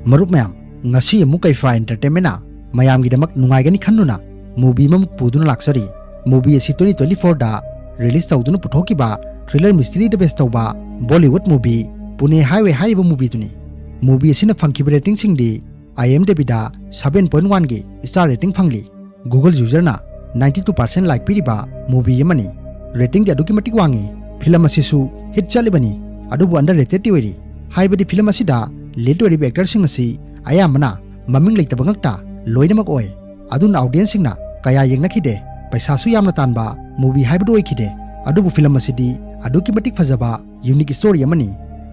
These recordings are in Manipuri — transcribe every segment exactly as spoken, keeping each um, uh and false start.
ꯃꯔꯨꯞ ꯃꯌꯥꯝ, ꯉꯁꯤ ꯑꯃꯨꯛ ꯀꯩꯐꯥ Entertainment ꯅ ꯃꯌꯥꯝꯒꯤꯗꯃꯛ ꯅꯨꯡꯉꯥꯏꯒꯅꯤ ꯈꯟꯗꯨꯅ movie ꯑꯃꯃꯨꯛ ꯄꯨꯗꯨꯅ ꯂꯥꯛꯆꯔꯤ꯫ Movie ꯑꯁꯤ twenty twenty-four ꯗ release ꯇꯧꯗꯨꯅ ꯄꯨꯊꯣꯛꯈꯤꯕ thriller mystery ꯗ base ꯇꯧꯕ Bollywood movie Pune Highway ꯍꯥꯏꯔꯤꯕ movie ꯗꯨꯅꯤ꯫ Movie ꯑꯁꯤꯅ ꯐꯪꯈꯤꯕ rating ꯁꯤꯡꯗꯤ IMDb ꯗ seven point one ꯒꯤ star rating ꯐꯪꯂꯤ꯫ Google user ꯅ ninety two percent like ꯄꯤꯔꯤꯕ movie ꯑꯃꯅꯤ꯫ Rating ꯗꯤ ꯑꯗꯨꯛꯀꯤ ꯃꯇꯤꯛ ꯋꯥꯡꯉꯤ꯫ Film ꯑꯁꯤꯁꯨ hit ꯆꯠꯂꯤꯕꯅꯤ, ꯑꯗꯨꯕꯨ underrated ꯇꯤ ꯑꯣꯏꯔꯤ꯫ ꯍꯥꯏꯕꯗꯤ film ꯑꯁꯤꯗ lead ꯑꯣꯏꯔꯤꯕ actor ꯁꯤꯡ ꯑꯁꯤ ꯑꯌꯥꯝꯕꯅ ꯃꯃꯤꯡ ꯂꯩꯇꯕ ꯉꯛꯇ ꯂꯣꯏꯅꯃꯛ ꯑꯣꯏ꯫ ꯑꯗꯨꯅ audience ꯁꯤꯡꯅ ꯀꯌꯥ ꯌꯦꯡꯅꯈꯤꯗꯦ꯫ ꯄꯩꯁꯥꯁꯨ ꯌꯥꯝꯅ ꯇꯥꯟꯕ movie ꯍꯥꯏꯕꯗꯨ ꯑꯣꯏꯈꯤꯗꯦ꯫ ꯑꯗꯨꯕꯨ film ꯑꯁꯤꯗꯤ ꯑꯗꯨꯛꯀꯤ ꯃꯇꯤꯛ ꯐꯖꯕ unique story ꯑꯃꯅꯤ꯫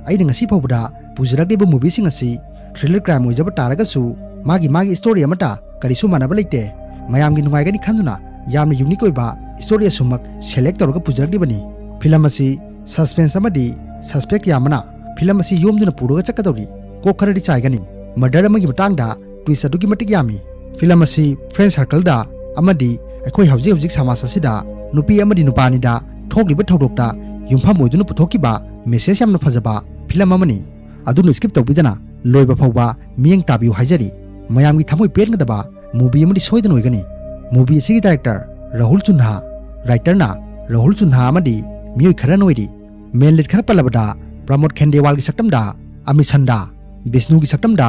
ꯑꯩꯅ ꯉꯁꯤ ꯐꯥꯎꯕꯗ ꯄꯨꯖꯔꯛꯂꯤꯕ movie ꯁꯤꯡ ꯑꯁꯤ thriller crime ꯑꯣꯏꯖꯕ ꯇꯥꯔꯒꯁꯨ, ꯃꯥꯒꯤ ꯃꯥꯒꯤ story ꯑꯃꯠꯇ ꯀꯔꯤꯁꯨ ꯃꯥꯟꯅꯕ ꯂꯩꯇꯦ꯫ ꯃꯌꯥꯝꯒꯤ ꯅꯨꯡꯉꯥꯏꯒꯅꯤ ꯈꯟꯗꯨꯅ ꯌꯥꯝꯅ unique ꯑꯣꯏꯕ story ꯑꯁꯨꯃꯛ select ꯇꯧꯔꯒ ꯄꯨꯖꯔꯛꯂꯤꯕꯅꯤ꯫ Film ꯑꯁꯤ suspense ꯑꯃꯗꯤ suspect ꯌꯥꯝꯕꯅ film ꯑꯁꯤ ꯌꯣꯝꯗꯨꯅ ꯄꯨꯔꯒ ꯆꯠꯀꯗꯧꯔꯤ꯫ ꯀꯣꯛ ꯈꯔꯗꯤ ꯆꯥꯏꯒꯅꯤ꯫ Murder ꯑꯃꯒꯤ ꯃꯇꯥꯡꯗ twist ꯑꯗꯨꯛꯀꯤ ꯃꯇꯤꯛ ꯌꯥꯝꯃꯤ꯫ Film ꯑꯁꯤ friend circle ꯗ ꯑꯃꯗꯤ ꯑꯩꯈꯣꯏ ꯍꯧꯖꯤꯛ ꯍꯧꯖꯤꯛ ꯁꯃꯥꯖ ꯑꯁꯤꯗ ꯅꯨꯄꯤ ꯑꯃꯗꯤ ꯅꯨꯄꯥ ꯑꯅꯤꯗ ꯊꯣꯛꯂꯤꯕ ꯊꯧꯗꯣꯛꯇ ꯌꯨꯝꯐꯝ ꯑꯣꯏꯗꯨꯅ ꯄꯨꯊꯣꯛꯈꯤꯕ message ꯌꯥꯝꯅ ꯐꯖꯕ film ꯑꯃꯅꯤ꯫ ꯑꯗꯨꯅ skip ꯇꯧꯕꯤꯗꯅ ꯂꯣꯏꯕ ꯐꯥꯎꯕ ꯃꯤꯠꯌꯦꯡ ꯇꯥꯕꯤꯌꯨ ꯍꯥꯏꯖꯔꯤ꯫ ꯃꯌꯥꯝꯒꯤ ꯊꯃꯣꯏ ꯄꯦꯟꯒꯗꯕ movie ꯑꯃꯗꯤ ꯁꯣꯏꯗꯅ ꯑꯣꯏꯒꯅꯤ꯫ Movie ꯑꯁꯤꯒꯤ director ꯔꯥꯍꯨꯜ ꯆꯨꯟꯍꯥ, writer ꯅ ꯔꯥꯍꯨꯜ ꯆꯨꯟꯍꯥ ꯑꯃꯗꯤ ꯃꯤꯑꯣꯏ ꯈꯔꯅ ꯑꯣꯏꯔꯤ꯫ Main lead ꯈꯔ ꯄꯜꯂꯕꯗ ꯄ꯭ꯔꯃꯣꯗ ꯈꯦꯟꯗꯦꯋꯥꯜꯒꯤ ꯁꯛꯇꯝꯗ ꯑꯃꯤꯁꯟꯗꯥ, ꯕꯤꯁꯅꯨꯒꯤ ꯁꯛꯇꯝꯗ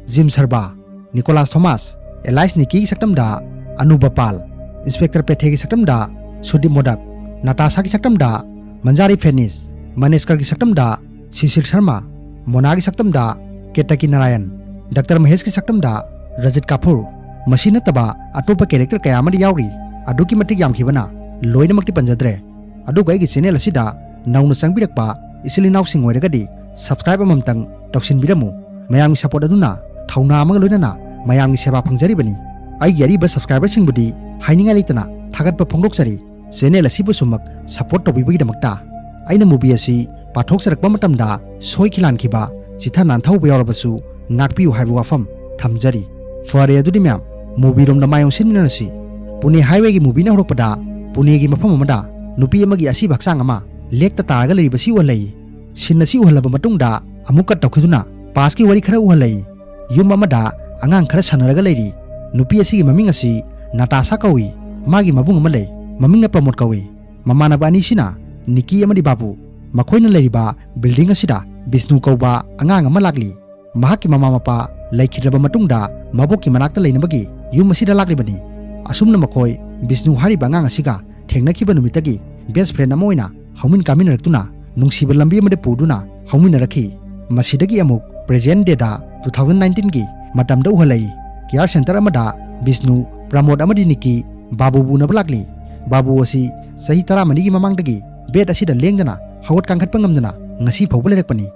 ꯖꯤꯝ ꯁꯔꯕꯥ, ꯅꯤꯀꯣꯂꯥꯁ ꯊꯣꯃꯥꯁ, ꯑꯦꯂꯥꯏꯁ ꯅꯤꯀꯤꯒꯤ ꯁꯛꯇꯝꯗ ꯑꯅꯨꯕ ꯄꯥꯜ, inspector ꯄꯦꯊꯦꯒꯤ ꯁꯛꯇꯝꯗ ꯁꯨꯗꯤꯞ ꯃꯣꯗꯛ, ꯅꯥꯇꯥꯁꯥꯒꯤ ꯁꯛꯇꯝꯗ Manjira finish, ꯃꯅꯦꯁꯀꯔꯒꯤ ꯁꯛꯇꯝꯗ ꯁꯤꯁꯤꯔ Sharma, ꯃꯣꯅꯥꯒꯤ ꯁꯛꯇꯝꯗ ꯀꯦꯇꯀꯤ Narayan, doctor ꯃꯍꯦꯁꯀꯤ ꯁꯛꯇꯝꯗ ꯔꯖꯤꯠ Kafur, ꯃꯁꯤ ꯅꯠꯇꯕ ꯑꯇꯣꯞꯄ character ꯀꯌꯥ ꯑꯃꯗꯤ ꯌꯥꯎꯔꯤ꯫ ꯑꯗꯨꯛꯀꯤ ꯃꯇꯤꯛ ꯌꯥꯝꯈꯤꯕꯅ ꯂꯣꯏꯅꯃꯛꯇꯤ ꯄꯟꯖꯗ꯭ꯔꯦ꯫ ꯑꯗꯨꯒ ꯑꯩꯒꯤ channel ꯑꯁꯤꯗ ꯅꯧꯅ ꯆꯪꯕꯤꯔꯛꯄ ꯏꯆꯤꯜ ꯏꯅꯥꯎꯁꯤꯡ ꯑꯣꯏꯔꯒꯗꯤ subscribe ꯑꯃꯃꯝꯇꯪ ꯇꯧꯁꯤꯟꯕꯤꯔꯝꯃꯨ꯫ ꯃꯌꯥꯝꯒꯤ support ꯑꯗꯨꯅ ꯊꯧꯅꯥ ꯑꯃꯒ ꯂꯣꯏꯅꯅ ꯃꯌꯥꯝꯒꯤ ꯁꯦꯕꯥ ꯐꯪꯖꯔꯤꯕꯅꯤ꯫ ꯑꯩꯒꯤ ꯑꯔꯤꯕ subscriber ꯁꯤꯡꯕꯨꯗꯤ ꯍꯥꯏꯅꯤꯡꯉꯥꯏ ꯂꯩꯇꯅ ꯊꯥꯒꯠꯄ ꯐꯣꯡꯗꯣꯛꯆꯔꯤ꯫ Channel ꯑꯁꯤꯕꯨ ꯁꯨꯝꯃꯛ support ꯇꯧꯕꯤꯕꯒꯤꯗꯃꯛꯇ꯫ ꯑꯩꯅ movie ꯑꯁꯤ ꯄꯥꯊꯣꯛꯆꯔꯛꯄ ꯃꯇꯝꯗ ꯁꯣꯏꯈꯤ ꯂꯥꯟꯈꯤꯕ, ꯆꯤꯊ ꯅꯥꯟꯊꯍꯧꯕ ꯌꯥꯎꯔꯕꯁꯨ ꯉꯥꯛꯄꯤꯌꯨ ꯍꯥꯏꯕ ꯋꯥꯐꯝ ꯊꯝꯖꯔꯤ꯫ ꯐꯔꯦ ꯑꯗꯨꯗꯤ ꯃꯌꯥꯝ, movie ꯔꯣꯝꯗ ꯃꯥꯏ ꯑꯣꯟꯁꯤꯟꯃꯤꯟꯅꯔꯁꯤ꯫ Pune Highway ꯒꯤ movie ꯅ ꯍꯧꯔꯛꯄꯗ ꯄꯨꯅꯦꯒꯤ ꯃꯐꯝ ꯑꯃꯗ ꯅꯨꯄꯤ ꯑꯃꯒꯤ ꯑꯁꯤꯕ ꯍꯛꯆꯥꯡ ꯑꯃ ꯂꯦꯛꯇ ꯇꯥꯔꯒ ꯂꯩꯔꯤꯕꯁꯤ ꯎꯍꯜꯂꯛꯏ꯫ Scene ꯑꯁꯤ ꯎꯍꯜꯂꯕ ꯃꯇꯨꯡꯗ ꯑꯃꯨꯛ cut ꯇꯧꯈꯤꯗꯨꯅ past ꯀꯤ ꯋꯥꯔꯤ ꯈꯔ ꯎꯍꯜꯂꯛꯏ꯫ ꯌꯨꯝ ꯑꯃꯗ ꯑꯉꯥꯡ ꯈꯔ ꯁꯥꯟꯅꯔꯒ ꯂꯩꯔꯤ꯫ ꯅꯨꯄꯤ ꯑꯁꯤꯒꯤ ꯃꯃꯤꯡ ꯑꯁꯤ ꯅꯥꯇꯥꯁꯥ ꯀꯧꯏ꯫ ꯃꯥꯒꯤ ꯃꯕꯨꯡ ꯑꯃ ꯂꯩ꯫ ꯃꯃꯤꯡꯅ ꯄ꯭ꯔꯃꯣꯗ ꯀꯧꯏ꯫ ꯃꯃꯥꯟꯅꯕ ꯑꯅꯤꯁꯤꯅ ꯅꯤꯀꯤ ꯑꯃꯗꯤ ꯕꯥꯕꯨ꯫ ꯃꯈꯣꯏꯅ ꯂꯩꯔꯤꯕ ꯕꯤꯜꯗꯤꯡ ꯑꯁꯤꯗ ꯕꯤꯁꯅꯨ ꯀꯧꯕ ꯑꯉꯥꯡ ꯑꯃ ꯂꯥꯛꯂꯤ꯫ ꯃꯍꯥꯛꯀꯤ ꯃꯃꯥ ꯃꯄꯥ ꯂꯩꯈꯤꯗ꯭ꯔꯕ ꯃꯇꯨꯡꯗ ꯃꯕꯣꯛꯀꯤ ꯃꯅꯥꯛꯇ ꯂꯩꯅꯕꯒꯤ ꯌꯨꯝ ꯑꯁꯤꯗ ꯂꯥꯛꯂꯤꯕꯅꯤ꯫ ꯑꯁꯨꯝꯅ ꯃꯈꯣꯏ ꯕꯤꯁꯅꯨ ꯍꯥꯏꯔꯤꯕ ꯑꯉꯥꯡ ꯑꯁꯤꯒ ꯊꯦꯡꯅꯈꯤꯕ ꯅꯨꯃꯤꯠꯇꯒꯤ ꯕꯦꯁ ꯐ꯭ꯔꯦꯟ ꯑꯃ ꯑꯣꯏꯅ ꯍꯧꯃꯤꯟ ꯀꯥꯃꯤꯟꯅꯔꯛꯇꯨꯅ ꯅꯨꯡꯁꯤꯕ ꯂꯝꯕꯤ ꯑꯃꯗ ꯄꯨꯗꯨꯅ ꯍꯧꯃꯤꯟꯅꯔꯛꯈꯤ꯫ ꯃꯁꯤꯗꯒꯤ ꯑꯃꯨꯛ ꯄ꯭ꯔꯦꯖꯦꯟ ꯗꯦꯗ ꯇꯨ ꯊꯥꯎꯖꯟ ꯅꯥꯏꯟꯇꯤꯟꯒꯤ ꯃꯇꯝꯗ ꯎꯍꯜꯂꯛꯏ꯫ ꯀꯤꯌꯥꯔ ꯁꯦꯟꯇꯔ ꯑꯃꯗ ꯕꯤꯁꯅꯨ, ꯄ꯭ꯔꯃꯣꯗ ꯑꯃꯗꯤ ꯅꯤꯀꯤ ꯕꯥꯕꯨꯕꯨ ꯎꯅꯕ ꯂꯥꯛꯂꯤ꯫ ꯕꯥꯕꯨ ꯑꯁꯤ ꯆꯍꯤ ꯇꯔꯥꯃꯔꯤꯒꯤ ꯃꯃꯥꯡꯗꯒꯤ ꯕꯦꯗ ꯑꯁꯤꯗ ꯂꯦꯡꯗꯅ ꯍꯧꯒꯠ ꯀꯥꯡꯈꯠꯄ ꯉꯝꯗꯅ ꯉꯁꯤ ꯐꯥꯎꯕ ꯂꯩꯔꯛꯄꯅꯤ꯫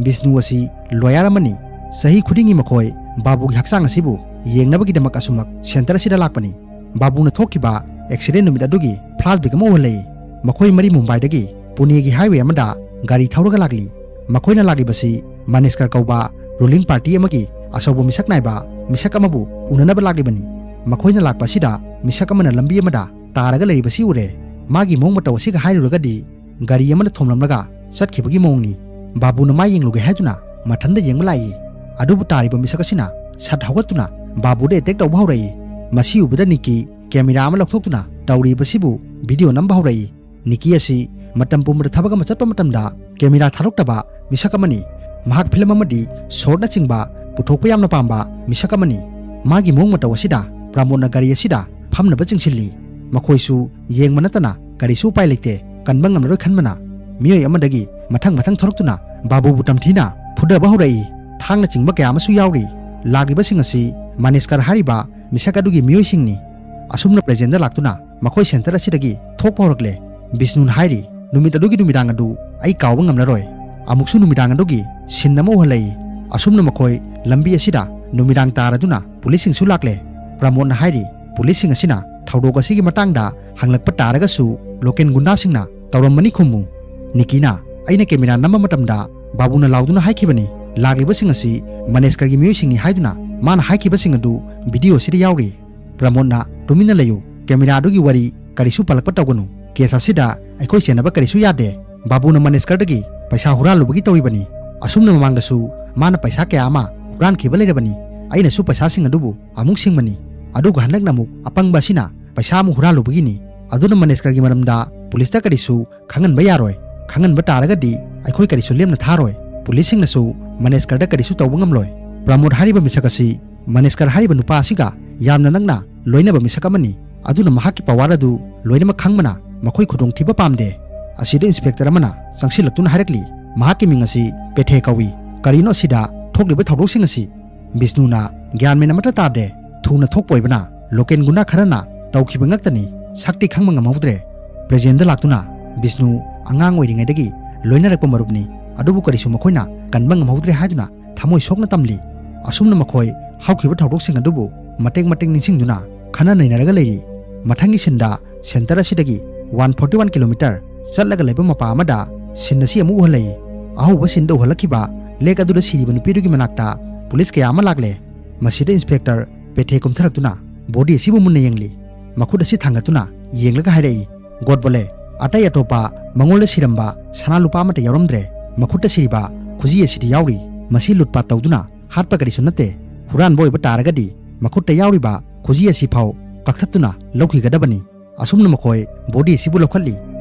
ꯕꯤꯁꯅꯨ ꯑꯁꯤ ꯂꯣꯌꯔ ꯑꯃꯅꯤ꯫ ꯆꯍꯤ ꯈꯨꯗꯤꯡꯒꯤ ꯃꯈꯣꯏ ꯕꯥꯕꯨꯒꯤ ꯍꯛꯆꯥꯡ ꯑꯁꯤꯕꯨ ꯌꯦꯡꯅꯕꯒꯤꯗꯃꯛ ꯑꯁꯨꯃꯛ ꯁꯦꯟꯇꯔ ꯑꯁꯤꯗ ꯂꯥꯛꯄꯅꯤ꯫ ꯕꯥꯕꯨꯅ ꯊꯣꯛꯈꯤꯕ ꯑꯦꯛꯁꯤꯗꯦꯟ ꯅꯨꯃꯤꯠ ꯑꯗꯨꯒꯤ ꯐ꯭ꯂꯥꯁꯕꯦꯛ ꯑꯃ ꯎꯍꯜꯂꯛꯏ꯫ ꯃꯈꯣꯏ ꯃꯔꯤ ꯃꯨꯝꯕꯥꯏꯗꯒꯤ ꯄꯨꯅꯦꯒꯤ ꯍꯥꯏꯋꯦ ꯑꯃꯗ ꯒꯥꯔꯤ ꯊꯧꯔꯒ ꯂꯥꯛꯂꯤ꯫ ꯃꯈꯣꯏꯅ ꯂꯥꯛꯂꯤꯕꯁꯤ ꯃꯅꯦꯁꯀꯔ ꯀꯧꯕ ꯔꯨꯂꯤꯡ ꯄꯥꯔꯇꯤ ꯑꯃꯒꯤ ꯑꯆꯧꯕ ꯃꯤꯁꯛ ꯅꯥꯏꯕ ꯃꯤꯁꯛ ꯑꯃꯕꯨ ꯎꯅꯅꯕ ꯂꯥꯛꯂꯤꯕꯅꯤ꯫ ꯃꯈꯣꯏꯅ ꯂꯥꯛꯄ ꯑꯁꯤꯗ ꯃꯤꯁꯛ ꯑꯃꯅ ꯂꯝꯕꯤ ꯑꯃꯗ ꯇꯥꯔꯒ ꯂꯩꯔꯤꯕꯁꯤ ꯎꯔꯦ꯫ ꯃꯥꯒꯤ ꯃꯑꯣꯡ ꯃꯇꯧ ꯑꯁꯤꯒ ꯍꯥꯏꯔꯨꯔꯒꯗꯤ ꯒꯥꯔꯤ ꯑꯃꯅ ꯊꯣꯝꯂꯝꯂꯒ ꯆꯠꯈꯤꯕꯒꯤ ꯃꯑꯣꯡꯅꯤ꯫ ꯕꯥꯕꯨꯅ ꯃꯥ ꯌꯦꯡꯂꯨꯒꯦ ꯍꯥꯏꯗꯨꯅ ꯃꯊꯟꯗ ꯌꯦꯡꯕ ꯂꯥꯛꯏ꯫ ꯑꯗꯨꯕꯨ ꯇꯥꯔꯤꯕ ꯃꯤꯁꯛ ꯑꯁꯤꯅ ꯁꯠ ꯍꯧꯒꯠꯇꯨꯅ ꯕꯥꯕꯨꯗ ꯑꯦꯇꯦꯛ ꯇꯧꯕ ꯍꯧꯔꯛꯏ꯫ ꯃꯁꯤ ꯎꯕꯗ ꯅꯤꯛꯀꯤ ꯀꯦꯃꯦꯔꯥ ꯑꯃ ꯂꯧꯊꯣꯛꯇꯨꯅ ꯇꯧꯔꯤꯕꯁꯤꯕꯨ ꯚꯤꯗꯤꯑꯣ ꯅꯝꯕ ꯍꯧꯔꯛꯏ꯫ ꯅꯤꯛꯀꯤ ꯑꯁꯤ ꯃꯇꯝ ꯄꯨꯝꯕꯗ ꯊꯕꯛ ꯑꯃ ꯆꯠꯄ ꯃꯇꯝꯗ ꯀꯦꯃꯦꯔꯥ ꯊꯥꯗꯣꯛꯇꯕ ꯃꯤꯁꯛ ꯑꯃꯅꯤ꯫ ꯃꯍꯥꯛ ꯐꯤꯂꯝ ꯑꯃꯗꯤ ꯁꯣꯔꯠꯅꯆꯤꯡꯕ ꯄꯨꯊꯣꯛꯄ ꯌꯥꯝꯅ ꯄꯥꯝꯕ ꯃꯤꯁꯛ ꯑꯃꯅꯤ꯫ ꯃꯥꯒꯤ ꯃꯑꯣꯡ ꯃꯇꯧ ꯑꯁꯤꯗ ꯄ꯭ꯔꯃꯣꯗꯅ ꯒꯥꯔꯤ ꯑꯁꯤꯗ ꯐꯝꯅꯕ ꯆꯤꯡꯁꯤꯜꯂꯤ꯫ ꯃꯈꯣꯏꯁꯨ ꯌꯦꯡꯕ ꯅꯠꯇꯅ ꯀꯔꯤꯁꯨ ꯎꯄꯥꯏ ꯂꯩꯇꯦ, ꯀꯟꯕ ꯉꯝꯂꯔꯣꯏ ꯈꯟꯕꯅ ꯃꯤꯑꯣꯏ ꯑꯃꯗꯒꯤ ꯃꯊꯪ ꯃꯊꯪ ꯊꯣꯔꯛꯇꯨꯅ ꯕꯥꯕꯨꯕꯨ ꯇꯝꯊꯤꯅ ꯐꯨꯗꯕ ꯍꯧꯔꯛꯏ꯫ ꯊꯥꯡꯅꯆꯤꯡꯕ ꯀꯌꯥ ꯑꯃꯁꯨ ꯌꯥꯎꯔꯤ꯫ ꯂꯥꯛꯂꯤꯕꯁꯤꯡ ꯑꯁꯤ ꯃꯅꯦꯁꯀꯔ ꯍꯥꯏꯔꯤꯕ ꯃꯤꯁꯛ ꯑꯗꯨꯒꯤ ꯃꯤꯑꯣꯏꯁꯤꯡꯅꯤ꯫ ꯑꯁꯨꯝꯅ ꯄ꯭ꯔꯦꯖꯦꯟꯗ ꯂꯥꯛꯇꯨꯅ ꯃꯈꯣꯏ ꯁꯦꯟꯇꯔ ꯑꯁꯤꯗꯒꯤ ꯊꯣꯛꯄ ꯍꯧꯔꯛꯂꯦ꯫ ꯕꯤꯁꯅꯨꯅ ꯍꯥꯏꯔꯤ, "ꯅꯨꯃꯤꯠ ꯑꯗꯨꯒꯤ ꯅꯨꯃꯤꯗꯥꯡ ꯑꯗꯨ ꯑꯩ ꯀꯥꯎꯕ ꯉꯝꯂꯔꯣꯏ"꯫ ꯑꯃꯨꯛꯁꯨ ꯅꯨꯃꯤꯗꯥꯡ ꯑꯗꯨꯒꯤ ꯁꯤꯟ ꯑꯃ ꯎꯍꯜꯂꯛꯏ꯫ ꯑꯁꯨꯝꯅ ꯃꯈꯣꯏ ꯂꯝꯕꯤ ꯑꯁꯤꯗ ꯅꯨꯃꯤꯗꯥꯡ ꯇꯥꯔꯗꯨꯅ ꯄꯨꯂꯤꯁꯁꯤꯡꯁꯨ ꯂꯥꯛꯂꯦ꯫ ꯄ꯭ꯔꯃꯣꯗꯅ ꯍꯥꯏꯔꯤ, ꯄꯨꯂꯤꯁꯁꯤꯡ ꯑꯁꯤꯅ ꯊꯧꯗꯣꯛ ꯑꯁꯤꯒꯤ ꯃꯇꯥꯡꯗ ꯍꯪꯂꯛꯄ ꯇꯥꯔꯒꯁꯨ ꯂꯣꯀꯦꯜ ꯒꯨꯟꯗꯥꯁꯤꯡꯅ ꯇꯧꯔꯝꯃꯅꯤ ꯈꯨꯝꯃꯨ꯫ ꯅꯤꯀꯤꯅ, "ꯑꯩꯅ ꯀꯦꯃꯦꯔꯥ ꯅꯝꯕ ꯃꯇꯝꯗ ꯕꯥꯕꯨꯅ ꯂꯥꯎꯗꯨꯅ ꯍꯥꯏꯈꯤꯕꯅꯤ, ꯂꯥꯛꯂꯤꯕꯁꯤꯡ ꯑꯁꯤ ꯃꯅꯦꯁꯀꯔꯒꯤ ꯃꯤꯑꯣꯏꯁꯤꯡꯅꯤ" ꯍꯥꯏꯗꯨꯅ꯫ ꯃꯥꯅ ꯍꯥꯏꯈꯤꯕꯁꯤꯡ ꯑꯗꯨ ꯚꯤꯗꯤꯑꯣ ꯑꯁꯤꯗ ꯌꯥꯎꯔꯤ꯫ ꯄ꯭ꯔꯃꯣꯗꯅ, "ꯇꯨꯃꯤꯟꯅ ꯂꯩꯌꯨ, ꯀꯦꯃꯦꯔꯥ ꯑꯗꯨꯒꯤ ꯋꯥꯔꯤ ꯀꯔꯤꯁꯨ ꯄꯜꯂꯛꯄ ꯇꯧꯒꯅꯨ꯫ ꯀꯦꯁ ꯑꯁꯤꯗ ꯑꯩꯈꯣꯏ ꯆꯦꯟꯅꯕ ꯀꯔꯤꯁꯨ ꯌꯥꯗꯦ꯫ ꯕꯥꯕꯨꯅ ꯃꯅꯦꯁꯀꯔꯗꯒꯤ ꯄꯩꯁꯥ ꯍꯨꯔꯥꯜꯂꯨꯕꯒꯤ ꯇꯧꯔꯤꯕꯅꯤ꯫ ꯑꯁꯨꯝꯅ ꯃꯃꯥꯡꯗꯁꯨ ꯃꯥꯅ ꯄꯩꯁꯥ ꯀꯌꯥ ꯑꯃ ꯍꯨꯔꯥꯟꯈꯤꯕ ꯂꯩꯔꯕꯅꯤ꯫ ꯑꯩꯅꯁꯨ ꯄꯩꯁꯥꯁꯤꯡ ꯑꯗꯨꯕꯨ ꯑꯃꯨꯛ ꯁꯤꯡꯕꯅꯤ꯫ ꯑꯗꯨꯒ ꯍꯟꯗꯛꯅ ꯑꯃꯨꯛ ꯑꯄꯪꯕ ꯑꯁꯤꯅ ꯄꯩꯁꯥ ꯑꯃꯨꯛ ꯍꯨꯔꯥꯜꯂꯨꯕꯒꯤꯅꯤ꯫ ꯑꯗꯨꯅ ꯃꯅꯦꯁꯀꯔꯒꯤ ꯃꯔꯝꯗ ꯄꯨꯂꯤꯁꯇ ꯀꯔꯤꯁꯨ ꯈꯪꯍꯟꯕ ꯌꯥꯔꯣꯏ꯫ ꯈꯪꯍꯟꯕ ꯇꯥꯔꯒꯗꯤ ꯑꯩꯈꯣꯏ ꯀꯔꯤꯁꯨ ꯂꯦꯝꯅ ꯊꯥꯔꯣꯏ꯫ ꯄꯨꯂꯤꯁꯁꯤꯡꯅꯁꯨ ꯃꯅꯦꯁꯀꯔꯗ ꯀꯔꯤꯁꯨ ꯇꯧꯕ ꯉꯝꯂꯣꯏ꯫ ꯄ꯭ꯔꯃꯣꯗ ꯍꯥꯏꯔꯤꯕ ꯃꯤꯁꯛ ꯑꯁꯤ ꯃꯅꯦꯁꯀꯔ ꯍꯥꯏꯔꯤꯕ ꯅꯨꯄꯥ ꯑꯁꯤꯒ ꯌꯥꯝꯅ ꯅꯛꯅ ꯂꯣꯏꯅꯕ ꯃꯤꯁꯛ ꯑꯃꯅꯤ꯫ ꯑꯗꯨꯅ ꯃꯍꯥꯛꯀꯤ ꯄꯋꯥꯔ ꯑꯗꯨ ꯂꯣꯏꯅꯃꯛ ꯈꯪꯕꯅ ꯃꯈꯣꯏ ꯈꯨꯗꯣꯡꯊꯤꯕ ꯄꯥꯝꯗꯦ꯫ ꯑꯁꯤꯗ ꯏꯟꯁꯄꯦꯛꯇꯔ ꯑꯃꯅ ꯆꯪꯁꯤꯜꯂꯛꯇꯨꯅ ꯍꯥꯏꯔꯛꯂꯤ, "ꯃꯍꯥꯛꯀꯤ ꯃꯤꯡ ꯑꯁꯤ ꯄꯦꯊꯦ ꯀꯧꯏ꯫ ꯀꯔꯤꯅꯣ ꯑꯁꯤꯗ ꯊꯣꯛꯂꯤꯕ ꯊꯧꯗꯣꯛꯁꯤꯡ ꯑꯁꯤ?" ꯕꯤꯁꯅꯨꯅ ꯒ꯭ꯌꯥꯟ ꯃꯦꯟ ꯑꯃꯠꯇ ꯇꯥꯗꯦ꯫ ꯊꯨꯅ ꯊꯣꯛꯄ ꯑꯣꯏꯕꯅ ꯂꯣꯀꯦꯜ ꯒꯨꯟꯗꯥ ꯈꯔꯅ ꯇꯧꯈꯤꯕ ꯉꯛꯇꯅꯤ꯫ ꯁꯛꯇꯤ ꯈꯪꯕ ꯉꯝꯍꯧꯗ꯭ꯔꯦ꯫ ꯄ꯭ꯔꯦꯖꯦꯟꯗ ꯂꯥꯛꯇꯨꯅ ꯕꯤꯁꯅꯨ ꯑꯉꯥꯡ ꯑꯣꯏꯔꯤꯉꯩꯗꯒꯤ ꯂꯣꯏꯅꯔꯛꯄ ꯃꯔꯨꯞꯅꯤ꯫ ꯑꯗꯨꯕꯨ ꯀꯔꯤꯁꯨ ꯃꯈꯣꯏꯅ ꯀꯟꯕ ꯉꯝꯍꯧꯗ꯭ꯔꯦ ꯍꯥꯏꯗꯨꯅ ꯊꯃꯣꯏ ꯁꯣꯛꯅ ꯇꯝꯂꯤ꯫ ꯑꯁꯨꯝꯅ ꯃꯈꯣꯏ ꯍꯧꯈꯤꯕ ꯊꯧꯗꯣꯛꯁꯤꯡ ꯑꯗꯨꯕꯨ ꯃꯇꯦꯛ ꯃꯇꯦꯛ ꯅꯤꯡꯁꯤꯡꯗꯨꯅ ꯈꯟꯅ ꯅꯩꯅꯔꯒ ꯂꯩꯔꯤ꯫ ꯃꯊꯪꯒꯤ ꯁꯤꯟꯗ ꯁꯦꯟꯇꯔ ꯑꯁꯤꯗꯒꯤ ꯋꯥꯟ ꯐꯣꯔꯇꯤ ꯋꯥꯟ ꯀꯤꯂꯣꯃꯤꯇꯔ ꯆꯠꯂꯒ ꯂꯩꯕ ꯃꯄꯥ ꯑꯃꯗ ꯁꯤꯟ ꯑꯁꯤ ꯑꯃꯨꯛ ꯎꯍꯜꯂꯛꯏ꯫ ꯑꯍꯧꯕ ꯁꯤꯟꯗ ꯎꯍꯜꯂꯛꯈꯤꯕ ꯂꯦꯛ ꯑꯗꯨꯗ ꯁꯤꯔꯤꯕ ꯅꯨꯄꯤꯗꯨꯒꯤ ꯃꯅꯥꯛꯇ ꯄꯨꯂꯤꯁ ꯀꯌꯥ ꯑꯃ ꯂꯥꯛꯂꯦ꯫ ꯃꯁꯤꯗ ꯏꯟꯁꯄꯦꯛꯇꯔ ꯄꯦꯊꯦ ꯀꯨꯝꯊꯔꯛꯇꯨꯅ ꯕꯣꯗꯤ ꯑꯁꯤꯕꯨ ꯃꯨꯟꯅ ꯌꯦꯡꯂꯤ꯫ ꯃꯈꯨꯠ ꯑꯁꯤ ꯊꯥꯡꯒꯠꯇꯨꯅ ꯌꯦꯡꯂꯒ ꯍꯥꯏꯔꯛꯏ, "ꯒꯣꯗ ꯕꯣꯂꯦ, ꯑꯇꯩ ꯑꯇꯣꯞꯄ ꯃꯉꯣꯟꯗ ꯁꯤꯔꯝꯕ ꯁꯅꯥ ꯂꯨꯄꯥ ꯑꯃꯠꯇ ꯌꯥꯎꯔꯝꯗ꯭ꯔꯦ꯫ ꯃꯈꯨꯠꯇ ꯁꯤꯔꯤꯕ ꯈꯨꯖꯤ ꯑꯁꯤꯗꯤ ꯌꯥꯎꯔꯤ꯫ ꯃꯁꯤ ꯂꯨꯠꯄꯥꯠ ꯇꯧꯗꯨꯅ ꯍꯥꯠꯄ ꯀꯔꯤꯁꯨ ꯅꯠꯇꯦ꯫ ꯍꯨꯔꯥꯟꯕ ꯑꯣꯏꯕ ꯇꯥꯔꯒꯗꯤ ꯃꯈꯨꯠꯇ ꯌꯥꯎꯔꯤꯕ ꯈꯨꯖꯤ ꯑꯁꯤ ꯐꯥꯎ ꯀꯛꯊꯠꯇꯨꯅ ꯂꯧꯈꯤꯒꯗꯕꯅꯤ"꯫ ꯑꯁꯨꯝꯅ ꯃꯈꯣꯏ ꯕꯣꯗꯤ ꯑꯁꯤꯕꯨ ꯂꯧꯈꯠꯂꯤ꯫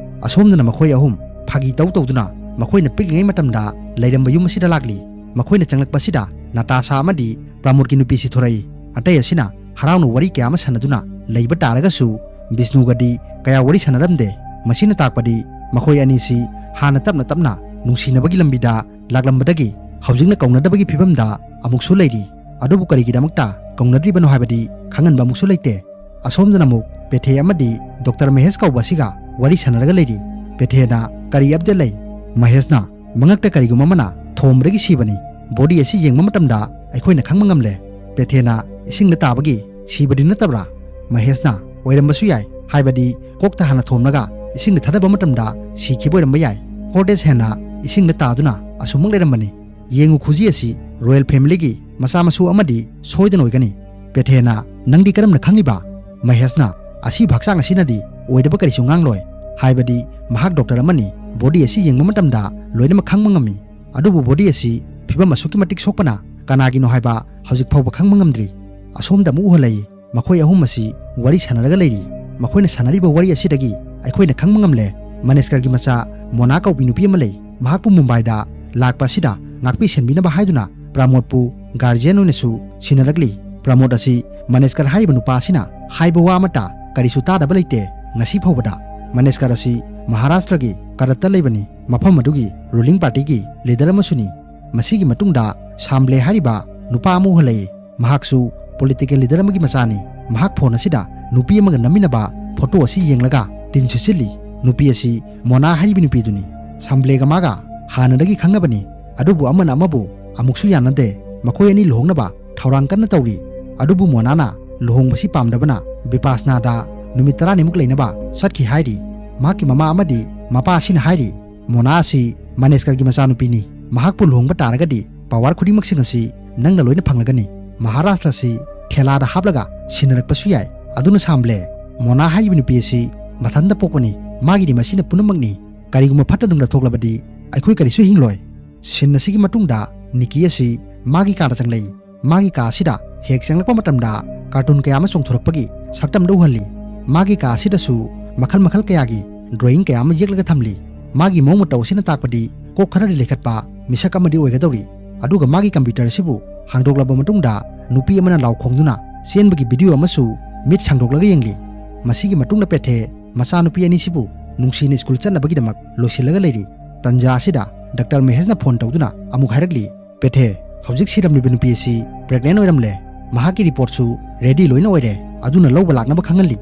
ꯑꯁꯣꯝꯗꯅ ꯃꯈꯣꯏ ꯑꯍꯨꯝ ꯐꯥꯒꯤ ꯇꯧ ꯇꯧꯗꯨꯅ ꯃꯈꯣꯏꯅ ꯄꯤꯛꯂꯤꯉꯩ ꯃꯇꯝꯗ ꯂꯩꯔꯝꯕ ꯌꯨꯝ ꯑꯁꯤꯗ ꯂꯥꯛꯂꯤ꯫ ꯃꯈꯣꯏꯅ ꯆꯪꯂꯛꯄ ꯑꯁꯤꯗ ꯅꯥꯇꯥꯁꯥ ꯑꯃꯗꯤ ꯄ꯭ꯔꯃꯣꯗꯀꯤ ꯅꯨꯄꯤꯁꯤ ꯊꯣꯔꯛꯏ꯫ ꯑꯇꯩ ꯑꯁꯤꯅ ꯍꯔꯥꯎꯅ ꯋꯥꯔꯤ ꯀꯌꯥ ꯑꯃ ꯁꯥꯟꯅꯗꯨꯅ ꯂꯩꯕ ꯇꯥꯔꯒꯁꯨ ꯕꯤꯁꯅꯨꯒꯗꯤ ꯀꯌꯥ ꯋꯥꯔꯤ ꯁꯥꯟꯅꯔꯝꯗꯦ꯫ ꯃꯁꯤꯅ ꯇꯥꯛꯄꯗꯤ ꯃꯈꯣꯏ ꯑꯅꯤꯁꯤ ꯍꯥꯟꯅ ꯇꯞꯅ ꯇꯞꯅ ꯅꯨꯡꯁꯤꯅꯕꯒꯤ ꯂꯝꯕꯤꯗ ꯂꯥꯛꯂꯝꯕꯗꯒꯤ ꯍꯧꯖꯤꯛꯅ ꯀꯧꯅꯗꯕꯒꯤ ꯐꯤꯕꯝꯗ ꯑꯃꯨꯛꯁꯨ ꯂꯩꯔꯤ꯫ ꯑꯗꯨꯕꯨ ꯀꯔꯤꯒꯤꯗꯃꯛꯇ ꯀꯧꯅꯗ꯭ꯔꯤꯕꯅꯣ ꯍꯥꯏꯕꯗꯤ ꯈꯪꯍꯟꯕ ꯑꯃꯨꯛꯁꯨ ꯂꯩꯇꯦ꯫ ꯑꯁꯣꯝꯗꯅ ꯑꯃꯨꯛ ꯄꯦꯊꯦ ꯑꯃꯗꯤ ꯗꯣꯛꯇꯔ ꯃꯍꯦꯁ ꯀꯧꯕ ꯑꯁꯤꯒ ꯋꯥꯔꯤ ꯁꯥꯟꯅꯔꯒ ꯂꯩꯔꯤ꯫ ꯄꯦꯊꯦꯅ ꯀꯔꯤ ꯑꯞꯗꯦꯠ ꯂꯩ? ꯃꯍꯦꯁꯅ ꯃꯉꯛꯇ ꯀꯔꯤꯒꯨꯝꯕ ꯑꯃꯅ ꯊꯣꯝꯕꯗꯒꯤ ꯁꯤꯕꯅꯤ꯫ ꯕꯣꯗꯤ ꯑꯁꯤ ꯌꯦꯡꯕ ꯃꯇꯝꯗ ꯑꯩꯈꯣꯏꯅ ꯈꯪꯕ ꯉꯝꯂꯦ꯫ ꯄꯦꯊꯦꯅ ꯏꯁꯤꯡꯗ ꯇꯥꯕꯒꯤ ꯁꯤꯕꯗꯤ ꯅꯠꯇꯕ꯭ꯔꯥ? ꯃꯍꯦꯁꯅ ꯑꯣꯏꯔꯝꯕꯁꯨ ꯌꯥꯏ, ꯍꯥꯏꯕꯗꯤ ꯀꯣꯛꯇ ꯍꯥꯟꯅ ꯊꯣꯝꯂꯒ ꯏꯁꯤꯡꯗ ꯊꯥꯗꯕ ꯃꯇꯝꯗ ꯁꯤꯈꯤꯕ ꯑꯣꯏꯔꯝꯕ ꯌꯥꯏ꯫ ꯐꯣꯔ ꯗꯦꯖ ꯍꯦꯟꯅ ꯏꯁꯤꯡꯗ ꯇꯥꯗꯨꯅ ꯑꯁꯨꯝꯃꯛ ꯂꯩꯔꯝꯕꯅꯤ꯫ ꯌꯦꯡꯉꯨ, ꯈꯨꯖꯤ ꯑꯁꯤ ꯔꯣꯌꯦꯜ ꯐꯦꯃꯤꯂꯤꯒꯤ ꯃꯆꯥ ꯃꯁꯨ ꯑꯃꯗꯤ ꯁꯣꯏꯗꯅ ꯑꯣꯏꯒꯅꯤ꯫ ꯄꯦꯊꯦꯅ, "ꯅꯪꯗꯤ ꯀꯔꯝꯅ ꯈꯪꯂꯤꯕ?" ꯃꯍꯦꯁꯅ, "ꯑꯁꯤꯕ ꯍꯛꯆꯥꯡ ꯑꯁꯤꯅꯗꯤ ꯑꯣꯏꯗꯕ ꯀꯔꯤꯁꯨ ꯉꯥꯡꯂꯣꯏ, ꯍꯥꯏꯕꯗꯤ ꯃꯍꯥꯛ ꯗꯣꯛꯇꯔ ꯑꯃꯅꯤ, ꯕꯣꯗꯤ ꯑꯁꯤ ꯌꯦꯡꯕ ꯃꯇꯝꯗ ꯂꯣꯏꯅꯃꯛ ꯈꯪꯕ ꯉꯝꯃꯤ꯫ ꯑꯗꯨꯕꯨ ꯕꯣꯗꯤ ꯑꯁꯤ ꯐꯤꯕꯝ ꯑꯁꯨꯛꯀꯤ ꯃꯇꯤꯛ ꯁꯣꯛꯄꯅ ꯀꯅꯥꯒꯤꯅꯣ ꯍꯥꯏꯕ ꯍꯧꯖꯤꯛ ꯐꯥꯎꯕ ꯈꯪꯕ ꯉꯝꯗ꯭ꯔꯤ꯫ ꯑꯁꯣꯝꯗ ꯑꯃꯨꯛ ꯎꯍꯜꯂꯛꯏ, ꯃꯈꯣꯏ ꯑꯍꯨꯝ ꯑꯁꯤ ꯋꯥꯔꯤ ꯁꯥꯟꯅꯔꯒ ꯂꯩꯔꯤ꯫ ꯃꯈꯣꯏꯅ ꯁꯥꯟꯅꯔꯤꯕ ꯋꯥꯔꯤ ꯑꯁꯤꯗꯒꯤ ꯑꯩꯈꯣꯏꯅ ꯈꯪꯕ ꯉꯝꯂꯦ, ꯃꯅꯦꯁꯀꯔꯒꯤ ꯃꯆꯥ ꯃꯣꯅꯥ ꯀꯧꯕꯤ ꯅꯨꯄꯤ ꯑꯃ ꯂꯩ꯫ ꯃꯍꯥꯛꯄꯨ ꯃꯨꯝꯕꯥꯏꯗ ꯂꯥꯛꯄ ꯑꯁꯤꯗ ꯉꯥꯛꯄꯤ ꯁꯦꯟꯕꯤꯅꯕ ꯍꯥꯏꯗꯨꯅ ꯄ꯭ꯔꯃꯣꯗꯄꯨ ꯒꯥꯔꯖꯤꯌꯟ ꯑꯣꯏꯅꯁꯨ ꯁꯤꯟꯅꯔꯛꯂꯤ꯫ ꯄ꯭ꯔꯃꯣꯗ ꯑꯁꯤ ꯃꯅꯦꯁꯀꯔ ꯍꯥꯏꯔꯤꯕ ꯅꯨꯄꯥ ꯑꯁꯤꯅ ꯍꯥꯏꯕ ꯋꯥ ꯑꯃꯠꯇ ꯀꯔꯤꯁꯨ ꯇꯥꯗꯕ ꯂꯩꯇꯦ꯫ ꯉꯁꯤ ꯐꯥꯎꯕꯗ ꯃꯅꯦꯁꯀꯔ ꯑꯁꯤ ꯃꯍꯥꯔꯥꯁꯇ꯭ꯔꯒꯤ ꯀꯔꯠꯇ ꯂꯩꯕꯅꯤ, ꯃꯐꯝ ꯑꯗꯨꯒꯤ ꯔꯨꯂꯤꯡ ꯄꯥꯔꯇꯤꯒꯤ ꯂꯤꯗꯔ ꯑꯃꯁꯨꯅꯤ꯫ ꯃꯁꯤꯒꯤ ꯃꯇꯨꯡꯗ ꯁꯥꯝꯕ꯭ꯂꯦ ꯍꯥꯏꯔꯤꯕ ꯅꯨꯄꯥ ꯑꯃ ꯎꯍꯜꯂꯛꯏ꯫ ꯃꯍꯥꯛꯁꯨ ꯄꯣꯂꯤꯇꯤꯀꯦꯜ ꯂꯤꯗꯔ ꯑꯃꯒꯤ ꯃꯆꯥꯅꯤ꯫ ꯃꯍꯥꯛ ꯐꯣꯟ ꯑꯁꯤꯗ ꯅꯨꯄꯤ ꯑꯃꯒ ꯅꯝꯃꯤꯟꯅꯕ ꯐꯣꯇꯣ ꯑꯁꯤ ꯌꯦꯡꯂꯒ ꯇꯤꯟ ꯁꯤꯠꯆꯤꯜꯂꯤ꯫ ꯅꯨꯄꯤ ꯑꯁꯤ ꯃꯣꯅꯥ ꯍꯥꯏꯔꯤꯕ ꯅꯨꯄꯤꯗꯨꯅꯤ꯫ ꯁꯥꯝꯕ꯭ꯂꯦꯒ ꯃꯥꯒ ꯍꯥꯟꯅꯗꯒꯤ ꯈꯪꯅꯕꯅꯤ, ꯑꯗꯨꯕꯨ ꯑꯃꯅ ꯑꯃꯕꯨ ꯑꯃꯨꯛꯁꯨ ꯌꯥꯅꯗꯦ꯫ ꯃꯈꯣꯏ ꯑꯅꯤ ꯂꯨꯍꯣꯡꯅꯕ ꯊꯧꯔꯥꯡ ꯀꯟꯅ ꯇꯧꯔꯤ꯫ ꯑꯗꯨꯕꯨ ꯃꯣꯅꯥꯅ ꯂꯨꯍꯣꯡꯕꯁꯤ ꯄꯥꯝꯗꯕꯅ ꯕꯤꯄꯥꯁꯅꯥꯗ ꯅꯨꯃꯤꯠ ꯇꯔꯥꯅꯤꯃꯨꯛ ꯂꯩꯅꯕ ꯆꯠꯈꯤ ꯍꯥꯏꯔꯤ꯫ ꯃꯍꯥꯛꯀꯤ ꯃꯃꯥ ꯑꯃꯗꯤ ꯃꯄꯥ ꯑꯁꯤꯅ ꯍꯥꯏꯔꯤ, ꯃꯣꯅꯥ ꯑꯁꯤ ꯃꯅꯦꯁꯀꯔꯒꯤ ꯃꯆꯥꯅꯨꯄꯤꯅꯤ꯫ ꯃꯍꯥꯛꯄꯨ ꯂꯨꯍꯣꯡꯕ ꯇꯥꯔꯒꯗꯤ ꯄꯋꯥꯔ ꯈꯨꯗꯤꯡꯃꯛꯁꯤꯡ ꯑꯁꯤ ꯅꯪꯅ ꯂꯣꯏꯅ ꯐꯪꯂꯒꯅꯤ꯫ ꯃꯍꯥꯔꯥꯁꯇ꯭ꯔ ꯑꯁꯤ ꯊꯦꯂꯥꯗ ꯍꯥꯞꯂꯒ ꯁꯤꯟꯅꯔꯛꯄꯁꯨ ꯌꯥꯏ꯫ ꯑꯗꯨꯅ ꯁꯥꯝꯕ꯭ꯂꯦ, ꯃꯣꯅꯥ ꯍꯥꯏꯔꯤꯕ ꯅꯨꯄꯤ ꯑꯁꯤ ꯃꯊꯟꯇ ꯄꯣꯛꯄꯅꯤ꯫ ꯃꯥꯒꯤꯗꯤ ꯃꯁꯤꯅ ꯄꯨꯝꯅꯃꯛꯅꯤ꯫ ꯀꯔꯤꯒꯨꯝꯕ ꯐꯠꯇ ꯅꯨꯡꯗ ꯊꯣꯛꯂꯕꯗꯤ ꯑꯩꯈꯣꯏ ꯀꯔꯤꯁꯨ ꯍꯤꯡꯂꯣꯏ꯫ ꯁꯤꯟ ꯑꯁꯤꯒꯤ ꯃꯇꯨꯡꯗ ꯅꯤꯀꯤ ꯑꯁꯤ ꯃꯥꯒꯤ ꯀꯥꯗ ꯆꯪꯂꯛꯏ꯫ ꯃꯥꯒꯤ ꯀꯥ ꯑꯁꯤꯗ ꯍꯦꯛ ꯆꯪꯂꯛꯄ ꯃꯇꯝꯗ ꯀꯥꯔꯇꯨꯟ ꯀꯌꯥ ꯑꯃ ꯆꯣꯡꯊꯣꯔꯛꯄꯒꯤ ꯁꯛꯇꯝꯗ ꯎꯍꯜꯂꯤ꯫ ꯃꯥꯒꯤ ꯀꯥ ꯑꯁꯤꯗꯁꯨ ꯃꯈꯜ ꯃꯈꯜ ꯀꯌꯥꯒꯤ ꯗ꯭ꯔꯣꯌꯤꯡ ꯀꯌꯥ ꯑꯃ ꯌꯦꯛꯂꯒ ꯊꯝꯂꯤ꯫ ꯃꯥꯒꯤ ꯃꯑꯣꯡ ꯃꯇꯧ ꯑꯁꯤꯅ ꯇꯥꯛꯄꯗꯤ ꯀꯣꯛ ꯈꯔꯗꯤ ꯂꯩꯈꯠꯄ ꯃꯤꯁꯛ ꯑꯃꯗꯤ ꯑꯣꯏꯒꯗꯧꯔꯤ꯫ ꯑꯗꯨꯒ ꯃꯥꯒꯤ ꯀꯝꯄ꯭ꯌꯨꯇꯔ ꯑꯁꯤꯕꯨ ꯍꯥꯡꯗꯣꯛꯂꯕ ꯃꯇꯨꯡꯗ ꯅꯨꯄꯤ ꯑꯃꯅ ꯂꯥꯎ ꯈꯣꯡꯗꯨꯅ ꯆꯦꯟꯕꯒꯤ ꯚꯤꯗꯤꯑꯣ ꯑꯃꯁꯨ ꯃꯤꯠ ꯁꯥꯡꯗꯣꯛꯂꯒ ꯌꯦꯡꯂꯤ꯫ ꯃꯁꯤꯒꯤ ꯃꯇꯨꯡꯗ ꯄꯦꯊꯦ ꯃꯆꯥꯅꯨꯄꯤ ꯑꯅꯤꯁꯤꯕꯨ ꯅꯨꯡꯁꯤꯅ ꯁ꯭ꯀꯨꯜ ꯆꯠꯅꯕꯒꯤꯗꯃꯛ ꯂꯣꯏꯁꯤꯜꯂꯒ ꯂꯩꯔꯤ꯫ ꯇꯟꯖꯥ ꯑꯁꯤꯗ ꯗꯥꯛꯇꯔ ꯃꯍꯦꯁꯅ ꯐꯣꯟ ꯇꯧꯗꯨꯅ ꯑꯃꯨꯛ ꯍꯥꯏꯔꯛꯂꯤ, ꯄꯦꯊꯦ, ꯍꯧꯖꯤꯛ ꯁꯤꯔꯝꯂꯤꯕ ꯅꯨꯄꯤ ꯑꯁꯤ ꯄ꯭ꯔꯦꯒꯅꯦꯟ ꯑꯣꯏꯔꯝꯂꯦ꯫ ꯃꯍꯥꯛꯀꯤ ꯔꯤꯄꯣꯔꯠꯁꯨ ꯔꯦꯗꯤ ꯂꯣꯏꯅ ꯑꯣꯏꯔꯦ꯫ ꯑꯗꯨꯅ ꯂꯧꯕ ꯂꯥꯛꯅꯕ ꯈꯪꯍꯜꯂꯤ꯫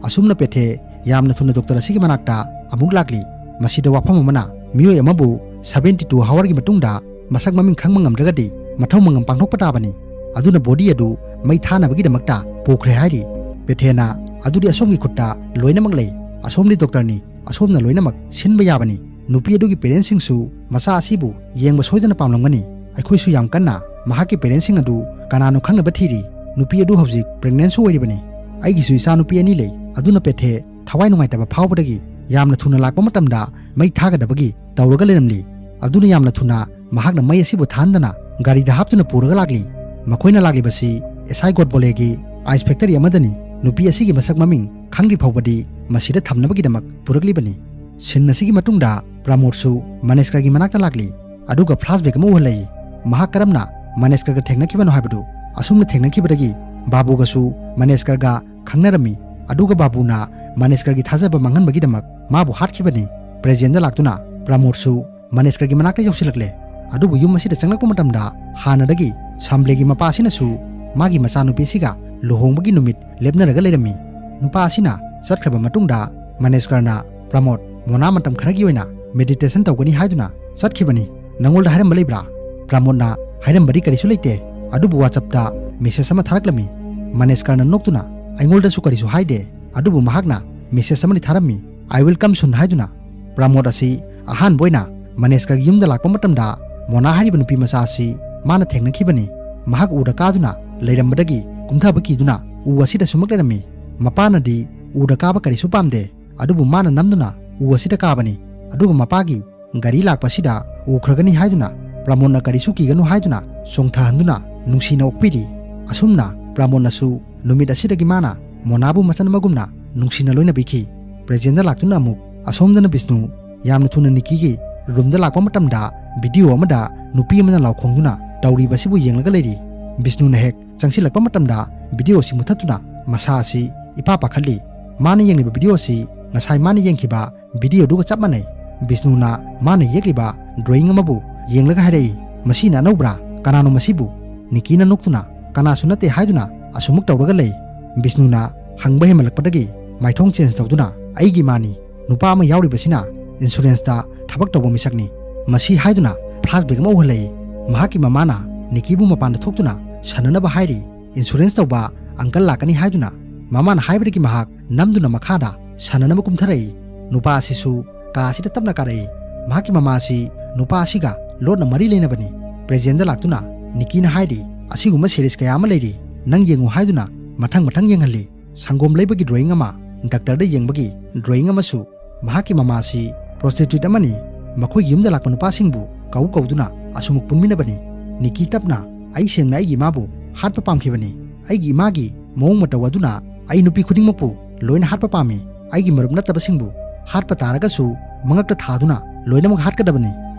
ꯑꯁꯨꯝꯅ ꯄꯦꯊꯦ ꯌꯥꯝꯅ ꯊꯨꯅ ꯗꯣꯛꯇꯔ ꯑꯁꯤꯒꯤ ꯃꯅꯥꯛꯇ ꯑꯃꯨꯛ ꯂꯥꯛꯂꯤ꯫ ꯃꯁꯤꯗ ꯋꯥꯐꯝ ꯑꯃꯅ, ꯃꯤꯑꯣꯏ ꯑꯃꯕꯨ ꯁꯚꯦꯟꯇꯤ ꯇꯨ ꯑꯋꯥꯔꯒꯤ ꯃꯇꯨꯡꯗ ꯃꯁꯛ ꯃꯃꯤꯡ ꯈꯪꯕ ꯉꯝꯗ꯭ꯔꯒꯗꯤ ꯃꯊꯧ ꯃꯉꯝ ꯄꯥꯡꯊꯣꯛꯄ ꯇꯥꯕꯅꯤ꯫ ꯑꯗꯨꯅ ꯕꯣꯗꯤ ꯑꯗꯨ ꯃꯩ ꯊꯥꯅꯕꯒꯤꯗꯃꯛꯇ ꯄꯨꯈ꯭ꯔꯦ ꯍꯥꯏꯔꯤ꯫ ꯄꯦꯊꯦꯅ, ꯑꯗꯨꯗꯤ ꯑꯁꯣꯝꯒꯤ ꯈꯨꯠꯇ ꯂꯣꯏꯅꯃꯛ ꯂꯩ꯫ ꯑꯁꯣꯝꯗꯤ ꯗꯣꯛꯇꯔꯅꯤ, ꯑꯁꯣꯝꯅ ꯂꯣꯏꯅꯃꯛ ꯁꯤꯟꯕ ꯌꯥꯕꯅꯤ꯫ ꯅꯨꯄꯤ ꯑꯗꯨꯒꯤ ꯄꯦꯔꯦꯟꯁꯁꯤꯡꯁꯨ ꯃꯆꯥ ꯑꯁꯤꯕꯨ ꯌꯦꯡꯕ ꯁꯣꯏꯗꯅ ꯄꯥꯝꯂꯝꯒꯅꯤ꯫ ꯑꯩꯈꯣꯏꯁꯨ ꯌꯥꯝ ꯀꯟꯅ ꯃꯍꯥꯛꯀꯤ ꯄꯦꯔꯦꯟꯁꯁꯤꯡ ꯑꯗꯨ ꯀꯅꯥꯅꯣ ꯈꯪꯅꯕ ꯊꯤꯔꯤ꯫ ꯅꯨꯄꯤ ꯑꯗꯨ ꯍꯧꯖꯤꯛ ꯄ꯭ꯔꯦꯒꯅꯦꯟꯁꯨ ꯑꯣꯏꯔꯤꯕꯅꯤ꯫ ꯑꯩꯒꯤꯁꯨ ꯏꯆꯥ ꯅꯨꯄꯤ ꯑꯅꯤ ꯂꯩ꯫ ꯑꯗꯨꯅ ꯄꯦꯊꯦ ꯊꯋꯥꯏ ꯅꯨꯡꯉꯥꯏꯇꯕ ꯐꯥꯎꯕꯗꯒꯤ ꯌꯥꯝꯅ ꯊꯨꯅ ꯂꯥꯛꯄ ꯃꯇꯝꯗ ꯃꯩ ꯊꯥꯒꯗꯕꯒꯤ ꯇꯧꯔꯒ ꯂꯩꯔꯝꯂꯤ꯫ ꯑꯗꯨꯅ ꯌꯥꯝꯅ ꯊꯨꯅ ꯃꯍꯥꯛꯅ ꯃꯩ ꯑꯁꯤꯕꯨ ꯊꯥꯍꯟꯗꯅ ꯒꯥꯔꯤꯗ ꯍꯥꯞꯇꯨꯅ ꯄꯨꯔꯒ ꯂꯥꯛꯂꯤ꯫ ꯃꯈꯣꯏꯅ ꯂꯥꯛꯂꯤꯕꯁꯤ ꯑꯦꯁ ꯑꯥꯏ ꯒꯣꯠꯕꯣꯂꯦꯒꯤ ꯑꯥꯏꯁ ꯐꯦꯛꯇꯔꯤ ꯑꯃꯗꯅꯤ꯫ ꯅꯨꯄꯤ ꯑꯁꯤꯒꯤ ꯃꯁꯛ ꯃꯃꯤꯡ ꯈꯪꯗ꯭ꯔꯤ ꯐꯥꯎꯕꯗꯤ ꯃꯁꯤꯗ ꯊꯝꯅꯕꯒꯤꯗꯃꯛ ꯄꯨꯔꯛꯂꯤꯕꯅꯤ꯫ ꯁꯤꯟ ꯑꯁꯤꯒꯤ ꯃꯇꯨꯡꯗ ꯄ꯭ꯔꯃꯣꯗꯁꯨ ꯃꯅꯦꯁꯀꯔꯒꯤ ꯃꯅꯥꯛꯇ ꯂꯥꯛꯂꯤ꯫ ꯑꯗꯨꯒ ꯐ꯭ꯂꯥꯁꯕꯦꯛ ꯑꯃ ꯎꯍꯜꯂꯛꯏ꯫ ꯃꯍꯥꯛ ꯀꯔꯝꯅ ꯃꯅꯦꯁꯀꯔꯒ ꯊꯦꯡꯅꯈꯤꯕꯅꯣ ꯍꯥꯏꯕꯗꯨ꯫ ꯑꯁꯨꯝꯅ ꯊꯦꯡꯅꯈꯤꯕꯗꯒꯤ ꯕꯥꯕꯨꯒꯁꯨ ꯃꯅꯦꯁꯀꯔꯒ ꯈꯪꯅꯔꯝꯃꯤ꯫ ꯑꯗꯨꯒ ꯕꯥꯕꯨꯅ ꯃꯅꯦꯁꯀꯔꯒꯤ ꯊꯥꯖꯕ ꯃꯥꯡꯍꯟꯕꯒꯤꯗꯃꯛ ꯃꯥꯕꯨ ꯍꯥꯠꯈꯤꯕꯅꯤ꯫ ꯄ꯭ꯔꯦꯖꯦꯟꯗ ꯂꯥꯛꯇꯨꯅ ꯄ꯭ꯔꯃꯣꯗꯁꯨ ꯃꯅꯦꯁꯀꯔꯒꯤ ꯃꯅꯥꯛꯇ ꯌꯧꯁꯤꯜꯂꯛꯂꯦ꯫ ꯑꯗꯨꯕꯨ ꯌꯨꯝ ꯑꯁꯤꯗ ꯆꯪꯂꯛꯄ ꯃꯇꯝꯗ ꯍꯥꯟꯅꯗꯒꯤ ꯁꯝꯕ꯭ꯂꯦꯒꯤ ꯃꯄꯥ ꯑꯁꯤꯅꯁꯨ ꯃꯥꯒꯤ ꯃꯆꯥꯅꯨꯄꯤ ꯑꯁꯤꯒ ꯂꯨꯍꯣꯡꯕꯒꯤ ꯅꯨꯃꯤꯠ ꯂꯦꯞꯅꯔꯒ ꯂꯩꯔꯝꯃꯤ꯫ ꯅꯨꯄꯥ ꯑꯁꯤꯅ ꯆꯠꯈ꯭ꯔꯕ ꯃꯇꯨꯡꯗ ꯃꯅꯦꯁꯀꯔꯅ, "ꯄ꯭ꯔꯃꯣꯗ, ꯃꯣꯅꯥ ꯃꯇꯝ ꯈꯔꯒꯤ ꯑꯣꯏꯅ ꯃꯦꯗꯤꯇꯦꯁꯟ ꯇꯧꯒꯅꯤ ꯍꯥꯏꯗꯨꯅ ꯆꯠꯈꯤꯕꯅꯤ꯫ ꯅꯉꯣꯟꯗ ꯍꯥꯏꯔꯝꯕ ꯂꯩꯕ꯭ꯔꯥ?" ꯄ꯭ꯔꯃꯣꯗꯅ, "ꯍꯥꯏꯔꯝꯕꯗꯤ ꯀꯔꯤꯁꯨ ꯂꯩꯇꯦ, ꯑꯗꯨꯕꯨ ꯋꯥꯆꯞꯇ ꯃꯦꯁꯦꯖ ꯑꯃ ꯊꯥꯔꯛꯂꯝꯃꯤ"꯫ ꯃꯅꯦꯁꯀꯔꯅ ꯅꯣꯛꯇꯨꯅ, "ꯑꯩꯉꯣꯟꯗꯁꯨ ꯀꯔꯤꯁꯨ ꯍꯥꯏꯗꯦ, ꯑꯗꯨꯕꯨ ꯃꯍꯥꯛꯅ ꯃꯦꯁꯦꯖ ꯑꯃꯗꯤ ꯊꯥꯔꯝꯃꯤ, 'I will come soon' ꯍꯥꯏꯗꯨꯅ"꯫ ꯄ꯭ꯔꯃꯣꯗ ꯑꯁꯤ ꯑꯍꯥꯟꯕ ꯑꯣꯏꯅ ꯃꯅꯦꯁꯀꯔꯒꯤ ꯌꯨꯝꯗ ꯂꯥꯛꯄ ꯃꯇꯝꯗ ꯃꯣꯅꯥ ꯍꯥꯏꯔꯤꯕ ꯅꯨꯄꯤ ꯃꯆꯥ ꯑꯁꯤ ꯃꯥꯅ ꯊꯦꯡꯅꯈꯤꯕꯅꯤ꯫ ꯃꯍꯥꯛ ꯎꯗ ꯀꯥꯗꯨꯅ ꯂꯩꯔꯝꯕꯗꯒꯤ ꯀꯨꯝꯊꯕ ꯀꯤꯗꯨꯅ ꯎ ꯑꯁꯤꯗ ꯁꯨꯝꯃꯛ ꯂꯩꯔꯝꯃꯤ꯫ ꯃꯄꯥꯅꯗꯤ ꯎꯗ ꯀꯥꯕ ꯀꯔꯤꯁꯨ ꯄꯥꯝꯗꯦ, ꯑꯗꯨꯕꯨ ꯃꯥꯅ ꯅꯝꯗꯨꯅ ꯎ ꯑꯁꯤꯗ ꯀꯥꯕꯅꯤ꯫ ꯑꯗꯨꯒ ꯃꯄꯥꯒꯤ ꯒꯥꯔꯤ ꯂꯥꯛꯄꯁꯤꯗ ꯎꯈ꯭ꯔꯒꯅꯤ ꯍꯥꯏꯗꯨꯅ ꯄ꯭ꯔꯃꯣꯗꯅ ꯀꯔꯤꯁꯨ ꯀꯤꯒꯅꯨ ꯍꯥꯏꯗꯨꯅ ꯆꯣꯡꯊꯍꯟꯗꯨꯅ ꯅꯨꯡꯁꯤꯅ ꯑꯣꯛꯄꯤꯔꯤ꯫ ꯑꯁꯨꯝꯅ ꯄ꯭ꯔꯃꯣꯗꯅꯁꯨ ꯅꯨꯃꯤꯠ ꯑꯁꯤꯗꯒꯤ ꯃꯥꯅ ꯃꯣꯅꯥꯕꯨ ꯃꯆꯟ ꯑꯃꯒꯨꯝꯅ ꯅꯨꯡꯁꯤꯅ ꯂꯣꯏꯅꯕꯤꯈꯤ꯫ ꯄ꯭ꯔꯦꯖꯦꯟꯗ ꯂꯥꯛꯇꯨꯅ ꯑꯃꯨꯛ ꯑꯁꯣꯝꯗꯅ ꯕꯤꯁꯅꯨ ꯌꯥꯝꯅ ꯊꯨꯅ ꯅꯤꯀꯤꯒꯤ ꯔꯨꯝꯗ ꯂꯥꯛꯄ ꯃꯇꯝꯗ ꯚꯤꯗꯤꯑꯣ ꯑꯃꯗ ꯅꯨꯄꯤ ꯑꯃꯅ ꯂꯥꯎꯈꯣꯡꯗꯨꯅ ꯇꯧꯔꯤꯕꯁꯤꯕꯨ ꯌꯦꯡꯂꯒ ꯂꯩꯔꯤ꯫ ꯕꯤꯁꯅꯨꯅ ꯍꯦꯛ ꯆꯪꯁꯤꯜꯂꯛꯄ ꯃꯇꯝꯗ ꯚꯤꯗꯤꯑꯣ ꯑꯁꯤ ꯃꯨꯊꯠꯇꯨꯅ ꯃꯁꯥ ꯑꯁꯤ ꯏꯄꯥ ꯄꯥꯈꯠꯂꯤ꯫ ꯃꯥꯅ ꯌꯦꯡꯂꯤꯕ ꯚꯤꯗꯤꯑꯣ ꯑꯁꯤ ꯉꯁꯥꯏ ꯃꯥꯅ ꯌꯦꯡꯈꯤꯕ ꯚꯤꯗꯤꯑꯣꯗꯨꯒ ꯆꯞ ꯃꯥꯟꯅꯩ꯫ ꯕꯤꯁꯅꯨꯅ ꯃꯥꯅ ꯌꯦꯛꯂꯤꯕ ꯗ꯭ꯔꯣꯌꯤꯡ ꯑꯃꯕꯨ ꯌꯦꯡꯂꯒ ꯍꯥꯏꯔꯛꯏ, "ꯃꯁꯤꯅ ꯑꯅꯧꯕ꯭ꯔꯥ? ꯀꯅꯥꯅꯣ ꯃꯁꯤꯕꯨ?" ꯅꯤꯀꯤꯅ ꯅꯣꯛꯇꯨꯅ, "ꯀꯅꯥꯁꯨ ꯅꯠꯇꯦ" ꯍꯥꯏꯗꯨꯅ ꯑꯁꯨꯃꯨꯛ ꯇꯧꯔꯒ ꯂꯩ꯫ ꯕꯤꯁꯅꯨꯅ ꯍꯪꯕ ꯍꯦꯟꯃꯜꯂꯛꯄꯗꯒꯤ ꯃꯥꯏꯊꯣꯡ ꯆꯦꯟꯖ ꯇꯧꯗꯨꯅ, "ꯑꯩꯒꯤ ꯏꯃꯥꯅꯤ, ꯅꯨꯄꯥ ꯑꯃ ꯌꯥꯎꯔꯤꯕꯁꯤꯅ ꯏꯟꯁꯨꯔꯦꯟꯁꯇ ꯊꯕꯛ ꯇꯧꯕ ꯃꯤꯁꯛꯅꯤ" ꯃꯁꯤ ꯍꯥꯏꯗꯨꯅ ꯐ꯭ꯂꯥꯁꯕꯦꯛ ꯑꯃ ꯎꯍꯜꯂꯛꯏ꯫ ꯃꯍꯥꯛꯀꯤ ꯃꯃꯥꯅ ꯅꯤꯀꯤꯕꯨ ꯃꯄꯥꯟꯗ ꯊꯣꯛꯇꯨꯅ ꯁꯥꯟꯅꯅꯕ ꯍꯥꯏꯔꯤ꯫ ꯏꯟꯁꯨꯔꯦꯟꯁ ꯇꯧꯕ ꯑꯪꯀꯜ ꯂꯥꯛꯀꯅꯤ ꯍꯥꯏꯗꯨꯅ ꯃꯃꯥꯅ ꯍꯥꯏꯕꯗꯒꯤ ꯃꯍꯥꯛ ꯅꯝꯗꯨꯅ ꯃꯈꯥꯗ ꯁꯥꯟꯅꯅꯕ ꯀꯨꯝꯊꯔꯛꯏ꯫ ꯅꯨꯄꯥ ꯑꯁꯤꯁꯨ ꯀꯥ ꯑꯁꯤꯗ ꯇꯞꯅ ꯀꯥꯔꯛꯏ꯫ ꯃꯍꯥꯛꯀꯤ ꯃꯃꯥ ꯑꯁꯤ ꯅꯨꯄꯥ ꯑꯁꯤꯒ ꯂꯣꯟꯅ ꯃꯔꯤ ꯂꯩꯅꯕꯅꯤ꯫ ꯄ꯭ꯔꯦꯖꯦꯟꯗ ꯂꯥꯛꯇꯨꯅ ꯅꯤꯀꯤꯅ ꯍꯥꯏꯔꯤ, "ꯑꯁꯤꯒꯨꯝꯕ ꯁꯦꯔꯤꯁ ꯀꯌꯥ ꯑꯃ ꯂꯩꯔꯤ, ꯅꯪ ꯌꯦꯡꯉꯨ" ꯍꯥꯏꯗꯨꯅ ꯃꯊꯪ ꯃꯊꯪ ꯌꯦꯡꯍꯜꯂꯤ꯫ ꯁꯪꯒꯣꯝ ꯂꯩꯕꯒꯤ ꯗ꯭ꯔꯣꯌꯤꯡ ꯑꯃ, ꯗꯥꯛꯇꯔꯗ ꯌꯦꯡꯕꯒꯤ ꯗ꯭ꯔꯣꯌꯤꯡ ꯑꯃꯁꯨ꯫ ꯃꯍꯥꯛꯀꯤ ꯃꯃꯥ ꯑꯁꯤ ꯄ꯭ꯔꯣꯁꯇꯤꯇ꯭ꯌꯨꯠ ꯑꯃꯅꯤ꯫ ꯃꯈꯣꯏꯒꯤ ꯌꯨꯝꯗ ꯂꯥꯛꯄ ꯅꯨꯄꯥꯁꯤꯡꯕꯨ ꯀꯧ ꯀꯧꯗꯨꯅ ꯑꯁꯨꯃꯨꯛ ꯄꯨꯟꯃꯤꯟꯅꯕꯅꯤ꯫ ꯅꯤꯀꯤ ꯇꯞꯅ, "ꯑꯩ ꯁꯦꯡꯅ ꯑꯩꯒꯤ ꯏꯃꯥꯕꯨ ꯍꯥꯠꯄ ꯄꯥꯝꯈꯤꯕꯅꯤ꯫ ꯑꯩꯒꯤ ꯏꯃꯥꯒꯤ ꯃꯑꯣꯡ ꯃꯇꯧ ꯑꯗꯨꯅ ꯑꯩ ꯅꯨꯄꯤ ꯈꯨꯗꯤꯡꯃꯛꯄꯨ ꯂꯣꯏꯅ ꯍꯥꯠꯄ ꯄꯥꯝꯃꯤ꯫ ꯑꯩꯒꯤ ꯃꯔꯨꯞ ꯅꯠꯇꯕꯁꯤꯡꯕꯨ ꯍꯥꯠꯄ ꯇꯥꯔꯒꯁꯨ ꯃꯉꯛꯇ ꯊꯥꯗꯨꯅ ꯂꯣꯏꯅꯃꯛ ꯍꯥꯠꯀꯗꯕꯅꯤ"꯫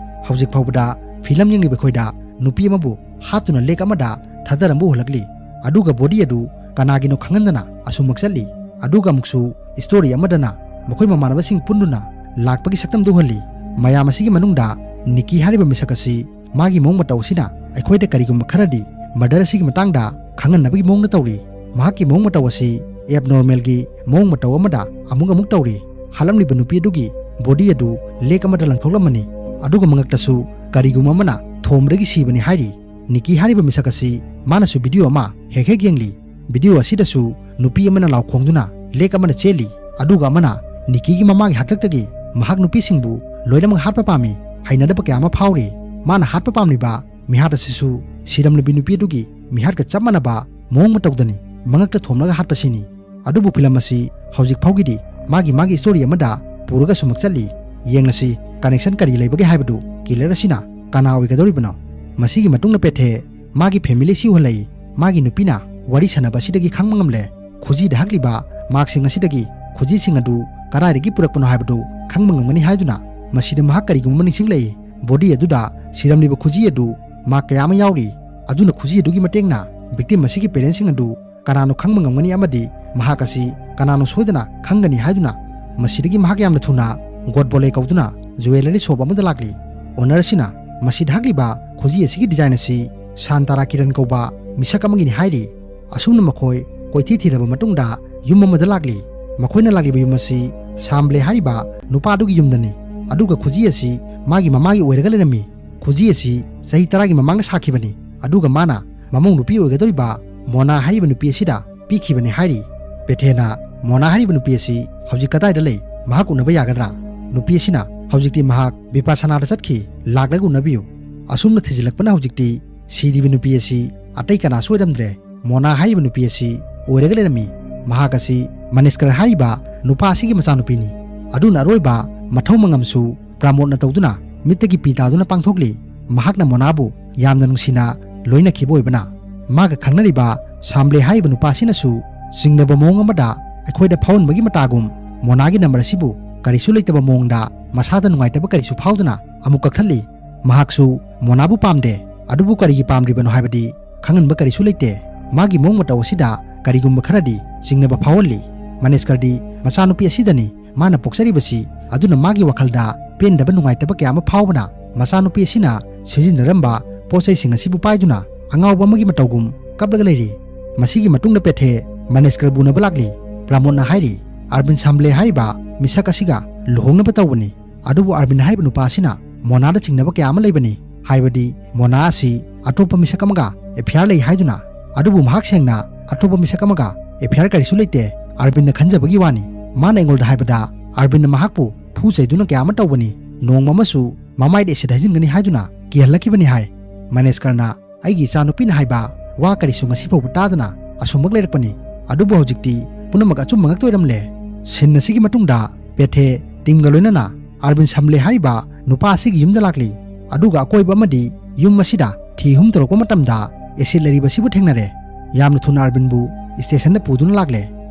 ꯍꯧꯖꯤꯛ ꯐꯥꯎꯕꯗ ꯐꯤꯂꯝ ꯌꯦꯡꯂꯤꯕ ꯑꯩꯈꯣꯏꯗ ꯅꯨꯄꯤ ꯑꯃꯕꯨ ꯍꯥꯠꯇꯨꯅ ꯂꯦꯛ ꯑꯃꯗ ꯊꯥꯗꯔꯝꯕ ꯎꯍꯜꯂꯛꯂꯤ꯫ ꯑꯗꯨꯒ ꯕꯣꯗꯤ ꯑꯗꯨ ꯀꯅꯥꯒꯤꯅꯣ ꯈꯪꯍꯟꯗꯅ ꯑꯁꯨꯝꯃꯛ ꯆꯠꯂꯤ꯫ ꯑꯗꯨꯒ ꯑꯃꯨꯛꯁꯨ ꯁ꯭ꯇꯣꯔꯤ ꯑꯃꯗꯅ ꯃꯈꯣꯏ ꯃꯃꯥꯟꯅꯕꯁꯤꯡ ꯄꯨꯟꯗꯨꯅ ꯂꯥꯛꯄꯒꯤ ꯁꯛꯇꯝꯗꯨ ꯎꯍꯜꯂꯤ꯫ ꯃꯌꯥꯝ ꯑꯁꯤꯒꯤ ꯃꯅꯨꯡꯗ ꯅꯤꯀꯤ ꯍꯥꯏꯔꯤꯕ ꯃꯤꯁꯛ ꯑꯁꯤ ꯃꯥꯒꯤ ꯃꯑꯣꯡ ꯃꯇꯧ ꯑꯁꯤꯅ ꯑꯩꯈꯣꯏꯗ ꯀꯔꯤꯒꯨꯝꯕ ꯈꯔꯗꯤ ꯃꯔꯗꯔ ꯑꯁꯤꯒꯤ ꯃꯇꯥꯡꯗ ꯈꯪꯍꯟꯅꯕꯒꯤ ꯃꯑꯣꯡꯗ ꯇꯧꯔꯤ꯫ ꯃꯍꯥꯛꯀꯤ ꯃꯑꯣꯡ ꯃꯇꯧ ꯑꯁꯤ ꯑꯦꯕꯅꯣꯔꯃꯦꯜꯒꯤ ꯃꯑꯣꯡ ꯃꯇꯧ ꯑꯃꯗ ꯑꯃꯨꯛ ꯑꯃꯨꯛ ꯇꯧꯔꯤ꯫ ꯍꯥꯠꯂꯝꯂꯤꯕ ꯅꯨꯄꯤ ꯑꯗꯨꯒꯤ ꯕꯣꯗꯤ ꯑꯗꯨ ꯂꯦꯛ ꯑꯃꯗ ꯂꯪꯊꯣꯛꯂꯝꯃꯅꯤ꯫ ꯑꯗꯨꯒ ꯃꯉꯛꯇꯁꯨ ꯀꯔꯤꯒꯨꯝꯕ ꯑꯃꯅ ꯊꯣꯝꯕꯗꯒꯤ ꯁꯤꯕꯅꯤ ꯍꯥꯏꯔꯤ꯫ ꯅꯤꯀꯤ ꯍꯥꯏꯔꯤꯕ ꯃꯤꯁꯛ ꯑꯁꯤ ꯃꯥꯅꯁꯨ ꯚꯤꯗꯤꯑꯣ ꯑꯃ ꯍꯦꯛ ꯍꯦꯛ ꯌꯦꯡꯂꯤ꯫ ꯚꯤꯗꯤꯑꯣ ꯑꯁꯤꯗꯁꯨ ꯅꯨꯄꯤ ꯑꯃꯅ ꯂꯥꯎꯈꯣꯡꯗꯨꯅ ꯂꯦꯛ ꯑꯃꯅ ꯆꯦꯜꯂꯤ, ꯑꯗꯨꯒ ꯑꯃꯅ ꯅꯤꯀꯤꯒꯤ ꯃꯃꯥꯒꯤ ꯍꯥꯛꯇꯛꯇꯒꯤ ꯃꯍꯥꯛ ꯅꯨꯄꯤꯁꯤꯡꯕꯨ ꯂꯣꯏꯅꯃꯛ ꯍꯥꯠꯄ ꯄꯥꯝꯃꯤ, ꯍꯩꯅꯗꯕ ꯀꯌꯥ ꯑꯃ ꯐꯥꯎꯔꯤ꯫ ꯃꯥꯅ ꯍꯥꯠꯄ ꯄꯥꯝꯂꯤꯕ ꯃꯤꯍꯥꯠ ꯑꯁꯤꯁꯨ ꯁꯤꯔꯝꯂꯕꯤ ꯅꯨꯄꯤ ꯑꯗꯨꯒꯤ ꯃꯤꯍꯥꯠꯀ ꯆꯞ ꯃꯥꯟꯅꯕ ꯃꯑꯣꯡ ꯃꯇꯧꯗꯅꯤ, ꯃꯉꯛꯇ ꯊꯣꯝꯂꯒ ꯍꯥꯠꯄꯁꯤꯅꯤ꯫ ꯑꯗꯨꯕꯨ ꯐꯤꯂꯝ ꯑꯁꯤ ꯍꯧꯖꯤꯛ ꯐꯥꯎꯒꯤꯗꯤ ꯃꯥꯒꯤ ꯃꯥꯒꯤ ꯁ꯭ꯇꯣꯔꯤ ꯑꯃꯗ ꯄꯨꯔꯒ ꯁꯨꯃꯛ ꯆꯠꯂꯤ꯫ ꯌꯦꯡꯂꯁꯤ, ꯀꯅꯦꯛꯁꯟ ꯀꯔꯤ ꯂꯩꯕꯒꯦ ꯍꯥꯏꯕꯗꯨ꯫ ꯀꯤꯂꯔ ꯑꯁꯤꯅ ꯀꯅꯥ ꯑꯣꯏꯒꯗꯧꯔꯤꯕꯅꯣ? ꯃꯁꯤꯒꯤ ꯃꯇꯨꯡꯗ ꯄꯦꯊꯦ ꯃꯥꯒꯤ ꯐꯦꯃꯤꯂꯤ ꯑꯁꯤ ꯎꯍꯜꯂꯛꯏ꯫ ꯃꯥꯒꯤ ꯅꯨꯄꯤꯅ ꯋꯥꯔꯤ ꯁꯥꯟꯅꯕ ꯑꯁꯤꯗꯒꯤ ꯈꯪꯕ ꯉꯝꯂꯦ꯫ ꯈꯨꯖꯤꯗ ꯍꯛꯂꯤꯕ ꯃꯥꯔꯛꯁꯤꯡ ꯑꯁꯤꯗꯒꯤ ꯈꯨꯖꯤꯁꯤꯡ ꯑꯗꯨ ꯀꯗꯥꯏꯗꯒꯤ ꯄꯨꯔꯛꯄꯅꯣ ꯍꯥꯏꯕꯗꯨ ꯈꯪꯕ ꯉꯝꯒꯅꯤ ꯍꯥꯏꯗꯨꯅ ꯃꯁꯤꯗ ꯃꯍꯥꯛ ꯀꯔꯤꯒꯨꯝꯕ ꯑꯃ ꯅꯤꯡꯁꯤꯡꯂꯛꯏ꯫ ꯕꯣꯗꯤ ꯑꯗꯨꯗ ꯁꯤꯔꯝꯂꯤꯕ ꯈꯨꯖꯤ ꯑꯗꯨ ꯃꯥꯔꯛ ꯀꯌꯥ ꯑꯃ ꯌꯥꯎꯔꯤ꯫ ꯑꯗꯨꯅ ꯈꯨꯖꯤ ꯑꯗꯨꯒꯤ ꯃꯇꯦꯡꯅ ꯚꯤꯛꯇꯤꯝ ꯑꯁꯤꯒꯤ ꯄꯦꯔꯦꯟꯁꯁꯤꯡ ꯑꯗꯨ ꯀꯅꯥꯅꯣ ꯈꯪꯕ ꯉꯝꯒꯅꯤ ꯑꯃꯗꯤ ꯃꯍꯥꯛ ꯑꯁꯤ ꯀꯅꯥꯅꯣ ꯁꯣꯏꯗꯅ ꯈꯪꯒꯅꯤ ꯍꯥꯏꯗꯨꯅ ꯃꯁꯤꯗꯒꯤ ꯃꯍꯥꯛ ꯌꯥꯝꯅ ꯊꯨꯅ ꯒꯣꯗ ꯕꯣꯂꯦ ꯀꯧꯗꯨꯅ ꯖꯨꯋꯦꯂꯔꯤ ꯁꯣꯞ ꯑꯃꯗ ꯂꯥꯛꯂꯤ꯫ ꯑꯣꯅꯔ ꯑꯁꯤꯅ ꯃꯁꯤꯗ ꯍꯛꯂꯤꯕ ꯈꯨꯖꯤ ꯑꯁꯤꯒꯤ ꯗꯤꯖꯥꯏꯟ ꯑꯁꯤ ꯁꯥꯟꯇꯥꯔꯥ ꯀꯤꯔꯟ ꯀꯧꯕ ꯃꯤꯁꯛ ꯑꯃꯒꯤꯅꯤ ꯍꯥꯏꯔꯤ꯫ ꯑꯁꯨꯝꯅ ꯃꯈꯣꯏ ꯀꯣꯏꯊꯤ ꯊꯤꯔꯕ ꯃꯇꯨꯡꯗ ꯌꯨꯝ ꯑꯃꯗ ꯂꯥꯛꯂꯤ꯫ ꯃꯈꯣꯏꯅ ꯂꯥꯛꯂꯤꯕ ꯌꯨꯝ ꯑꯁꯤ ꯁꯥꯝꯕ꯭ꯂꯦ ꯍꯥꯏꯔꯤꯕ ꯅꯨꯄꯥ ꯑꯗꯨꯒꯤ ꯌꯨꯝꯗꯅꯤ꯫ ꯑꯗꯨꯒ ꯈꯨꯖꯤ ꯑꯁꯤ ꯃꯥꯒꯤ ꯃꯃꯥꯒꯤ ꯑꯣꯏꯔꯒ ꯂꯩꯔꯝꯃꯤ꯫ ꯈꯨꯖꯤ ꯑꯁꯤ ꯆꯍꯤ ꯇꯔꯥꯒꯤ ꯃꯃꯥꯡꯗ ꯁꯥꯈꯤꯕꯅꯤ꯫ ꯑꯗꯨꯒ ꯃꯥꯅ ꯃꯃꯧ ꯅꯨꯄꯤ ꯑꯣꯏꯒꯗꯧꯔꯤꯕ ꯃꯣꯅꯥ ꯍꯥꯏꯔꯤꯕ ꯅꯨꯄꯤ ꯑꯁꯤꯗ ꯄꯤꯈꯤꯕꯅꯤ ꯍꯥꯏꯔꯤ꯫ ꯄꯦꯊꯦꯅ ꯃꯣꯅꯥ ꯍꯥꯏꯔꯤꯕ ꯅꯨꯄꯤ ꯑꯁꯤ ꯍꯧꯖꯤꯛ ꯀꯗꯥꯏꯗ ꯂꯩ? ꯃꯍꯥꯛ ꯎꯅꯕ ꯌꯥꯒꯗ꯭ꯔꯥ? ꯅꯨꯄꯤ ꯑꯁꯤꯅ ꯍꯧꯖꯤꯛꯇꯤ ꯃꯍꯥꯛ ꯕꯤꯄꯥꯁꯅꯥꯗ ꯆꯠꯈꯤ, ꯂꯥꯛꯂꯒ ꯎꯅꯕꯤꯌꯨ꯫ ꯑꯁꯨꯝꯅ ꯊꯤꯖꯤꯜꯂꯛꯄꯅ ꯍꯧꯖꯤꯛꯇꯤ ꯁꯤꯔꯤꯕ ꯅꯨꯄꯤ ꯑꯁꯤ ꯑꯇꯩ ꯀꯅꯥꯁꯨ ꯑꯣꯏꯔꯝꯗ꯭ꯔꯦ꯫ ꯃꯣꯅꯥ ꯍꯥꯏꯔꯤꯕ ꯅꯨꯄꯤ ꯑꯁꯤ ꯑꯣꯏꯔꯒ ꯂꯩꯔꯝꯃꯤ꯫ ꯃꯍꯥꯛ ꯑꯁꯤ ꯃꯅꯤꯁꯀꯔ ꯍꯥꯏꯔꯤꯕ ꯅꯨꯄꯥ ꯑꯁꯤꯒꯤ ꯃꯆꯥꯅꯨꯄꯤꯅꯤ꯫ ꯑꯗꯨꯅ ꯑꯔꯣꯏꯕ ꯃꯊꯧ ꯃꯉꯝꯁꯨ ꯄ꯭ꯔꯃꯣꯗꯅ ꯇꯧꯗꯨꯅ ꯃꯤꯠꯇꯒꯤ ꯄꯤ ꯇꯥꯗꯨꯅ ꯄꯥꯡꯊꯣꯛꯂꯤ꯫ ꯃꯍꯥꯛꯅ ꯃꯣꯅꯥꯕꯨ ꯌꯥꯝꯅ ꯅꯨꯡꯁꯤꯅ ꯂꯣꯏꯅꯈꯤꯕ ꯑꯣꯏꯕꯅ, ꯃꯥꯒ ꯈꯪꯅꯔꯤꯕ ꯁꯥꯝꯂꯦ ꯍꯥꯏꯔꯤꯕ ꯅꯨꯄꯥ ꯑꯁꯤꯅꯁꯨ ꯆꯤꯡꯅꯕ ꯃꯑꯣꯡ ꯑꯃꯗ ꯑꯩꯈꯣꯏꯗ ꯐꯥꯎꯍꯟꯕꯒꯤ ꯃꯇꯥꯒꯨꯝ ꯃꯣꯅꯥꯒꯤ ꯅꯝꯕꯔ ꯑꯁꯤꯕꯨ ꯀꯔꯤꯁꯨ ꯂꯩꯇꯕ ꯃꯑꯣꯡꯗ ꯃꯁꯥꯗ ꯅꯨꯡꯉꯥꯏꯇꯕ ꯀꯔꯤꯁꯨ ꯐꯥꯎꯗꯅ ꯑꯃꯨꯛ ꯀꯛꯊꯠꯂꯤ꯫ ꯃꯍꯥꯛꯁꯨ ꯃꯣꯅꯥꯕꯨ ꯄꯥꯝꯗꯦ, ꯑꯗꯨꯕꯨ ꯀꯔꯤꯒꯤ ꯄꯥꯝꯗ꯭ꯔꯤꯕꯅꯣ ꯍꯥꯏꯕꯗꯤ ꯈꯪꯍꯟꯕ ꯀꯔꯤꯁꯨ ꯂꯩꯇꯦ꯫ ꯃꯥꯒꯤ ꯃꯑꯣꯡ ꯃꯇꯧ ꯑꯁꯤꯗ ꯀꯔꯤꯒꯨꯝꯕ ꯈꯔꯗꯤ ꯆꯤꯡꯅꯕ ꯐꯥꯎꯍꯜꯂꯤ꯫ ꯃꯅꯦꯁꯀꯔꯗꯤ ꯃꯆꯥꯅꯨꯄꯤ ꯑꯁꯤꯗꯅꯤ ꯃꯥꯅ ꯄꯣꯛꯆꯔꯤꯕꯁꯤ, ꯑꯗꯨꯅ ꯃꯥꯒꯤ ꯋꯥꯈꯜꯗ ꯄꯦꯟꯗꯕ ꯅꯨꯡꯉꯥꯏꯇꯕ ꯀꯌꯥ ꯑꯃ ꯐꯥꯎꯕꯅ ꯃꯆꯥꯅꯨꯄꯤ ꯑꯁꯤꯅ ꯁꯤꯖꯤꯟꯅꯔꯝꯕ ꯄꯣꯠ ꯆꯩꯁꯤꯡ ꯑꯁꯤꯕꯨ ꯄꯥꯏꯗꯨꯅ ꯑꯉꯥꯎꯕ ꯑꯃꯒꯤ ꯃꯇꯧꯒꯨꯝ ꯀꯞꯂꯒ ꯂꯩꯔꯤ꯫ ꯃꯁꯤꯒꯤ ꯃꯇꯨꯡꯗ ꯄꯦꯊꯦ ꯃꯅꯦꯁꯀꯔꯕꯨ ꯎꯅꯕ ꯂꯥꯛꯂꯤ꯫ ꯄ꯭ꯔꯃꯣꯗꯅ ꯍꯥꯏꯔꯤ, "ꯑꯔꯕꯤꯟ ꯁꯥꯝꯂꯦ ꯍꯥꯏꯔꯤꯕ ꯃꯤꯁꯛ ꯑꯁꯤꯒ ꯂꯨꯍꯣꯡꯅꯕ ꯇꯧꯕꯅꯤ꯫ ꯑꯗꯨꯕꯨ ꯑꯔꯕꯤꯟ ꯍꯥꯏꯔꯤꯕ ꯅꯨꯄꯥ ꯑꯁꯤꯅ ꯃꯣꯅꯥꯗ ꯆꯤꯡꯅꯕ ꯀꯌꯥ ꯑꯃ ꯂꯩꯕꯅꯤ, ꯍꯥꯏꯕꯗꯤ ꯃꯣꯅꯥ ꯑꯁꯤ ꯑꯇꯣꯞꯄ ꯃꯤꯁꯛ ꯑꯃꯒ ꯑꯦꯐꯤꯌꯥꯔ ꯂꯩ ꯍꯥꯏꯗꯨꯅ꯫ ꯑꯗꯨꯕꯨ ꯃꯍꯥꯛ ꯁꯦꯡꯅ ꯑꯇꯣꯞꯄ ꯃꯤꯁꯛ ꯑꯃꯒ ꯑꯦꯐꯤꯌꯥꯔ ꯀꯔꯤꯁꯨ ꯂꯩꯇꯦ, ꯑꯔꯕꯤꯟꯅ ꯈꯟꯖꯕꯒꯤ ꯋꯥꯅꯤ꯫ ꯃꯥꯅ ꯑꯩꯉꯣꯟꯗ ꯍꯥꯏꯕꯗ ꯑꯔꯕꯤꯟꯅ ꯃꯍꯥꯛꯄꯨ ꯐꯨ ꯆꯩꯗꯨꯅ ꯀꯌꯥ ꯑꯃ ꯇꯧꯕꯅꯤ, ꯅꯣꯡꯃ ꯑꯃꯁꯨ ꯃꯃꯥꯏꯗ ꯑꯦꯁꯤꯗ ꯍꯩꯖꯤꯟꯒꯅꯤ ꯍꯥꯏꯗꯨꯅ ꯀꯤꯍꯜꯂꯛꯈꯤꯕꯅꯤ" ꯍꯥꯏ꯫ ꯃꯅꯦꯁꯀꯔꯅ, "ꯑꯩꯒꯤ ꯏꯆꯥꯅꯨꯄꯤꯅ ꯍꯥꯏꯕ ꯋꯥ ꯀꯔꯤꯁꯨ ꯉꯁꯤ ꯐꯥꯎꯕ ꯇꯥꯗꯅ ꯑꯁꯨꯝꯃꯛ ꯂꯩꯔꯛꯄꯅꯤ, ꯑꯗꯨꯕꯨ ꯍꯧꯖꯤꯛꯇꯤ ꯄꯨꯝꯅꯃꯛ ꯑꯆꯨꯝꯕ ꯉꯥꯛꯇ ꯑꯣꯏꯔꯝꯂꯦ"꯫ ꯁꯤꯟ ꯑꯁꯤꯒꯤ ꯃꯇꯨꯡꯗ ꯄꯦꯊꯦ ꯇꯤꯝꯒ ꯂꯣꯏꯅꯅ ꯑꯔꯕꯤꯟ ꯁꯥꯝꯂꯦ ꯍꯥꯏꯔꯤꯕ ꯅꯨꯄꯥ ꯑꯁꯤꯒꯤ ꯌꯨꯝꯗ ꯂꯥꯛꯂꯤ꯫ ꯑꯗꯨꯒ ꯑꯀꯣꯏꯕ ꯑꯃꯗꯤ ꯌꯨꯝ ꯑꯁꯤꯗ ꯊꯤ ꯑꯍꯨꯝ ꯇꯧꯔꯛꯄ ꯃꯇꯝꯗ ꯑꯦꯁꯤꯗ ꯂꯩꯔꯤꯕ ꯑꯁꯤꯕꯨ ꯊꯦꯡꯅꯔꯦ꯫ ꯌꯥꯝꯅ ꯊꯨꯅ ꯑꯔꯕꯤꯟꯕꯨ ꯁ꯭ꯇꯦꯁꯟꯗ ꯄꯨꯗꯨꯅ ꯂꯥꯛꯂꯦ꯫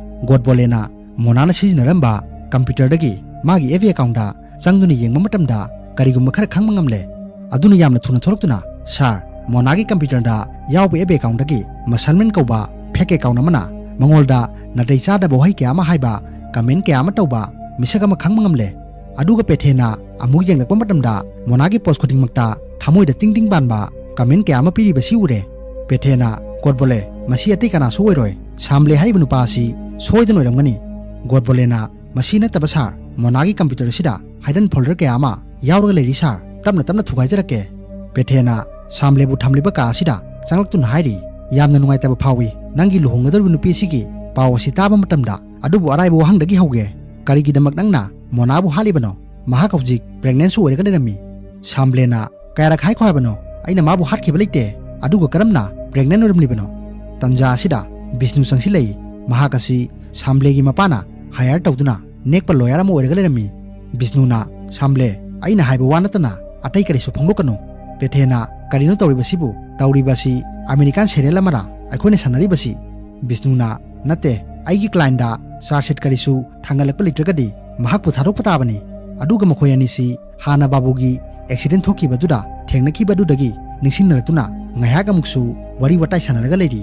ꯒꯣꯗꯕꯣꯂꯦꯅ ꯃꯣꯅꯥꯅ ꯁꯤꯖꯤꯟꯅꯔꯝꯕ ꯀꯝꯄ꯭ꯌꯨꯇꯔꯗꯒꯤ ꯃꯥꯒꯤ ꯑꯦꯐ ꯑꯦ ꯑꯦꯀꯥꯎꯟꯗ ꯆꯪꯗꯨꯅ ꯌꯦꯡꯕ ꯃꯇꯝꯗ ꯀꯔꯤꯒꯨꯝꯕ ꯈꯔ ꯈꯪꯕ ꯉꯝꯂꯦ꯫ ꯑꯗꯨꯅ ꯌꯥꯝꯅ ꯊꯨꯅ ꯊꯣꯛꯂꯛꯇꯨꯅ, "ꯁꯥꯔ, ꯃꯣꯅꯥꯒꯤ ꯀꯝꯄ꯭ꯌꯨꯇꯔꯗ ꯌꯥꯎꯕ ꯑꯦꯐ ꯑꯦ ꯑꯦꯀꯥꯎꯟꯗꯒꯤ ꯃꯁꯜꯃꯦꯟ ꯀꯧꯕ ꯐꯦꯛ ꯑꯦꯀꯥꯎꯟ ꯑꯃꯅ ꯃꯉꯣꯟꯗ ꯅꯥꯇꯩ ꯆꯥꯗꯕ ꯋꯥꯍꯩ ꯀꯌꯥ ꯑꯃ ꯍꯥꯏꯕ, ꯀꯃꯦꯟ ꯀꯌꯥ ꯑꯃ ꯇꯧꯕ ꯃꯤꯁꯛ ꯑꯃ ꯈꯪꯕ ꯉꯝꯂꯦ"꯫ ꯑꯗꯨꯒ ꯄꯦꯊꯦꯅ ꯑꯃꯨꯛ ꯌꯦꯡꯂꯛꯄ ꯃꯇꯝꯗ ꯃꯣꯅꯥꯒꯤ ꯄꯣꯁ ꯈꯨꯗꯤꯡꯃꯛꯇ ꯊꯃꯣꯏꯗ ꯇꯤꯡ ꯇꯤꯡ ꯄꯥꯟꯕ ꯀꯃꯦꯟ ꯀꯌꯥ ꯑꯃ ꯄꯤꯔꯤꯕꯁꯤ ꯎꯔꯦ꯫ ꯄꯦꯊꯦꯅ, "ꯒꯣꯗꯕꯣꯂꯦ, ꯃꯁꯤ ꯑꯇꯩ ꯀꯅꯥꯁꯨ ꯑꯣꯏꯔꯣꯏ, ꯁꯥꯝꯂꯦ ꯍꯥꯏꯔꯤꯕ ꯅꯨꯄꯥ ꯑꯁꯤ ꯁꯣꯏꯗꯅ ꯑꯣꯏꯔꯝꯒꯅꯤ"꯫ ꯒꯣꯗꯕꯣꯂꯦꯅ, "ꯃꯁꯤ ꯅꯠꯇꯕ ꯁꯥꯔ, ꯃꯣꯅꯥꯒꯤ ꯀꯝꯄ꯭ꯌꯨꯇꯔ ꯑꯁꯤꯗ ꯍꯥꯏꯗꯟ ꯐꯣꯜꯗꯔ ꯀꯌꯥ ꯑꯃ ꯌꯥꯎꯔꯒ ꯂꯩꯔꯤ ꯁꯥꯔ, ꯇꯞꯅ ꯇꯞꯅ ꯊꯨꯒꯥꯏꯖꯔꯛꯀꯦ"꯫ ꯄꯦꯊꯦꯅ ꯁꯥꯝꯂꯦꯕꯨ ꯊꯝꯂꯤꯕ ꯀꯥ ꯑꯁꯤꯗ ꯆꯪꯂꯛꯇꯨꯅ ꯍꯥꯏꯔꯤ, "ꯌꯥꯝꯅ ꯅꯨꯡꯉꯥꯏꯇꯕ ꯐꯥꯎꯏ ꯅꯪꯒꯤ ꯂꯨꯍꯣꯡꯒꯗꯧꯔꯤꯕ ꯅꯨꯄꯤ ꯑꯁꯤꯒꯤ ꯄꯥꯎ ꯑꯁꯤ ꯇꯥꯕ ꯃꯇꯝꯗ, ꯑꯗꯨꯕꯨ ꯑꯔꯥꯏꯕ ꯋꯥꯍꯪꯗꯒꯤ ꯍꯧꯒꯦ, ꯀꯔꯤꯒꯤꯗꯃꯛ ꯅꯪꯅ ꯃꯣꯅꯥꯕꯨ ꯍꯥꯠꯂꯤꯕꯅꯣ? ꯃꯍꯥꯛ ꯍꯧꯖꯤꯛ ꯄ꯭ꯔꯦꯒꯅꯦꯟꯁꯨ ꯑꯣꯏꯔꯒ ꯂꯩꯔꯝꯃꯤ"꯫ ꯁꯥꯝꯂꯦꯅ, "ꯀꯌꯥꯔꯛ ꯍꯥꯏꯈꯣ ꯍꯥꯏꯕꯅꯣ ꯑꯩꯅ ꯃꯥꯕꯨ ꯍꯥꯠꯈꯤꯕ ꯂꯩꯇꯦ, ꯑꯗꯨꯒ ꯀꯔꯝꯅ ꯄ꯭ꯔꯦꯒꯅꯦꯟ ꯑꯣꯏꯔꯝꯂꯤꯕꯅꯣ?" ꯇꯟꯖꯥ ꯑꯁꯤꯗ ꯕꯤꯁꯅꯨ ꯆꯪꯁꯤꯜꯂꯛꯏ꯫ ꯃꯍꯥꯛ ꯑꯁꯤ ꯁꯥꯝꯂꯦꯒꯤ ꯃꯄꯥꯅ ꯍꯥꯌꯔ ꯇꯧꯗꯨꯅ ꯅꯦꯛꯄ ꯂꯣꯌꯔ ꯑꯃ ꯑꯣꯏꯔꯒ ꯂꯩꯔꯝꯃꯤ꯫ ꯕꯤꯁꯅꯨꯅ, "ꯁꯥꯝꯂꯦ, ꯑꯩꯅ ꯍꯥꯏꯕ ꯋꯥ ꯅꯠꯇꯅ ꯑꯇꯩ ꯀꯔꯤꯁꯨ ꯐꯣꯡꯗꯣꯛꯀꯅꯨ"꯫ ꯄꯦꯊꯦꯅ, "ꯀꯔꯤꯅꯣ ꯇꯧꯔꯤꯕꯁꯤꯕꯨ? ꯇꯧꯔꯤꯕ ꯑꯁꯤ ꯑꯃꯦꯔꯤꯀꯥꯟ ꯁꯦꯔꯤꯌꯦꯜ ꯑꯃꯔꯥ ꯑꯩꯈꯣꯏꯅ ꯁꯥꯟꯅꯔꯤꯕꯁꯤ?" ꯕꯤꯁꯅꯨꯅ, "ꯅꯠꯇꯦ, ꯑꯩꯒꯤ ꯀ꯭ꯂꯥꯏꯟꯗ ꯆꯥꯔꯖ ꯁꯤꯠ ꯀꯔꯤꯁꯨ ꯊꯥꯡꯒꯠꯂꯛꯄ ꯂꯩꯇ꯭ꯔꯒꯗꯤ ꯃꯍꯥꯛꯄꯨ ꯊꯥꯗꯣꯛꯄ ꯇꯥꯕꯅꯤ꯫ ꯑꯗꯨꯒ ꯃꯈꯣꯏ ꯑꯅꯤꯁꯤ ꯍꯥꯟꯅ ꯕꯥꯕꯨꯒꯤ ꯑꯦꯛꯁꯤꯗꯦꯟ ꯊꯣꯛꯈꯤꯕꯗꯨꯗ ꯊꯦꯡꯅꯈꯤꯕ ꯑꯗꯨꯗꯒꯤ ꯅꯤꯡꯁꯤꯡꯅꯔꯛꯇꯨꯅ ꯉꯥꯏꯍꯥꯛ ꯑꯃꯨꯛꯁꯨ ꯋꯥꯔꯤ ꯋꯥꯇꯥꯏ ꯁꯥꯟꯅꯔꯒ ꯂꯩꯔꯤ꯫"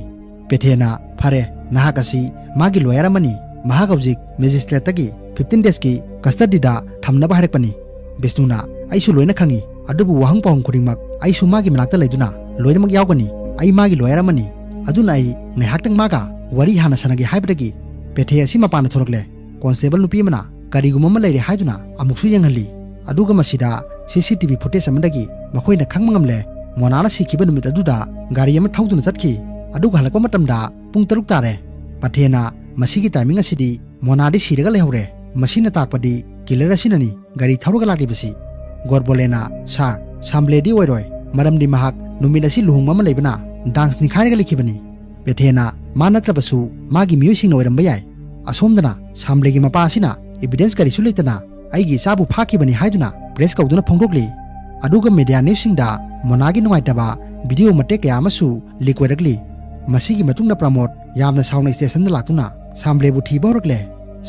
ꯄꯦꯊꯦꯅ, "ꯐꯔꯦ, ꯅꯍꯥꯛ ꯑꯁꯤ ꯃꯥꯒꯤ ꯂꯣꯌꯔ ꯑꯃꯅꯤ꯫ ꯃꯍꯥꯛ ꯍꯧꯖꯤꯛ ꯃꯦꯖꯤꯁꯇ꯭ꯔꯦꯠꯇꯒꯤ ꯐꯤꯐꯇꯤꯟ ꯗꯦꯖꯀꯤ ꯀꯁꯇꯗꯤꯗ ꯊꯝꯅꯕ ꯍꯥꯏꯔꯛꯄꯅꯤ꯫" ꯕꯤꯁꯅꯨꯅ, "ꯑꯩꯁꯨ ꯂꯣꯏꯅ ꯈꯪꯏ, ꯑꯗꯨꯕꯨ ꯋꯥꯍꯪ ꯄꯥꯎꯍꯪ ꯈꯨꯗꯤꯡꯃꯛ ꯑꯩꯁꯨ ꯃꯥꯒꯤ ꯃꯅꯥꯛꯇ ꯂꯩꯗꯨꯅ ꯂꯣꯏꯅꯃꯛ ꯌꯥꯎꯒꯅꯤ꯫ ꯑꯩ ꯃꯥꯒꯤ ꯂꯣꯌꯔ ꯑꯃꯅꯤ꯫ ꯑꯗꯨꯅ ꯑꯩ ꯉꯥꯏꯍꯥꯛꯇꯪ ꯃꯥꯒ ꯋꯥꯔꯤ ꯍꯥꯟꯅ ꯁꯥꯟꯅꯒꯦ" ꯍꯥꯏꯕꯗꯒꯤ ꯄꯦꯊꯦ ꯑꯁꯤ ꯃꯄꯥꯟꯗ ꯊꯣꯛꯂꯛꯂꯦ꯫ ꯀꯣꯟꯁꯇꯦꯕꯜ ꯅꯨꯄꯤ ꯑꯃꯅ ꯀꯔꯤꯒꯨꯝꯕ ꯑꯃ ꯂꯩꯔꯦ ꯍꯥꯏꯗꯨꯅ ꯑꯃꯨꯛꯁꯨ ꯌꯦꯡꯍꯜꯂꯤ꯫ ꯑꯗꯨꯒ ꯃꯁꯤꯗ ꯁꯤ ꯁꯤ ꯇꯤ ꯚꯤ ꯐꯨꯇꯦꯖ ꯑꯃꯗꯒꯤ ꯃꯈꯣꯏꯅ ꯈꯪꯕ ꯉꯝꯂꯦ, ꯃꯣꯅꯥꯅ ꯁꯤꯈꯤꯕ ꯅꯨꯃꯤꯠ ꯑꯗꯨꯗ ꯒꯥꯔꯤ ꯑꯃ ꯊꯧꯗꯨꯅ ꯆꯠꯈꯤ꯫ ꯑꯗꯨꯒ ꯍꯜꯂꯛꯄ ꯃꯇꯝꯗ ꯄꯨꯡ ꯇꯔꯨꯛ ꯇꯥꯔꯦ꯫ ꯄꯦꯊꯦꯅ, "ꯃꯁꯤꯒꯤ ꯇꯥꯏꯃꯤꯡ ꯑꯁꯤꯗꯤ ꯃꯣꯅꯥꯗꯤ ꯁꯤꯔꯒ ꯂꯩꯍꯧꯔꯦ꯫ ꯃꯁꯤꯅ ꯇꯥꯛꯄꯗꯤ ꯀꯤꯂꯔ ꯑꯁꯤꯅꯅꯤ ꯒꯥꯔꯤ ꯊꯧꯔꯒ ꯂꯥꯛꯂꯤꯕꯁꯤ꯫" ꯒꯣꯔꯕꯣꯂꯦꯅ, "ꯁꯥꯔ, ꯁꯥꯝꯕ꯭ꯂꯦꯗꯤ ꯑꯣꯏꯔꯣꯏ, ꯃꯔꯝꯗꯤ ꯃꯍꯥꯛ ꯅꯨꯃꯤꯠ ꯑꯁꯤ ꯂꯨꯍꯣꯡꯕ ꯑꯃ ꯂꯩꯕꯅ ꯗꯥꯟꯁ ꯅꯤꯈꯥꯏꯔꯒ ꯂꯩꯈꯤꯕꯅꯤ꯫" ꯄꯦꯊꯦꯅ, "ꯃꯥ ꯅꯠꯇ꯭ꯔꯕꯁꯨ ꯃꯥꯒꯤ ꯃꯤꯑꯣꯏꯁꯤꯡꯅ ꯑꯣꯏꯔꯝꯕ ꯌꯥꯏ꯫ ꯑꯁꯣꯝꯗꯅ ꯁꯥꯝꯕ꯭ꯂꯦꯒꯤ ꯃꯄꯥ ꯑꯁꯤꯅ ꯏꯕꯤꯗꯦꯟꯁ ꯀꯔꯤꯁꯨ ꯂꯩꯇꯅ ꯑꯩꯒꯤ ꯏꯆꯥꯕꯨ ꯐꯥꯈꯤꯕꯅꯤ ꯍꯥꯏꯗꯨꯅ ꯄ꯭ꯔꯦꯁ ꯀꯧꯗꯨꯅ ꯐꯣꯡꯗꯣꯛꯂꯤ꯫" ꯑꯗꯨꯒ ꯃꯦꯗꯤꯌꯥ ꯅ꯭ꯌꯨꯁꯁꯤꯡꯗ ꯃꯣꯅꯥꯒꯤ ꯅꯨꯡꯉꯥꯏꯇꯕ ꯚꯤꯗꯤꯑꯣ ꯃꯇꯦꯛ ꯀꯌꯥ ꯑꯃꯁꯨ ꯂꯤꯛ ꯑꯣꯏꯔꯛꯂꯤ꯫ ꯃꯁꯤꯒꯤ ꯃꯇꯨꯡꯗ ꯄ꯭ꯔꯃꯣꯗ ꯌꯥꯝꯅ ꯁꯥꯎꯅ ꯁ꯭ꯇꯦꯁꯟꯗ ꯂꯥꯛꯇꯨꯅ ꯁꯥꯝꯕ꯭ꯂꯦꯕꯨ ꯊꯤꯕ ꯍꯧꯔꯛꯂꯦ꯫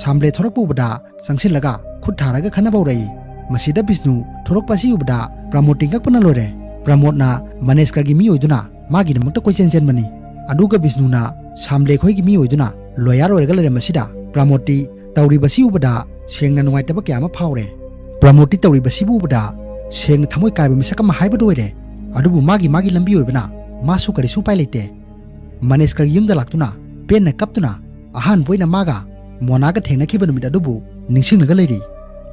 ꯁꯥꯝꯕ꯭ꯂꯦ ꯊꯣꯔꯛꯄ ꯎꯕꯗ ꯆꯪꯁꯤꯜꯂꯒ ꯈꯨꯠ ꯊꯥꯔꯒ ꯈꯟꯅꯕ ꯍꯧꯔꯛꯏ꯫ ꯃꯁꯤꯗ ꯕꯤꯁꯅꯨ ꯊꯣꯔꯛꯄ ꯑꯁꯤ ꯎꯕꯗ ꯄ꯭ꯔꯃꯣꯗꯇꯤ ꯉꯛꯄꯅ ꯂꯣꯏꯔꯦ꯫ ꯄ꯭ꯔꯃꯣꯗꯅ ꯃꯅꯦꯁꯀꯔꯒꯤ ꯃꯤ ꯑꯣꯏꯗꯨꯅ ꯃꯥꯒꯤꯗꯃꯛꯇ ꯀꯣꯏꯆꯦꯟ ꯆꯦꯟꯕꯅꯤ꯫ ꯑꯗꯨꯒ ꯕꯤꯁꯅꯨꯅ ꯁꯥꯝꯕ꯭ꯂꯦ ꯈꯣꯏꯒꯤ ꯃꯤ ꯑꯣꯏꯗꯨꯅ ꯂꯣꯌꯔ ꯑꯣꯏꯔꯒ ꯂꯩꯔꯝꯕꯁꯤꯗ ꯄ꯭ꯔꯃꯣꯗꯇꯤ ꯇꯧꯔꯤꯕꯁꯤ ꯎꯕꯗ ꯁꯦꯡꯅ ꯅꯨꯡꯉꯥꯏꯇꯕ ꯀꯌꯥ ꯑꯃ ꯐꯥꯎꯔꯦ꯫ ꯄ꯭ꯔꯃꯣꯗꯇꯤ ꯇꯧꯔꯤꯕꯁꯤꯕꯨ ꯎꯕꯗ ꯁꯦꯡꯅ ꯊꯃꯣꯏ ꯀꯥꯏꯕ ꯃꯤꯁꯛ ꯑꯃ ꯍꯥꯏꯕꯗꯨ ꯑꯣꯏꯔꯦ꯫ ꯑꯗꯨꯕꯨ ꯃꯥꯒꯤ ꯃꯥꯒꯤ ꯂꯝꯕꯤ ꯑꯣꯏꯕꯅ ꯃꯥꯁꯨ ꯀꯔꯤꯁꯨ ꯎꯄꯥꯏ ꯂꯩꯇꯦ꯫ ꯃꯅꯦꯁꯀꯔꯒꯤ ꯌꯨꯝꯗ ꯂꯥꯛꯇꯨꯅ ꯄꯦꯟꯅ ꯀꯞꯇꯨꯅ ꯑꯍꯥꯟꯕ ꯑꯣꯏꯅ ꯃꯥꯒ ꯃꯣꯅꯥꯒ ꯊꯦꯡꯅꯈꯤꯕ ꯅꯨꯃꯤꯠ ꯑꯗꯨꯕꯨ ꯅꯤꯡꯁꯤꯡꯂꯒ ꯂꯩꯔꯤ꯫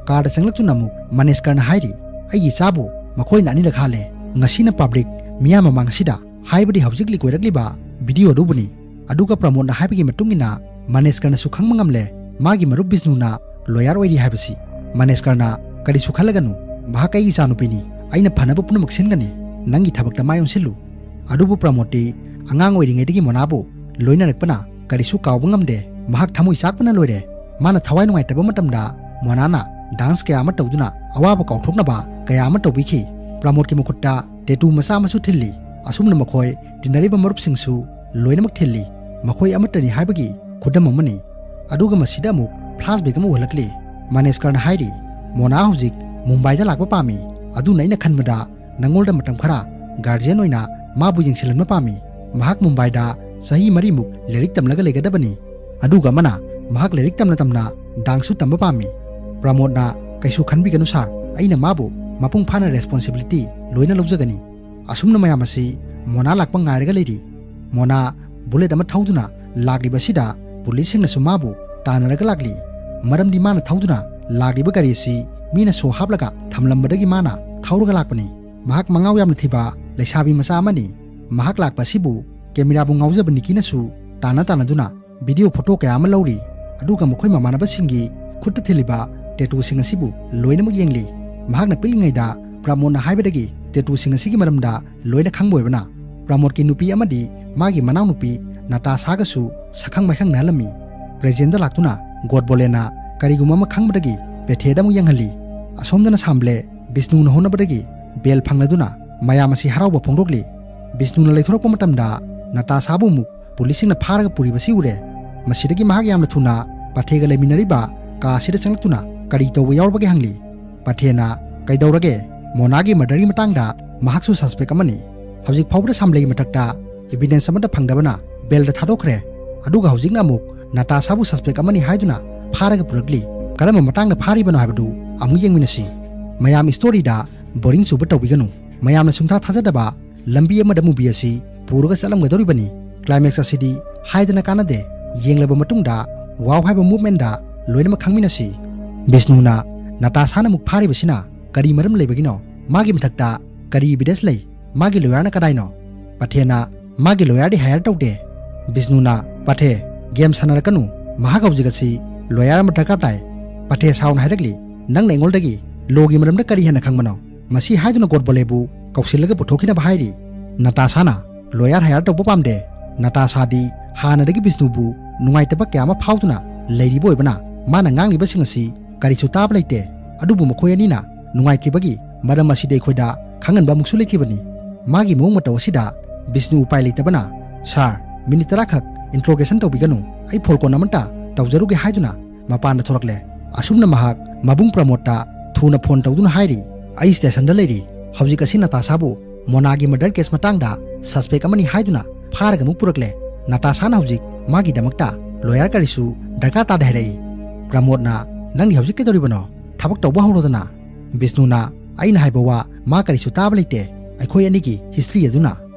ꯀꯥꯔꯗ ꯆꯪꯂꯛꯇꯨꯅ ꯑꯃꯨꯛ ꯃꯅꯦꯁꯀꯔꯅ ꯍꯥꯏꯔꯤ, "ꯑꯩꯒꯤ ꯏꯆꯥꯕꯨ ꯃꯈꯣꯏꯅ ꯑꯅꯤꯔꯛ ꯍꯥꯠꯂꯦ꯫ ꯉꯁꯤꯅ ꯄꯕ꯭ꯂꯤꯛ ꯃꯤꯌꯥꯝ ꯃꯃꯥꯡ ꯑꯁꯤꯗ ꯍꯥꯏꯕꯗꯤ ꯍꯧꯖꯤꯛ ꯂꯤꯛ ꯑꯣꯏꯔꯛꯂꯤꯕ ꯚꯤꯗꯤꯑꯣ ꯑꯗꯨꯕꯨꯅꯤ꯫" ꯑꯗꯨꯒ ꯄ꯭ꯔꯃꯣꯗꯅ ꯍꯥꯏꯕꯒꯤ ꯃꯇꯨꯡ ꯏꯟꯅ ꯃꯅꯦꯁꯀꯔꯅꯁꯨ ꯈꯪꯕ ꯉꯝꯂꯦ ꯃꯥꯒꯤ ꯃꯔꯨꯞ ꯕꯤꯁꯅꯨꯅ ꯂꯣꯌꯔ ꯑꯣꯏꯔꯤ ꯍꯥꯏꯕꯁꯤ꯫ ꯃꯅꯦꯁꯀꯔꯅ, "ꯀꯔꯤꯁꯨ ꯈꯜꯂꯒꯅꯨ, ꯃꯍꯥꯛ ꯑꯩꯒꯤ ꯏꯆꯥꯅꯨꯄꯤꯅꯤ꯫ ꯑꯩꯅ ꯐꯅꯕ ꯄꯨꯝꯅꯃꯛ ꯁꯤꯟꯒꯅꯤ꯫ ꯅꯪꯒꯤ ꯊꯕꯛꯇ ꯃꯥꯏ ꯑꯣꯟꯁꯤꯜꯂꯨ꯫" ꯑꯗꯨꯕꯨ ꯄ꯭ꯔꯃꯣꯗꯇꯤ ꯑꯉꯥꯡ ꯑꯣꯏꯔꯤꯉꯩꯗꯒꯤ ꯃꯣꯅꯥꯕꯨ ꯂꯣꯏꯅꯔꯛꯄꯅ ꯀꯔꯤꯁꯨ ꯀꯥꯎꯕ ꯉꯝꯗꯦ꯫ ꯃꯍꯥꯛ ꯊꯃꯣꯏ ꯆꯥꯛꯄꯅ ꯂꯣꯏꯔꯦ꯫ ꯃꯥꯅ ꯊꯋꯥꯏ ꯅꯨꯡꯉꯥꯏꯇꯕ ꯃꯇꯝꯗ ꯃꯣꯅꯥꯅ ꯗꯥꯟꯁ ꯀꯌꯥ ꯑꯃ ꯇꯧꯗꯨꯅ ꯑꯋꯥꯕ ꯀꯥꯎꯊꯣꯛꯅꯕ ꯀꯌꯥ ꯑꯃ ꯇꯧꯕꯤꯈꯤ꯫ ꯄ꯭ꯔꯃꯣꯗꯀꯤ ꯃꯈꯨꯠꯇ ꯇꯦꯇꯨ ꯃꯆꯥ ꯑꯃꯁꯨ ꯊꯤꯜꯂꯤ꯫ ꯑꯁꯨꯝꯅ ꯃꯈꯣꯏ ꯇꯤꯟꯅꯔꯤꯕ ꯃꯔꯨꯞꯁꯤꯡꯁꯨ ꯂꯣꯏꯅꯃꯛ ꯊꯤꯜꯂꯤ꯫ ꯃꯈꯣꯏ ꯑꯃꯠꯇꯅꯤ ꯍꯥꯏꯕꯒꯤ ꯈꯨꯗꯝ ꯑꯃꯅꯤ꯫ ꯑꯗꯨꯒ ꯃꯁꯤꯗ ꯑꯃꯨꯛ flashback ꯑꯃ ꯎꯍꯜꯂꯛꯂꯤ꯫ ꯃꯅꯦꯁꯀꯔꯅ ꯍꯥꯏꯔꯤ, "ꯃꯣꯅꯥ ꯍꯧꯖꯤꯛ ꯃꯨꯝꯕꯥꯏꯗ ꯂꯥꯛꯄ ꯄꯥꯝꯃꯤ꯫ ꯑꯗꯨꯅ ꯑꯩꯅ ꯈꯟꯕꯗ ꯅꯉꯣꯟꯗ ꯃꯇꯝ ꯈꯔ guardian ꯑꯣꯏꯅ ꯃꯥꯕꯨ ꯌꯦꯡꯁꯤꯜꯍꯟꯕ ꯄꯥꯝꯃꯤ꯫ ꯃꯍꯥꯛ ꯃꯨꯝꯕꯥꯏꯗ ꯆꯍꯤ ꯃꯔꯤꯃꯨꯛ ꯂꯥꯏꯔꯤꯛ ꯇꯝꯂꯒ ꯂꯩꯒꯗꯕꯅꯤ꯫ ꯑꯗꯨꯒ ꯑꯃꯅ ꯃꯍꯥꯛ ꯂꯥꯏꯔꯤꯛ ꯇꯝꯅ ꯇꯝꯅ dance ꯁꯨ ꯇꯝꯕ ꯄꯥꯝꯃꯤ꯫" ꯄ꯭ꯔꯃꯣꯗꯅ, "ꯀꯩꯁꯨ ꯈꯟꯕꯤꯒꯅꯨ ꯁꯥꯔ, ꯑꯩꯅ ꯃꯥꯕꯨ ꯃꯄꯨꯡ ꯐꯥꯅ responsibility ꯂꯣꯏꯅ ꯂꯧꯖꯒꯅꯤ꯫" ꯑꯁꯨꯝꯅ ꯃꯌꯥꯝ ꯑꯁꯤ ꯃꯣꯅꯥ ꯂꯥꯛꯄ ꯉꯥꯏꯔꯒ ꯂꯩꯔꯤ꯫ ꯃꯣꯅꯥ bullet ꯑꯃ ꯊꯧꯗꯨꯅ ꯂꯥꯛꯂꯤꯕ ꯑꯁꯤꯗ ꯄꯨꯂꯤꯁꯁꯤꯡꯅꯁꯨ ꯃꯥꯕꯨ ꯇꯥꯟꯅꯔꯒ ꯂꯥꯛꯂꯤ꯫ ꯃꯔꯝꯗꯤ ꯃꯥꯅ ꯊꯧꯗꯨꯅ ꯂꯥꯛꯂꯤꯕ ꯒꯥꯔꯤ ꯑꯁꯤ ꯃꯤꯅ ꯁꯣ ꯍꯥꯞꯂꯒ ꯊꯝꯂꯝꯕꯗꯒꯤ ꯃꯥꯅ ꯊꯧꯔꯒ ꯂꯥꯛꯄꯅꯤ꯫ ꯃꯍꯥꯛ ꯃꯉꯥꯎ ꯌꯥꯝꯅ ꯊꯤꯕ ꯂꯩꯁꯥꯕꯤ ꯃꯆꯥ ꯑꯃꯅꯤ꯫ ꯃꯍꯥꯛ ꯂꯥꯛꯄ ꯑꯁꯤꯕꯨ camera ꯕꯨ ꯉꯥꯎꯖꯕ ꯅꯤꯀꯤꯅꯁꯨ ꯇꯥꯟꯅ ꯇꯥꯟꯅꯗꯨꯅ video photo ꯀꯌꯥ ꯑꯃ ꯂꯧꯔꯤ꯫ ꯑꯗꯨꯒ ꯃꯈꯣꯏ ꯃꯃꯥꯟꯅꯕꯁꯤꯡꯒꯤ ꯈꯨꯠꯇ ꯊꯤꯜꯂꯤꯕ tattoo ꯁꯤꯡ ꯑꯁꯤꯕꯨ ꯂꯣꯏꯅꯃꯛ ꯌꯦꯡꯂꯤ꯫ ꯃꯍꯥꯛꯅ ꯄꯤꯛꯂꯤꯉꯩꯗ ꯄ꯭ꯔꯃꯣꯗꯅ ꯍꯥꯏꯕꯗꯒꯤ tattoo ꯁꯤꯡ ꯑꯁꯤꯒꯤ ꯃꯔꯝꯗ ꯂꯣꯏꯅ ꯈꯪꯕ ꯑꯣꯏꯕꯅ, ꯄ꯭ꯔꯃꯣꯗꯀꯤ ꯅꯨꯄꯤ ꯑꯃꯗꯤ ꯃꯥꯒꯤ ꯃꯅꯥꯎꯅꯨꯄꯤ ꯅꯇꯥꯁꯥꯒꯁꯨ ꯁꯛꯈꯪ ꯃꯥꯏꯈꯪꯅꯍꯜꯂꯝꯃꯤ꯫ ꯄ꯭ꯔꯦꯖꯦꯟꯗ ꯂꯥꯛꯇꯨꯅ ꯒꯣꯗꯕꯣꯂꯦꯅ ꯀꯔꯤꯒꯨꯝꯕ ꯑꯃ ꯈꯪꯕꯗꯒꯤ ꯄꯦꯊꯦꯗ ꯑꯃꯨꯛ ꯌꯦꯡꯍꯜꯂꯤ꯫ ꯑꯁꯣꯝꯗꯅ ꯁꯥꯝꯕ꯭ꯂꯦ ꯕꯤꯁꯅꯨꯅ ꯍꯣꯠꯅꯕꯗꯒꯤ ꯕꯦꯜ ꯐꯪꯂꯗꯨꯅ ꯃꯌꯥꯝ ꯑꯁꯤ ꯍꯔꯥꯎꯕ ꯐꯣꯡꯗꯣꯛꯂꯤ꯫ ꯕꯤꯁꯅꯨꯅ ꯂꯩꯊꯣꯔꯛꯄ ꯃꯇꯝꯗ ꯅꯇꯥꯁꯥꯕꯨ ꯑꯃꯨꯛ ꯄꯨꯂꯤꯁꯁꯤꯡꯅ ꯐꯥꯔꯒ ꯄꯨꯔꯤꯕꯁꯤ ꯎꯔꯦ꯫ ꯃꯁꯤꯗꯒꯤ ꯃꯍꯥꯛ ꯌꯥꯝꯅ ꯊꯨꯅ ꯄꯥꯊꯦꯒ ꯂꯩꯃꯤꯟꯅꯔꯤꯕ ꯀꯥ ꯑꯁꯤꯗ ꯆꯪꯂꯛꯇꯨꯅ ꯀꯔꯤ ꯇꯧꯕ ꯌꯥꯎꯔꯕꯒꯦ ꯍꯪꯂꯤ꯫ ꯄꯥꯊꯦꯅ, "ꯀꯩꯗꯧꯔꯒꯦ? ꯃꯣꯅꯥꯒꯤ murder ꯒꯤ ꯃꯇꯥꯡꯗ ꯃꯍꯥꯛꯁꯨ suspect ꯑꯃꯅꯤ꯫ ꯍꯧꯖꯤꯛ ꯐꯥꯎꯕꯗ ꯁꯥꯝꯕ꯭ꯂꯦꯒꯤ ꯃꯊꯛꯇ evidence ꯑꯃꯠꯇ ꯐꯪꯗꯕꯅ ꯕꯦꯜꯗ ꯊꯥꯗꯣꯛꯈ꯭ꯔꯦ꯫ ꯑꯗꯨꯒ ꯍꯧꯖꯤꯛꯅ ꯑꯃꯨꯛ ꯅꯇꯥꯁꯥꯕꯨ suspect ꯑꯃꯅꯤ ꯍꯥꯏꯗꯨꯅ ꯐꯥꯔꯒ ꯄꯨꯔꯛꯂꯤ꯫ ꯀꯔꯝꯕ ꯃꯇꯥꯡꯗ ꯐꯥꯔꯤꯕꯅꯣ ꯍꯥꯏꯕꯗꯨ ꯑꯃꯨꯛ ꯌꯦꯡꯃꯤꯟꯅꯁꯤ꯫ ꯃꯌꯥꯝ story ꯗ boring ꯆꯨꯕ ꯇꯧꯕꯤꯒꯅꯨ꯫ ꯃꯌꯥꯝꯅ ꯁꯨꯡꯊꯥ ꯊꯥꯖꯗꯕ ꯂꯝꯕꯤ ꯑꯃꯗ movie ꯑꯁꯤ ꯄꯨꯔꯒ ꯆꯠꯂꯝꯒꯗꯧꯔꯤꯕꯅꯤ꯫ Climax ꯑꯁꯤꯗꯤ ꯍꯥꯏꯗꯅ ꯀꯥꯟꯅꯗꯦ꯫ ꯌꯦꯡꯂꯕ ꯃꯇꯨꯡꯗ wow ꯍꯥꯏꯕ movement ꯗ ꯂꯣꯏꯅꯃꯛ ꯈꯪꯃꯤꯟꯅꯁꯤ꯫" ꯕꯤꯁꯅꯨꯅ, "ꯅꯇꯥꯁꯥꯅ ꯑꯃꯨꯛ ꯐꯥꯔꯤꯕꯁꯤꯅ ꯀꯔꯤ ꯃꯔꯝ ꯂꯩꯕꯒꯤꯅꯣ? ꯃꯥꯒꯤ ꯃꯊꯛꯇ ꯀꯔꯤ evidence ꯂꯩ? ꯃꯥꯒꯤ lawyer ꯅ ꯀꯗꯥꯏꯅꯣ?" ꯄꯥꯊꯦꯅ, "ꯃꯥꯒꯤ lawyer ꯗꯤ hire ꯇꯧꯗꯦ꯫" ꯕꯤꯁꯅꯨꯅ, "ꯄꯥꯊꯦ, game ꯁꯥꯟꯅꯔꯛꯀꯅꯨ꯫ ꯃꯍꯥꯛ ꯍꯧꯖꯤꯛ ꯑꯁꯤ lawyer ꯑꯃ ꯗꯔꯀꯥꯔ ꯇꯥꯏ꯫" ꯄꯥꯊꯦ ꯁꯥꯎꯅ ꯍꯥꯏꯔꯛꯂꯤ, "ꯅꯪꯅ ꯑꯩꯉꯣꯟꯗꯒꯤ law ꯒꯤ ꯃꯔꯝꯗ ꯀꯔꯤ ꯍꯦꯟꯅ ꯈꯪꯕꯅꯣ?" ꯃꯁꯤ ꯍꯥꯏꯗꯨꯅ ꯒꯣꯗꯕꯣꯂꯦꯕꯨ ꯀꯧꯁꯤꯜꯂꯒ ꯄꯨꯊꯣꯛꯈꯤꯅꯕ ꯍꯥꯏꯔꯤ꯫ ꯅꯇꯥꯁꯥꯅ, "Lawyer hire ꯇꯧꯕ ꯄꯥꯝꯗꯦ꯫ ꯅꯇꯥꯁꯥꯗꯤ ꯍꯥꯟꯅꯗꯒꯤ ꯕꯤꯁꯅꯨꯕꯨ ꯅꯨꯡꯉꯥꯏꯇꯕ ꯀꯌꯥ ꯑꯃ ꯐꯥꯎꯗꯨꯅ ꯂꯩꯔꯤꯕ ꯑꯣꯏꯕꯅ ꯃꯥꯅ ꯉꯥꯡꯂꯤꯕꯁꯤꯡ ꯑꯁꯤ ꯀꯔꯤꯁꯨ ꯇꯥꯕ ꯂꯩꯇꯦ꯫ ꯑꯗꯨꯕꯨ ꯃꯈꯣꯏ ꯑꯅꯤꯅ ꯅꯨꯡꯉꯥꯏꯇ꯭ꯔꯤꯕꯒꯤ ꯃꯔꯝ ꯑꯁꯤꯗꯤ ꯑꯩꯈꯣꯏꯗ ꯈꯪꯍꯟꯕ ꯑꯃꯨꯛꯁꯨ ꯂꯩꯈꯤꯕꯅꯤ꯫ ꯃꯥꯒꯤ ꯃꯑꯣꯡ ꯃꯇꯧ ꯑꯁꯤꯗ ꯕꯤꯁꯅꯨ ꯎꯄꯥꯏ ꯂꯩꯇꯕꯅ, "ꯁꯥꯔ, ꯃꯤꯅꯤꯠ ꯇꯔꯥꯈꯛ ꯏꯟꯇ꯭ꯔꯣꯒꯦꯁꯟ ꯇꯧꯕꯤꯒꯅꯨ, ꯑꯩ ꯐꯣꯟ ꯀꯣꯟ ꯑꯃꯇ ꯇꯧꯖꯔꯨꯒꯦ" ꯍꯥꯏꯗꯨꯅ ꯃꯄꯥꯟꯗ ꯊꯣꯔꯛꯂꯦ꯫ ꯑꯁꯨꯝꯅ ꯃꯍꯥꯛ ꯃꯕꯨꯡ ꯄ꯭ꯔꯃꯣꯗꯇ ꯊꯨꯅ ꯐꯣꯟ ꯇꯧꯗꯨꯅ ꯍꯥꯏꯔꯤ, "ꯑꯩ ꯁ꯭ꯇꯦꯁꯟꯗ ꯂꯩꯔꯤ꯫ ꯍꯧꯖꯤꯛ ꯑꯁꯤ ꯅꯇꯥꯁꯥꯕꯨ ꯃꯣꯅꯥꯒꯤ ꯃꯔꯗꯔ ꯀꯦꯁ ꯃꯇꯥꯡꯗ ꯁꯁꯄꯦꯛ ꯑꯃꯅꯤ ꯍꯥꯏꯗꯨꯅ ꯐꯥꯔꯒ ꯑꯃꯨꯛ ꯄꯨꯔꯛꯂꯦ꯫ ꯅꯇꯥꯁꯥꯅ ꯍꯧꯖꯤꯛ ꯃꯥꯒꯤꯗꯃꯛꯇ ꯂꯣꯌꯔ ꯀꯔꯤꯁꯨ ꯗꯔꯀꯥꯔ ꯇꯥꯗꯦ" ꯍꯥꯏꯔꯛꯏ꯫ ꯄ꯭ꯔꯃꯣꯗꯅ, "ꯅꯪꯗꯤ ꯍꯧꯖꯤꯛ ꯀꯩꯗꯧꯔꯤꯕꯅꯣ? ꯊꯕꯛ ꯇꯧꯕ ꯍꯧꯔꯣꯗꯅ꯫" ꯕꯤꯁꯅꯨꯅ, "ꯑꯩꯅ ꯍꯥꯏꯕ ꯋꯥ ꯃꯥ ꯀꯔꯤꯁꯨ ꯇꯥꯕ ꯂꯩꯇꯦ꯫ ꯑꯩꯈꯣꯏ ꯑꯅꯤꯒꯤ ꯍꯤꯁꯇ꯭ꯔꯤ ꯑꯗꯨꯅ꯫"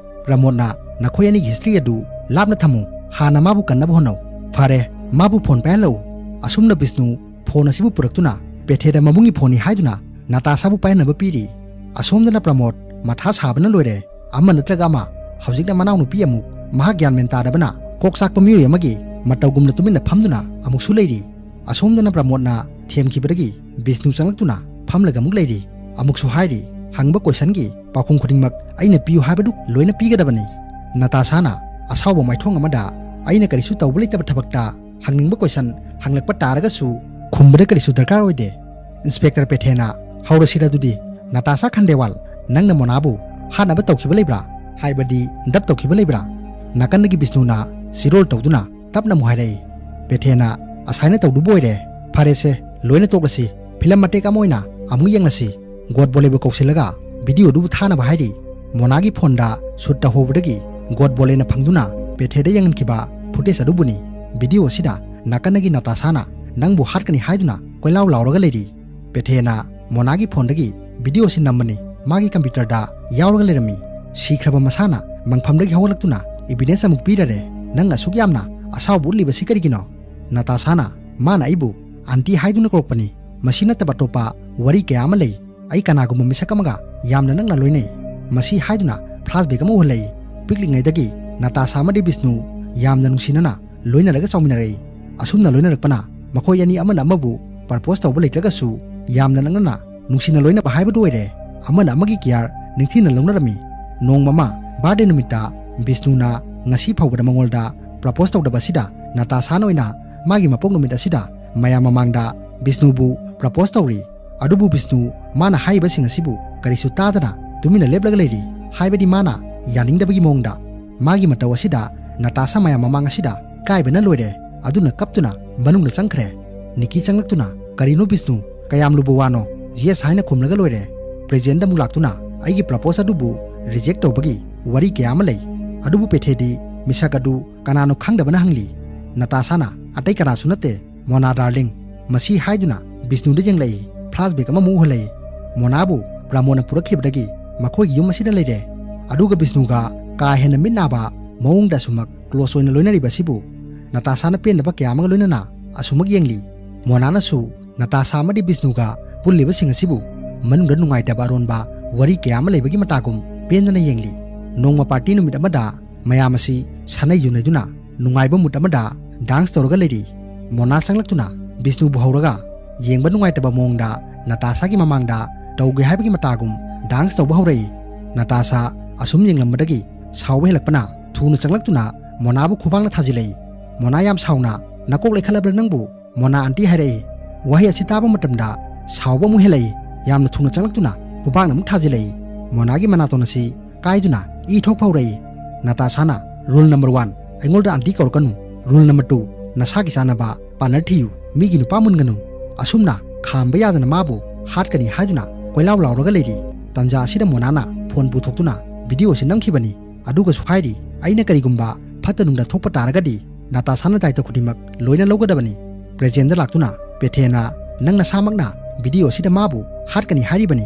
ꯄ꯭ꯔꯃꯣꯗꯅ, "ꯅꯈꯣꯏ ꯑꯅꯤꯒꯤ ꯍꯤꯁꯇ꯭ꯔꯤ ꯑꯗꯨ ꯂꯥꯞꯅ ꯊꯝꯃꯨ꯫ ꯍꯥꯟꯅ ꯃꯥꯕꯨ ꯀꯟꯅꯕ ꯍꯣꯠꯅꯧ꯫ ꯐꯔꯦ, ꯃꯥꯕꯨ ꯐꯣꯟ ꯄꯥꯏꯍꯜꯂꯛꯎ꯫" ꯑꯁꯨꯝꯅ ꯕꯤꯁꯅꯨ ꯐꯣꯟ ꯑꯁꯤꯕꯨ ꯄꯨꯔꯛꯇꯨꯅ ꯄꯦꯊꯦꯗ ꯃꯕꯨꯡꯒꯤ ꯐꯣꯟꯅꯤ ꯍꯥꯏꯗꯨꯅ ꯅꯇꯥꯁꯥꯕꯨ ꯄꯥꯏꯍꯟꯅꯕ ꯄꯤꯔꯤ꯫ ꯑꯁꯣꯝꯗꯅ ꯄ꯭ꯔꯃꯣꯗ ꯃꯊꯥ ꯁꯥꯕꯅ ꯂꯣꯏꯔꯦ꯫ ꯑꯃ ꯅꯠꯇ꯭ꯔꯒ ꯑꯃ, ꯍꯧꯖꯤꯛꯅ ꯃꯅꯥꯎꯅꯨꯄꯤ ꯑꯃꯨꯛ ꯃꯍꯥꯛ ꯒ꯭ꯌꯥꯟ ꯃꯦꯟ ꯇꯥꯗꯕꯅ ꯀꯣꯛ ꯆꯥꯛꯄ ꯃꯤꯑꯣꯏ ꯑꯃꯒꯤ ꯃꯇꯧꯒꯨꯝꯅ ꯇꯨꯃꯤꯟꯅ ꯐꯝꯗꯨꯅ ꯑꯃꯨꯛꯁꯨ ꯂꯩꯔꯤ꯫ ꯑꯁꯣꯝꯗꯅ ꯄ꯭ꯔꯃꯣꯗꯅ ꯊꯦꯝꯈꯤꯕꯗꯒꯤ ꯕꯤꯁꯅꯨ ꯆꯪꯂꯛꯇꯨꯅ ꯐꯝꯂꯒ ꯑꯃꯨꯛ ꯂꯩꯔꯤ꯫ ꯑꯃꯨꯛꯁꯨ ꯍꯥꯏꯔꯤ, "ꯍꯪꯕ ꯀꯣꯏꯁꯟꯒꯤ ꯄꯥꯎꯈꯨꯝ ꯈꯨꯗꯤꯡꯃꯛ ꯑꯩꯅ ꯄꯤꯌꯨ ꯍꯥꯏꯕꯗꯨ ꯂꯣꯏꯅ ꯄꯤꯒꯗꯕꯅꯤ꯫" ꯅꯇꯥꯁꯥꯅ ꯑꯁꯥꯎꯕ ꯃꯥꯏꯊꯣꯡ ꯑꯃꯗ, "ꯑꯩꯅ ꯀꯔꯤꯁꯨ ꯇꯧꯕ ꯂꯩꯇꯕ ꯊꯕꯛꯇ ꯍꯪꯅꯤꯡꯕ ꯀꯣꯏꯁꯟ ꯍꯪꯂꯛꯄ ꯇꯥꯔꯒꯁꯨ ꯈꯨꯝꯕꯗ ꯀꯔꯤꯁꯨ ꯗꯔꯀꯥꯔ ꯑꯣꯏꯗꯦ꯫" ꯏꯟꯁꯄꯦꯛꯇꯔ ꯄꯦꯊꯦꯅ, "ꯍꯧꯔꯁꯤꯔ ꯑꯗꯨꯗꯤ꯫ ꯅꯇꯥꯁꯥ ꯈꯟꯗꯦꯋꯥꯜ, ꯅꯪꯅ ꯃꯣꯅꯥꯕꯨ ꯍꯥꯠꯅꯕ ꯇꯧꯈꯤꯕ ꯂꯩꯕ꯭ꯔꯥ? ꯍꯥꯏꯕꯗꯤ ꯗꯞ ꯇꯧꯈꯤꯕ ꯂꯩꯕ꯭ꯔꯥ?" ꯅꯥꯀꯟꯗꯒꯤ ꯕꯤꯁꯅꯨꯅ ꯆꯤꯔꯣꯜ ꯇꯧꯗꯨꯅ ꯇꯞꯅ ꯑꯃꯨꯛ ꯍꯥꯏꯔꯛꯏ꯫ ꯄꯦꯊꯦꯅ, "ꯑꯁꯥꯏꯅ ꯇꯧꯗꯨꯕꯨ ꯑꯣꯏꯔꯦ꯫ ꯐꯔꯦꯁꯦ, ꯂꯣꯏꯅ ꯇꯣꯛꯂꯁꯤ꯫ ꯐꯤꯂꯝ ꯃꯇꯦꯛ ꯑꯃ ꯑꯣꯏꯅ ꯑꯃꯨꯛ ꯌꯦꯡꯂꯁꯤ꯫ ꯒꯣꯗꯕꯣꯂꯦꯕꯨ ꯀꯧꯁꯤꯜꯂꯒ ꯚꯤꯗꯤꯑꯣꯗꯨꯕꯨ ꯊꯥꯅꯕ ꯍꯥꯏꯔꯤ꯫" ꯃꯣꯅꯥꯒꯤ ꯐꯣꯟꯗ ꯁꯨꯠ ꯇꯧꯍꯧꯕꯗꯒꯤ ꯒꯣꯗꯕꯣꯂꯦꯅ ꯐꯪꯗꯨꯅ ꯄꯦꯊꯦꯗ ꯌꯦꯡꯍꯟꯈꯤꯕ ꯐꯨꯇꯦꯖ ꯑꯗꯨꯕꯨꯅꯤ꯫ ꯚꯤꯗꯤꯑꯣ ꯑꯁꯤꯗ ꯅꯥꯀꯟꯗꯒꯤ ꯅꯇꯥꯁꯥꯅ ꯅꯪꯕꯨ ꯍꯥꯠꯀꯅꯤ ꯍꯥꯏꯗꯨꯅ ꯀꯣꯏꯂꯥꯎ ꯂꯥꯎꯔꯒ ꯂꯩꯔꯤ꯫ ꯄꯦꯊꯦꯅ ꯃꯣꯅꯥꯒꯤ ꯐꯣꯟꯗꯒꯤ ꯚꯤꯗꯤꯑꯣ ꯑꯁꯤ ꯅꯝꯕꯅꯤ꯫ ꯃꯥꯒꯤ ꯀꯝꯄ꯭ꯌꯨꯇꯔꯗ ꯌꯥꯎꯔꯒ ꯂꯩꯔꯝꯃꯤ꯫ ꯁꯤꯈ꯭ꯔꯕ ꯃꯁꯥꯅ ꯃꯪꯐꯝꯗꯒꯤ ꯍꯧꯒꯠꯂꯛꯇꯨꯅ ꯏꯚꯤꯗꯦꯟꯁ ꯑꯃꯨꯛ ꯄꯤꯔꯔꯦ꯫ "ꯅꯪ ꯑꯁꯨꯛ ꯌꯥꯝꯅ ꯑꯁꯥꯎꯕ ꯎꯠꯂꯤꯕꯁꯤ ꯀꯔꯤꯒꯤꯅꯣ?" ꯅꯇꯥꯁꯥꯅ, "ꯃꯥꯅ ꯑꯩꯕꯨ ꯑꯟꯇꯤ ꯍꯥꯏꯗꯨꯅ ꯀꯧꯔꯛꯄꯅꯤ꯫ ꯃꯁꯤ ꯅꯠꯇꯕ ꯑꯇꯣꯞꯄ ꯋꯥꯔꯤ ꯀꯌꯥ ꯑꯃ ꯂꯩ꯫ ꯑꯩ ꯀꯅꯥꯒꯨꯝꯕ ꯃꯤꯁꯛ ꯑꯃꯒ ꯌꯥꯝꯅ ꯅꯛꯅ ꯂꯣꯏꯅꯩ꯫" ꯃꯁꯤ ꯍꯥꯏꯗꯨꯅ ꯐ꯭ꯂꯥꯁꯕꯦꯛ ꯑꯃ ꯎꯍꯜꯂꯛꯏ꯫ ꯄꯤꯛꯂꯤꯉꯩꯗꯒꯤ ꯅꯇꯥꯁꯥ ꯑꯃꯗꯤ ꯕꯤꯁꯅꯨ ꯌꯥꯝꯅ ꯅꯨꯡꯁꯤꯅꯅ ꯂꯣꯏꯅꯔꯒ ꯆꯥꯎꯃꯤꯟꯅꯔꯛꯏ꯫ ꯑꯁꯨꯝꯅ ꯂꯣꯏꯅꯔꯛꯄꯅ ꯃꯈꯣꯏ ꯑꯅꯤ ꯑꯃꯅ ꯑꯃꯕꯨ ꯄ꯭ꯔꯄꯣꯖ ꯇꯧꯕ ꯂꯩꯇ꯭ꯔꯒꯁꯨ ꯌꯥꯝꯅ ꯅꯛꯅꯅ ꯅꯨꯡꯁꯤꯅ ꯂꯣꯏꯅꯕ ꯍꯥꯏꯕꯗꯨ ꯑꯣꯏꯔꯦ꯫ ꯑꯃꯅ ꯑꯃꯒꯤ ꯀꯤꯌꯥꯔ ꯅꯤꯡꯊꯤꯅ ꯂꯧꯅꯔꯝꯃꯤ꯫ ꯅꯣꯡꯃ ꯑꯃ ꯕꯥꯔꯗꯦ ꯅꯨꯃꯤꯠꯇ ꯕꯤꯁꯅꯨꯅ ꯉꯁꯤ ꯐꯥꯎꯕꯗ ꯃꯉꯣꯟꯗ ꯄ꯭ꯔꯄꯣꯖ ꯇꯧꯗꯕ ꯑꯁꯤꯗ ꯅꯇꯥꯁꯥꯅ ꯑꯣꯏꯅ ꯃꯥꯒꯤ ꯃꯄꯣꯛ ꯅꯨꯃꯤꯠ ꯑꯁꯤꯗ ꯃꯌꯥꯝ ꯃꯃꯥꯡꯗ ꯕꯤꯁꯅꯨꯕꯨ ꯄ꯭ꯔꯄꯣꯖ ꯇꯧꯔꯤ꯫ ꯑꯗꯨꯕꯨ ꯕꯤꯁꯅꯨ ꯃꯥꯅ ꯍꯥꯏꯔꯤꯕꯁꯤꯡ ꯑꯁꯤꯕꯨ ꯀꯔꯤꯁꯨ ꯇꯥꯗꯅ ꯇꯨꯃꯤꯟꯅ ꯂꯦꯞꯂꯒ ꯂꯩꯔꯤ꯫ ꯍꯥꯏꯕꯗꯤ ꯃꯥꯅ ꯌꯥꯅꯤꯡꯗꯕꯒꯤ ꯃꯑꯣꯡꯗ꯫ ꯃꯥꯒꯤ ꯃꯇꯧ ꯑꯁꯤꯗ ꯅꯇꯥꯁꯥ ꯃꯌꯥꯝ ꯃꯃꯥꯡ ꯑꯁꯤꯗ ꯏꯀꯥꯏꯕꯅ ꯂꯣꯏꯔꯦ꯫ ꯑꯗꯨꯅ ꯀꯞꯇꯨꯅ ꯃꯅꯨꯡꯗ ꯆꯪꯈ꯭ꯔꯦ꯫ ꯅꯤꯀꯤ ꯆꯪꯂꯛꯇꯨꯅ, "ꯀꯔꯤꯅꯣ ꯕꯤꯁꯅꯨ? ꯀꯌꯥꯝ ꯂꯨꯕ ꯋꯥꯅꯣ? Yes" ꯍꯥꯏꯅ ꯈꯨꯝꯂꯒ ꯂꯣꯏꯔꯦ꯫ ꯄ꯭ꯔꯦꯖꯦꯟꯗ ꯑꯃꯨꯛ ꯂꯥꯛꯇꯨꯅ ꯑꯩꯒꯤ ꯄ꯭ꯔꯄꯣꯁ ꯑꯗꯨꯕꯨ ꯔꯤꯖꯦꯛ ꯇꯧꯕꯒꯤ ꯋꯥꯔꯤ ꯀꯌꯥ ꯑꯃ ꯂꯩ꯫ ꯑꯗꯨꯕꯨ ꯄꯦꯊꯦꯗꯤ ꯃꯤꯁꯛ ꯑꯗꯨ ꯀꯅꯥꯅꯣ ꯈꯪꯗꯕꯅ ꯍꯪꯂꯤ꯫ ꯅꯇꯥꯁꯥꯅ, "ꯑꯇꯩ ꯀꯅꯥꯁꯨ ꯅꯠꯇꯦ, ꯃꯣꯅꯥ ꯗꯥꯔꯂꯤꯡ"꯫ ꯃꯁꯤ ꯍꯥꯏꯗꯨꯅ ꯕꯤꯁꯅꯨꯗ ꯌꯦꯡꯂꯛꯏ꯫ ꯐ꯭ꯂꯥꯁꯕꯦꯛ ꯑꯃꯃꯨꯛ ꯎꯍꯜꯂꯛꯏ꯫ ꯃꯣꯅꯥꯕꯨ ꯄ꯭ꯔꯃꯣꯗꯅ ꯄꯨꯔꯛꯈꯤꯕꯗꯒꯤ ꯃꯈꯣꯏꯒꯤ ꯌꯨꯝ ꯑꯁꯤꯗ ꯂꯩꯔꯦ꯫ ꯑꯗꯨꯒ ꯕꯤꯁꯅꯨꯒ ꯀꯥ ꯍꯦꯟꯅ ꯃꯤꯠ ꯅꯥꯕ ꯃꯑꯣꯡꯗ ꯑꯁꯨꯃꯛ ꯀ꯭ꯂꯣꯁ ꯑꯣꯏꯅ ꯂꯣꯏꯅꯔꯤꯕ ꯑꯁꯤꯕꯨ ꯅꯇꯥꯁꯥꯅ ꯄꯦꯟꯗꯕ ꯀꯌꯥ ꯑꯃꯒ ꯂꯣꯏꯅꯅ ꯑꯁꯨꯃꯛ ꯌꯦꯡꯂꯤ꯫ ꯃꯣꯅꯥꯅꯁꯨ ꯅꯇꯥꯁꯥ ꯑꯃꯗꯤ ꯕꯤꯁꯅꯨꯒ ꯄꯨꯜꯂꯤꯕꯁꯤꯡ ꯑꯁꯤꯕꯨ ꯃꯅꯨꯡꯗ ꯅꯨꯡꯉꯥꯏꯇꯕ ꯑꯔꯣꯟꯕ ꯋꯥꯔꯤ ꯀꯌꯥ ꯑꯃ ꯂꯩꯕꯒꯤ ꯃꯇꯥꯒꯨꯝ ꯄꯦꯟꯗꯅ ꯌꯦꯡꯂꯤ꯫ ꯅꯣꯡꯃ ꯄꯥꯔꯇꯤ ꯅꯨꯃꯤꯠ ꯑꯃꯗ ꯃꯌꯥꯝ ꯑꯁꯤ ꯁꯥꯟꯅ ꯌꯨꯅꯗꯨꯅ ꯅꯨꯡꯉꯥꯏꯕ ꯃꯨꯠ ꯑꯃꯗ ꯗꯥꯟꯁ ꯇꯧꯔꯒ ꯂꯩꯔꯤ꯫ ꯃꯣꯅꯥ ꯆꯪꯂꯛꯇꯨꯅ ꯕꯤꯁꯅꯨꯕꯨ ꯍꯧꯔꯒ ꯌꯦꯡꯕ ꯅꯨꯡꯉꯥꯏꯇꯕ ꯃꯑꯣꯡꯗ ꯅꯇꯥꯁꯥꯒꯤ ꯃꯃꯥꯡꯗ ꯇꯧꯒꯦ ꯍꯥꯏꯕꯒꯤ ꯃꯇꯥꯒꯨꯝ ꯗꯥꯟꯁ ꯇꯧꯕ ꯍꯧꯔꯛꯏ꯫ ꯅꯇꯥꯁꯥ ꯑꯁꯨꯝ ꯌꯦꯡꯂꯝꯕꯗꯒꯤ ꯁꯥꯎꯕ ꯍꯦꯜꯂꯛꯄꯅ ꯊꯨꯅ ꯆꯪꯂꯛꯇꯨꯅ ꯃꯣꯅꯥꯕꯨ ꯈꯨꯕꯥꯛꯅ ꯊꯥꯖꯤꯜꯂꯛꯏ꯫ ꯃꯣꯅꯥ ꯌꯥꯝ ꯁꯥꯎꯅ, "ꯅꯀꯣꯛ ꯂꯩꯈꯠꯂꯕ꯭ꯔꯥ ꯅꯪꯕꯨ?" ꯃꯣꯅꯥ ꯑꯟꯇꯤ ꯍꯥꯏꯔꯛꯏ꯫ ꯋꯥꯍꯩ ꯑꯁꯤ ꯇꯥꯕ ꯃꯇꯝꯗ ꯁꯥꯎꯕ ꯑꯃꯨꯛ ꯍꯦꯜꯂꯛꯏ꯫ ꯌꯥꯝꯅ ꯊꯨꯅ ꯆꯪꯂꯛꯇꯨꯅ ꯈꯨꯕꯥꯛꯅ ꯑꯃꯨꯛ ꯊꯥꯖꯤꯜꯂꯛꯏ꯫ ꯃꯣꯅꯥꯒꯤ ꯃꯅꯥꯇꯣꯟ ꯑꯁꯤ ꯀꯥꯏꯗꯨꯅ ꯏ ꯊꯣꯛ ꯐꯥꯎꯔꯛꯏ꯫ ꯅꯇꯥꯁꯥꯅ, "Rule number one, ꯑꯩꯉꯣꯟꯗ ꯑꯟꯇꯤ ꯀꯧꯔꯛꯀꯅꯨ꯫ Rule number two, ꯅꯁꯥꯒꯤ ꯆꯥꯅꯕ ꯄꯥꯔꯠꯅꯔ ꯊꯤꯌꯨ, ꯃꯤꯒꯤ ꯅꯨꯄꯥ ꯃꯨꯟꯒꯅꯨ"꯫ ꯑꯁꯨꯝꯅ ꯈꯥꯝꯕ ꯌꯥꯗꯅ ꯃꯥꯕꯨ ꯍꯥꯠꯀꯅꯤ ꯍꯥꯏꯗꯨꯅ ꯀꯣꯏꯂꯥꯎ ꯂꯥꯎꯔꯒ ꯂꯩꯔꯤ꯫ ꯇꯟꯖꯥ ꯑꯁꯤꯗ ꯃꯣꯅꯥꯅ ꯐꯣꯟ ꯄꯨꯊꯣꯛꯇꯨꯅ ꯚꯤꯗꯤꯑꯣ ꯑꯁꯤ ꯅꯝꯈꯤꯕꯅꯤ꯫ ꯑꯗꯨꯒꯁꯨ ꯍꯥꯏꯔꯤ, "ꯑꯩꯅ ꯀꯔꯤꯒꯨꯝꯕ ꯐꯠꯇ ꯅꯨꯡꯗ ꯊꯣꯛꯄ ꯇꯥꯔꯒꯗꯤ ꯅꯇꯥꯁꯥꯅ ꯗꯥꯏꯇ ꯈꯨꯗꯤꯡꯃꯛ ꯂꯣꯏꯅ ꯂꯧꯒꯗꯕꯅꯤ"꯫ ꯄ꯭ꯔꯦꯖꯦꯟꯗ ꯂꯥꯛꯇꯨꯅ ꯄꯦꯊꯦꯅ, "ꯅꯪ ꯅꯁꯥꯃꯛꯅ ꯚꯤꯗꯤꯑꯣ ꯑꯁꯤꯗ ꯃꯥꯕꯨ ꯍꯥꯠꯀꯅꯤ ꯍꯥꯏꯔꯤꯕꯅꯤ"꯫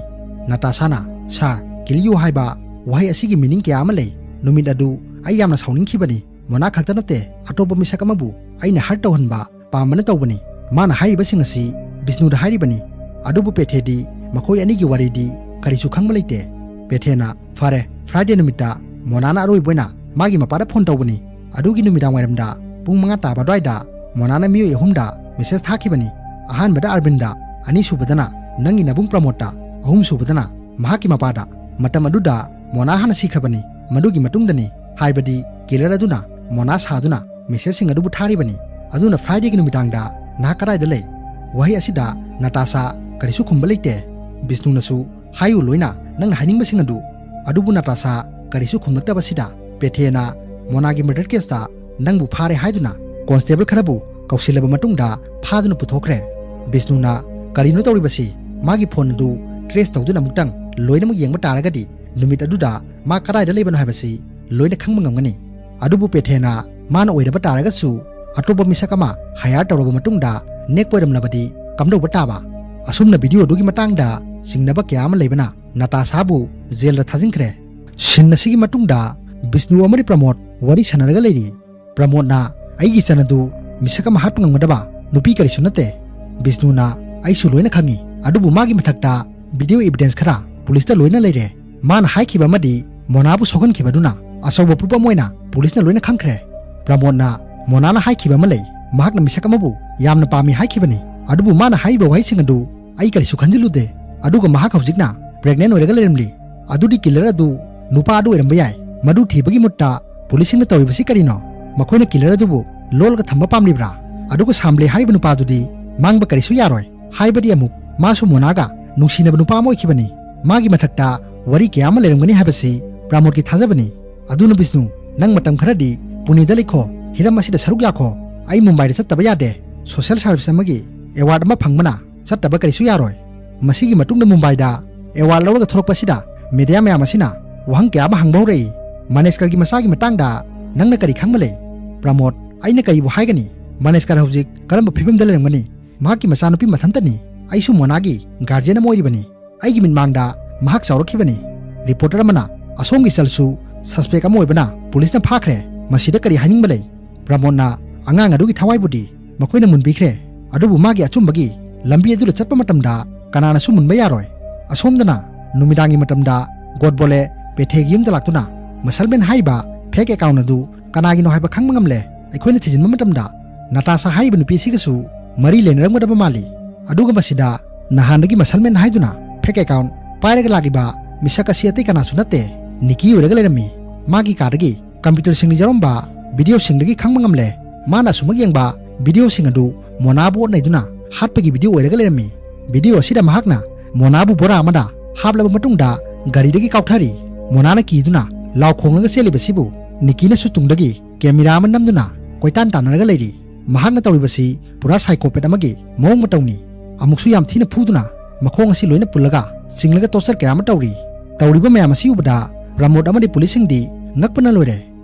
ꯅꯇꯥꯁꯥꯅ, "Sir, kill you ꯍꯥꯏꯕ ꯋꯥꯍꯩ ꯑꯁꯤꯒꯤ ꯃꯤꯅꯤꯡ ꯀꯌꯥ ꯑꯃ ꯂꯩ꯫ ꯅꯨꯃꯤꯠ ꯑꯗꯨ ꯑꯩ ꯌꯥꯝꯅ ꯁꯥꯎꯅꯤꯡꯈꯤꯕꯅꯤ꯫ ꯃꯣꯅꯥ ꯈꯛꯇ ꯅꯠꯇꯦ, ꯑꯇꯣꯞꯄ ꯃꯤꯁꯛ ꯑꯃꯕꯨ ꯑꯩꯅ ꯍꯔꯠ ꯇꯧꯍꯟꯕ ꯄꯥꯝꯕꯅ ꯇꯧꯕꯅꯤ꯫ ꯃꯥꯅ ꯍꯥꯏꯔꯤꯕꯁꯤꯡ ꯑꯁꯤ ꯕꯤꯁꯅꯨꯗ ꯍꯥꯏꯔꯤꯕꯅꯤ"꯫ ꯑꯗꯨꯕꯨ ꯄꯦꯊꯦꯗꯤ ꯃꯈꯣꯏ ꯑꯅꯤꯒꯤ ꯋꯥꯔꯤꯗꯤ ꯀꯔꯤꯁꯨ ꯈꯪꯕ ꯂꯩꯇꯦ꯫ ꯄꯦꯊꯦꯅ, "ꯐꯔꯦ, ꯐ꯭ꯔꯥꯏꯗꯦ ꯅꯨꯃꯤꯠꯇ ꯃꯣꯅꯥꯅ ꯑꯔꯣꯏꯕ ꯑꯣꯏꯅ ꯃꯥꯒꯤ ꯃꯄꯥꯗ ꯐꯣꯟ ꯇꯧꯕꯅꯤ꯫ ꯑꯗꯨꯒꯤ ꯅꯨꯃꯤꯗꯥꯡ ꯋꯥꯏꯔꯝꯗ ꯄꯨꯡ ꯃꯉꯥ ꯇꯥꯕ ꯑꯗꯨꯋꯥꯏꯗ ꯃꯣꯅꯥꯅ ꯃꯤꯑꯣꯏ ꯑꯍꯨꯝꯗ ꯃꯦꯁꯦꯖ ꯊꯥꯈꯤꯕꯅꯤ꯫ ꯑꯍꯥꯟꯕꯗ ꯑꯔꯕꯤꯟꯗ, ꯑꯅꯤꯁꯨꯕꯗꯅ ꯅꯪꯒꯤ ꯅꯕꯨꯡ ꯄ꯭ꯔꯃꯣꯗꯇ, ꯑꯍꯨꯝꯁꯨꯕꯗꯅ ꯃꯍꯥꯛꯀꯤ ꯃꯄꯥꯗ꯫ ꯃꯇꯝ ꯑꯗꯨꯗ ꯃꯣꯅꯥ ꯍꯥꯟꯅ ꯁꯤꯈ꯭ꯔꯕꯅꯤ꯫ ꯃꯗꯨꯒꯤ ꯃꯇꯨꯡꯗꯅꯤ, ꯍꯥꯏꯕꯗꯤ ꯀꯤꯂꯔ ꯑꯗꯨꯅ ꯃꯣꯅꯥ ꯁꯥꯗꯨꯅ ꯃꯦꯁꯦꯖꯁꯤꯡ ꯑꯗꯨꯕꯨ ꯊꯥꯔꯤꯕꯅꯤ꯫ ꯑꯗꯨꯅ ꯐ꯭ꯔꯥꯏꯗꯦꯒꯤ ꯅꯨꯃꯤꯗꯥꯡꯗ ꯅꯍꯥꯛ ꯀꯗꯥꯏꯗ ꯂꯩ?" ꯋꯥꯍꯩ ꯑꯁꯤꯗ ꯅꯇꯥꯁꯥ ꯀꯔꯤꯁꯨ ꯈꯨꯝꯕ ꯂꯩꯇꯦ꯫ ꯕꯤꯁꯅꯨꯅꯁꯨ ꯍꯥꯏꯌꯨ ꯂꯣꯏꯅ ꯅꯪꯅ ꯍꯥꯏꯅꯤꯡꯕꯁꯤꯡ ꯑꯗꯨ꯫ ꯑꯗꯨꯕꯨ ꯅꯥꯇꯥꯁꯥ ꯀꯔꯤꯁꯨ ꯈꯨꯝꯂꯛꯇꯕꯁꯤꯗ ꯄꯦꯊꯦꯅ ꯃꯣꯅꯥꯒꯤ murder caseꯇ ꯅꯪꯕꯨ ꯐꯥꯔꯦ ꯍꯥꯏꯗꯨꯅ constable ꯈꯔꯕꯨ ꯀꯧꯁꯤꯜꯂꯕ ꯃꯇꯨꯡꯗ ꯐꯥꯗꯨꯅ ꯄꯨꯊꯣꯛꯈ꯭ꯔꯦ꯫ ꯕꯤꯁꯅꯨꯅ ꯀꯔꯤꯅꯣ ꯇꯧꯔꯤꯕꯁꯤ? ꯃꯥꯒꯤ phone ꯑꯗꯨ trace ꯇꯧꯗꯨꯅ ꯑꯃꯨꯛꯇꯪ ꯂꯣꯏꯅꯃꯛ ꯌꯦꯡꯕ ꯇꯥꯔꯒꯗꯤ ꯅꯨꯃꯤꯠ ꯑꯗꯨꯗ ꯃꯥ ꯀꯗꯥꯏꯗ ꯂꯩꯕꯅꯣ ꯍꯥꯏꯕꯁꯤ ꯂꯣꯏꯅ ꯈꯪꯕ ꯉꯝꯒꯅꯤ꯫ ꯑꯗꯨꯕꯨ ꯄꯦꯊꯦꯅ ꯃꯥꯅ ꯑꯣꯏꯔꯕ ꯇꯥꯔꯒꯁꯨ ꯑꯇꯣꯞꯄ ꯃꯤꯁꯛ ꯑꯃ hire ꯇꯧꯔꯕ ꯃꯇꯨꯡꯗ ꯅꯦꯛꯄ ꯑꯣꯏꯔꯝꯂꯕꯗꯤ ꯀꯝꯗꯧꯕ ꯇꯥꯕ? ꯑꯁꯨꯝꯅ video ꯑꯗꯨꯒꯤ ꯃꯇꯥꯡꯗ ꯆꯤꯡꯅꯕ ꯀꯌꯥ ꯑꯃ ꯂꯩꯕꯅ ꯅꯥꯇꯥꯁꯥꯕꯨ jailꯗ ꯊꯥꯖꯤꯟꯈ꯭ꯔꯦ꯫ Scene ꯑꯁꯤꯒꯤ ꯃꯇꯨꯡꯗ ꯕꯤꯁꯅꯨ ꯑꯃꯗꯤ ꯄ꯭ꯔꯃꯣꯗ ꯋꯥꯔꯤ ꯁꯥꯟꯅꯔꯒ ꯂꯩꯔꯤ꯫ ꯄ꯭ꯔꯃꯣꯗꯅ, "ꯑꯩꯒꯤ ꯏꯆꯟ ꯑꯗꯨ ꯃꯤꯁꯛ ꯑꯃ ꯍꯥꯠꯄ ꯉꯝꯒꯗꯕ ꯅꯨꯄꯤ ꯀꯔꯤꯁꯨ ꯅꯠꯇꯦ꯫" ꯕꯤꯁꯅꯨꯅ, "ꯑꯩꯁꯨ ꯂꯣꯏꯅ ꯈꯪꯉꯤ, ꯑꯗꯨꯕꯨ ꯃꯥꯒꯤ ꯃꯊꯛꯇ video evidence ꯈꯔ ꯄꯨꯂꯤꯁꯇ ꯂꯣꯏꯅ ꯂꯩꯔꯦ꯫ ꯃꯥꯅ ꯍꯥꯏꯈꯤꯕ ꯑꯃꯗꯤ ꯃꯣꯅꯥꯕꯨ ꯁꯣꯛꯍꯟꯈꯤꯕꯗꯨꯅ ꯑꯆꯧꯕ proof ꯑꯃ ꯑꯣꯏꯅ ꯄꯨꯂꯤꯁꯅ ꯂꯣꯏꯅ ꯈꯪꯈ꯭ꯔꯦ꯫" ꯄ꯭ꯔꯃꯣꯗꯅ, "ꯃꯣꯅꯥꯅ ꯍꯥꯏꯈꯤꯕ ꯑꯃ ꯂꯩ, ꯃꯍꯥꯛꯅ ꯃꯤꯁꯛ ꯑꯃꯕꯨ ꯌꯥꯝꯅ ꯄꯥꯝꯃꯤ ꯍꯥꯏꯈꯤꯕꯅꯤ, ꯑꯗꯨꯕꯨ ꯃꯥꯅ ꯍꯥꯏꯔꯤꯕ ꯋꯥꯍꯩꯁꯤꯡ ꯑꯗꯨ ꯑꯩ ꯀꯔꯤꯁꯨ ꯈꯟꯖꯤꯜꯂꯨꯗꯦ꯫ ꯑꯗꯨꯒ ꯃꯍꯥꯛ ꯍꯧꯖꯤꯛꯅ pregnant ꯑꯣꯏꯔꯒ ꯂꯩꯔꯝꯂꯤ꯫ ꯑꯗꯨꯗꯤ killer ꯑꯗꯨ ꯅꯨꯄꯥ ꯑꯗꯨ ꯑꯣꯏꯔꯝꯕ ꯌꯥꯏ꯫ ꯃꯗꯨ ꯊꯤꯕꯒꯤ ꯃꯍꯨꯠꯇ ꯄꯨꯂꯤꯁꯁꯤꯡꯅ ꯇꯧꯔꯤꯕꯁꯤ ꯀꯔꯤꯅꯣ? ꯃꯈꯣꯏꯅ killer ꯑꯗꯨꯕꯨ ꯂꯣꯠꯂꯒ ꯊꯝꯕ ꯄꯥꯝꯂꯤꯕ꯭ꯔꯥ? ꯑꯗꯨꯒ ꯁꯥꯝꯂꯦ ꯍꯥꯏꯔꯤꯕ ꯅꯨꯄꯥꯗꯨꯗꯤ ꯃꯥꯡꯕ ꯀꯔꯤꯁꯨ ꯌꯥꯔꯣꯏ꯫ ꯍꯥꯏꯕꯗꯤ ꯑꯃꯨꯛ ꯃꯥꯁꯨ ꯃꯣꯅꯥꯒ ꯅꯨꯡꯁꯤꯅꯕ ꯅꯨꯄꯥ ꯑꯃ ꯑꯣꯏꯈꯤꯕꯅꯤ꯫ ꯃꯥꯒꯤ ꯃꯊꯛꯇ ꯋꯥꯔꯤ ꯀꯌꯥ ꯑꯃ ꯂꯩꯔꯝꯒꯅꯤ ꯍꯥꯏꯕꯁꯤ ꯄ꯭ꯔꯃꯣꯗꯀꯤ ꯊꯥꯖꯕꯅꯤ꯫ ꯑꯗꯨꯅ ꯕꯤꯁꯅꯨ, ꯅꯪ ꯃꯇꯝ ꯈꯔꯗꯤ ꯄꯨꯅꯦꯗ ꯂꯩꯈꯣ, ꯍꯤꯔꯝ ꯑꯁꯤꯗ ꯁꯔꯨꯛ ꯌꯥꯈꯣ꯫ ꯑꯩ ꯃꯨꯝꯕꯥꯏꯗ ꯆꯠꯇꯕ ꯌꯥꯗꯦ꯫ Social service ꯑꯃꯒꯤ award ꯑꯃ ꯐꯪꯕꯅ ꯆꯠꯇꯕ ꯀꯔꯤꯁꯨ ꯌꯥꯔꯣꯏ꯫ ꯃꯁꯤꯒꯤ ꯃꯇꯨꯡꯗ ꯃꯨꯝꯕꯥꯏꯗ award ꯂꯧꯔꯒ ꯊꯣꯔꯛꯄꯁꯤꯗ media ꯃꯌꯥꯝ ꯑꯁꯤꯅ ꯋꯥꯍꯪ ꯀꯌꯥ ꯑꯃ ꯍꯪꯕ ꯍꯧꯔꯛꯏ꯫ ꯃꯅꯦꯁꯀꯔꯒꯤ ꯃꯆꯥꯒꯤ ꯃꯇꯥꯡꯗ ꯅꯪꯅ ꯀꯔꯤ ꯈꯪꯕ ꯂꯩ?" ꯄ꯭ꯔꯃꯣꯗ, "ꯑꯩꯅ ꯀꯔꯤꯕꯨ ꯍꯥꯏꯒꯅꯤ? ꯃꯅꯦꯁꯀꯔ ꯍꯧꯖꯤꯛ ꯀꯔꯝꯕ ꯐꯤꯕꯝꯗ ꯂꯩꯔꯝꯒꯅꯤ? ꯃꯍꯥꯛꯀꯤ ꯃꯆꯥꯅꯨꯄꯤ ꯃꯊꯟꯇꯅꯤ꯫ ꯑꯩꯁꯨ ꯃꯣꯅꯥꯒꯤ guardian ꯑꯃ ꯑꯣꯏꯔꯤꯕꯅꯤ꯫ ꯑꯩꯒꯤ ꯃꯤꯠꯃꯥꯡꯗ ꯃꯍꯥꯛ ꯆꯥꯎꯔꯛꯈꯤꯕꯅꯤ꯫" Reporter ꯑꯃꯅ, "ꯑꯁꯣꯝꯒꯤ ꯆꯜꯁꯨ suspect ꯑꯃ ꯑꯣꯏꯕꯅ ꯄꯨꯂꯤꯁꯅ ꯐꯥꯈ꯭ꯔꯦ꯫ ꯃꯁꯤꯗ ꯀꯔꯤ ꯍꯥꯏꯅꯤꯡꯕ ꯂꯩ?" ꯄ꯭ꯔꯃꯣꯗꯅ, "ꯑꯉꯥꯡ ꯑꯗꯨꯒꯤ ꯊꯋꯥꯏꯕꯨꯗꯤ ꯃꯈꯣꯏꯅ ꯃꯨꯟꯕꯤꯈ꯭ꯔꯦ, ꯑꯗꯨꯕꯨ ꯃꯥꯒꯤ ꯑꯆꯨꯝꯕꯒꯤ ꯂꯝꯕꯤ ꯑꯗꯨꯗ ꯆꯠꯄ ꯃꯇꯝꯗ ꯀꯅꯥꯅꯁꯨ ꯃꯨꯟꯕ ꯌꯥꯔꯣꯏ꯫ ꯑꯁꯣꯝꯗꯅ ꯅꯨꯃꯤꯗꯥꯡꯒꯤ ꯃꯇꯝꯗ ꯒꯣꯗꯕꯣꯂꯦ ꯄꯦꯊꯦꯒꯤ ꯌꯨꯝꯗ ꯂꯥꯛꯇꯨꯅ ꯃꯁꯜꯃꯦꯟ ꯍꯥꯏꯔꯤꯕ fake account ꯑꯗꯨ ꯀꯅꯥꯒꯤꯅꯣ ꯍꯥꯏꯕ ꯈꯪꯕ ꯉꯝꯂꯦ꯫ ꯑꯩꯈꯣꯏꯅ ꯊꯤꯖꯤꯟꯕ ꯃꯇꯝꯗ ꯅꯥꯇꯥꯁꯥ ꯍꯥꯏꯔꯤꯕ ꯅꯨꯄꯤ ꯑꯁꯤꯒꯁꯨ ꯃꯔꯤ ꯂꯩꯅꯔꯝꯒꯗꯕ ꯃꯥꯜꯂꯤ꯫ ꯑꯗꯨꯒ ꯃꯁꯤꯗ ꯅꯍꯥꯟꯗꯒꯤ ꯃꯁꯜꯃꯦꯟ ꯍꯥꯏꯗꯨꯅ fake account ꯄꯥꯏꯔꯒ ꯂꯥꯛꯂꯤꯕ ꯃꯤꯁꯛ ꯑꯁꯤ ꯑꯇꯩ ꯀꯅꯥꯁꯨ ꯅꯠꯇꯦ, ꯅꯤꯀꯤ ꯑꯣꯏꯔꯒ ꯂꯩꯔꯝꯃꯤ꯫ ꯃꯥꯒꯤ ꯀꯥꯗꯒꯤ computerꯁꯤꯡꯗ ꯌꯥꯎꯔꯝꯕ videoꯁꯤꯡꯗꯒꯤ ꯈꯪꯕ ꯉꯝꯂꯦ꯫ ꯃꯥꯅ ꯑꯁꯨꯃꯛ ꯌꯦꯡꯕ videoꯁꯤꯡ ꯑꯗꯨ ꯃꯣꯅꯥꯕꯨ ꯑꯣꯠꯅꯩꯗꯨꯅ ꯍꯥꯠꯄꯒꯤ video ꯑꯣꯏꯔꯒ ꯂꯩꯔꯝꯃꯤ꯫ Video ꯑꯁꯤꯗ ꯃꯍꯥꯛꯅ ꯃꯣꯅꯥꯕꯨ ꯕꯣꯔꯥ ꯑꯃꯗ ꯍꯥꯞꯂꯕ ꯃꯇꯨꯡꯗ ꯒꯥꯔꯤꯗꯒꯤ ꯀꯥꯎꯊꯔꯤ꯫ ꯃꯣꯅꯥꯅ ꯀꯤꯗꯨꯅ ꯂꯥꯎ ꯈꯣꯡꯂꯒ ꯆꯦꯜꯂꯤꯕꯁꯤꯕꯨ ꯅꯤꯀꯤꯅꯁꯨ ꯇꯨꯡꯗꯒꯤ ꯀꯦꯃꯦꯔꯥ ꯑꯃ ꯅꯝꯗꯨꯅ ꯀꯣꯏꯇꯥꯟ ꯇꯥꯟꯅꯔꯒ ꯂꯩꯔꯤ꯫ ꯃꯍꯥꯛꯅ ꯇꯧꯔꯤꯕꯁꯤ ꯄꯨꯔꯥ psychopath ꯑꯃꯒꯤ ꯃꯑꯣꯡ ꯃꯇꯧꯅꯤ꯫ ꯑꯃꯨꯛꯁꯨ ꯌꯥꯝ ꯊꯤꯅ ꯐꯨꯗꯨꯅ ꯃꯈꯣꯡ ꯑꯁꯤ ꯂꯣꯏꯅ ꯄꯨꯜꯂꯒ ꯆꯤꯡꯂꯒ torture ꯀꯌꯥ ꯑꯃ ꯇꯧꯔꯤ꯫ ꯇꯧꯔꯤꯕ ꯃꯌꯥꯝ ꯑꯁꯤ ꯎꯕꯗ ꯄ꯭ꯔꯃꯣꯗ ꯑꯃꯗꯤ ꯄꯨꯂꯤꯁꯁꯤꯡꯗꯤ ꯉꯛꯄꯅ ꯂꯣꯏꯔꯦ꯫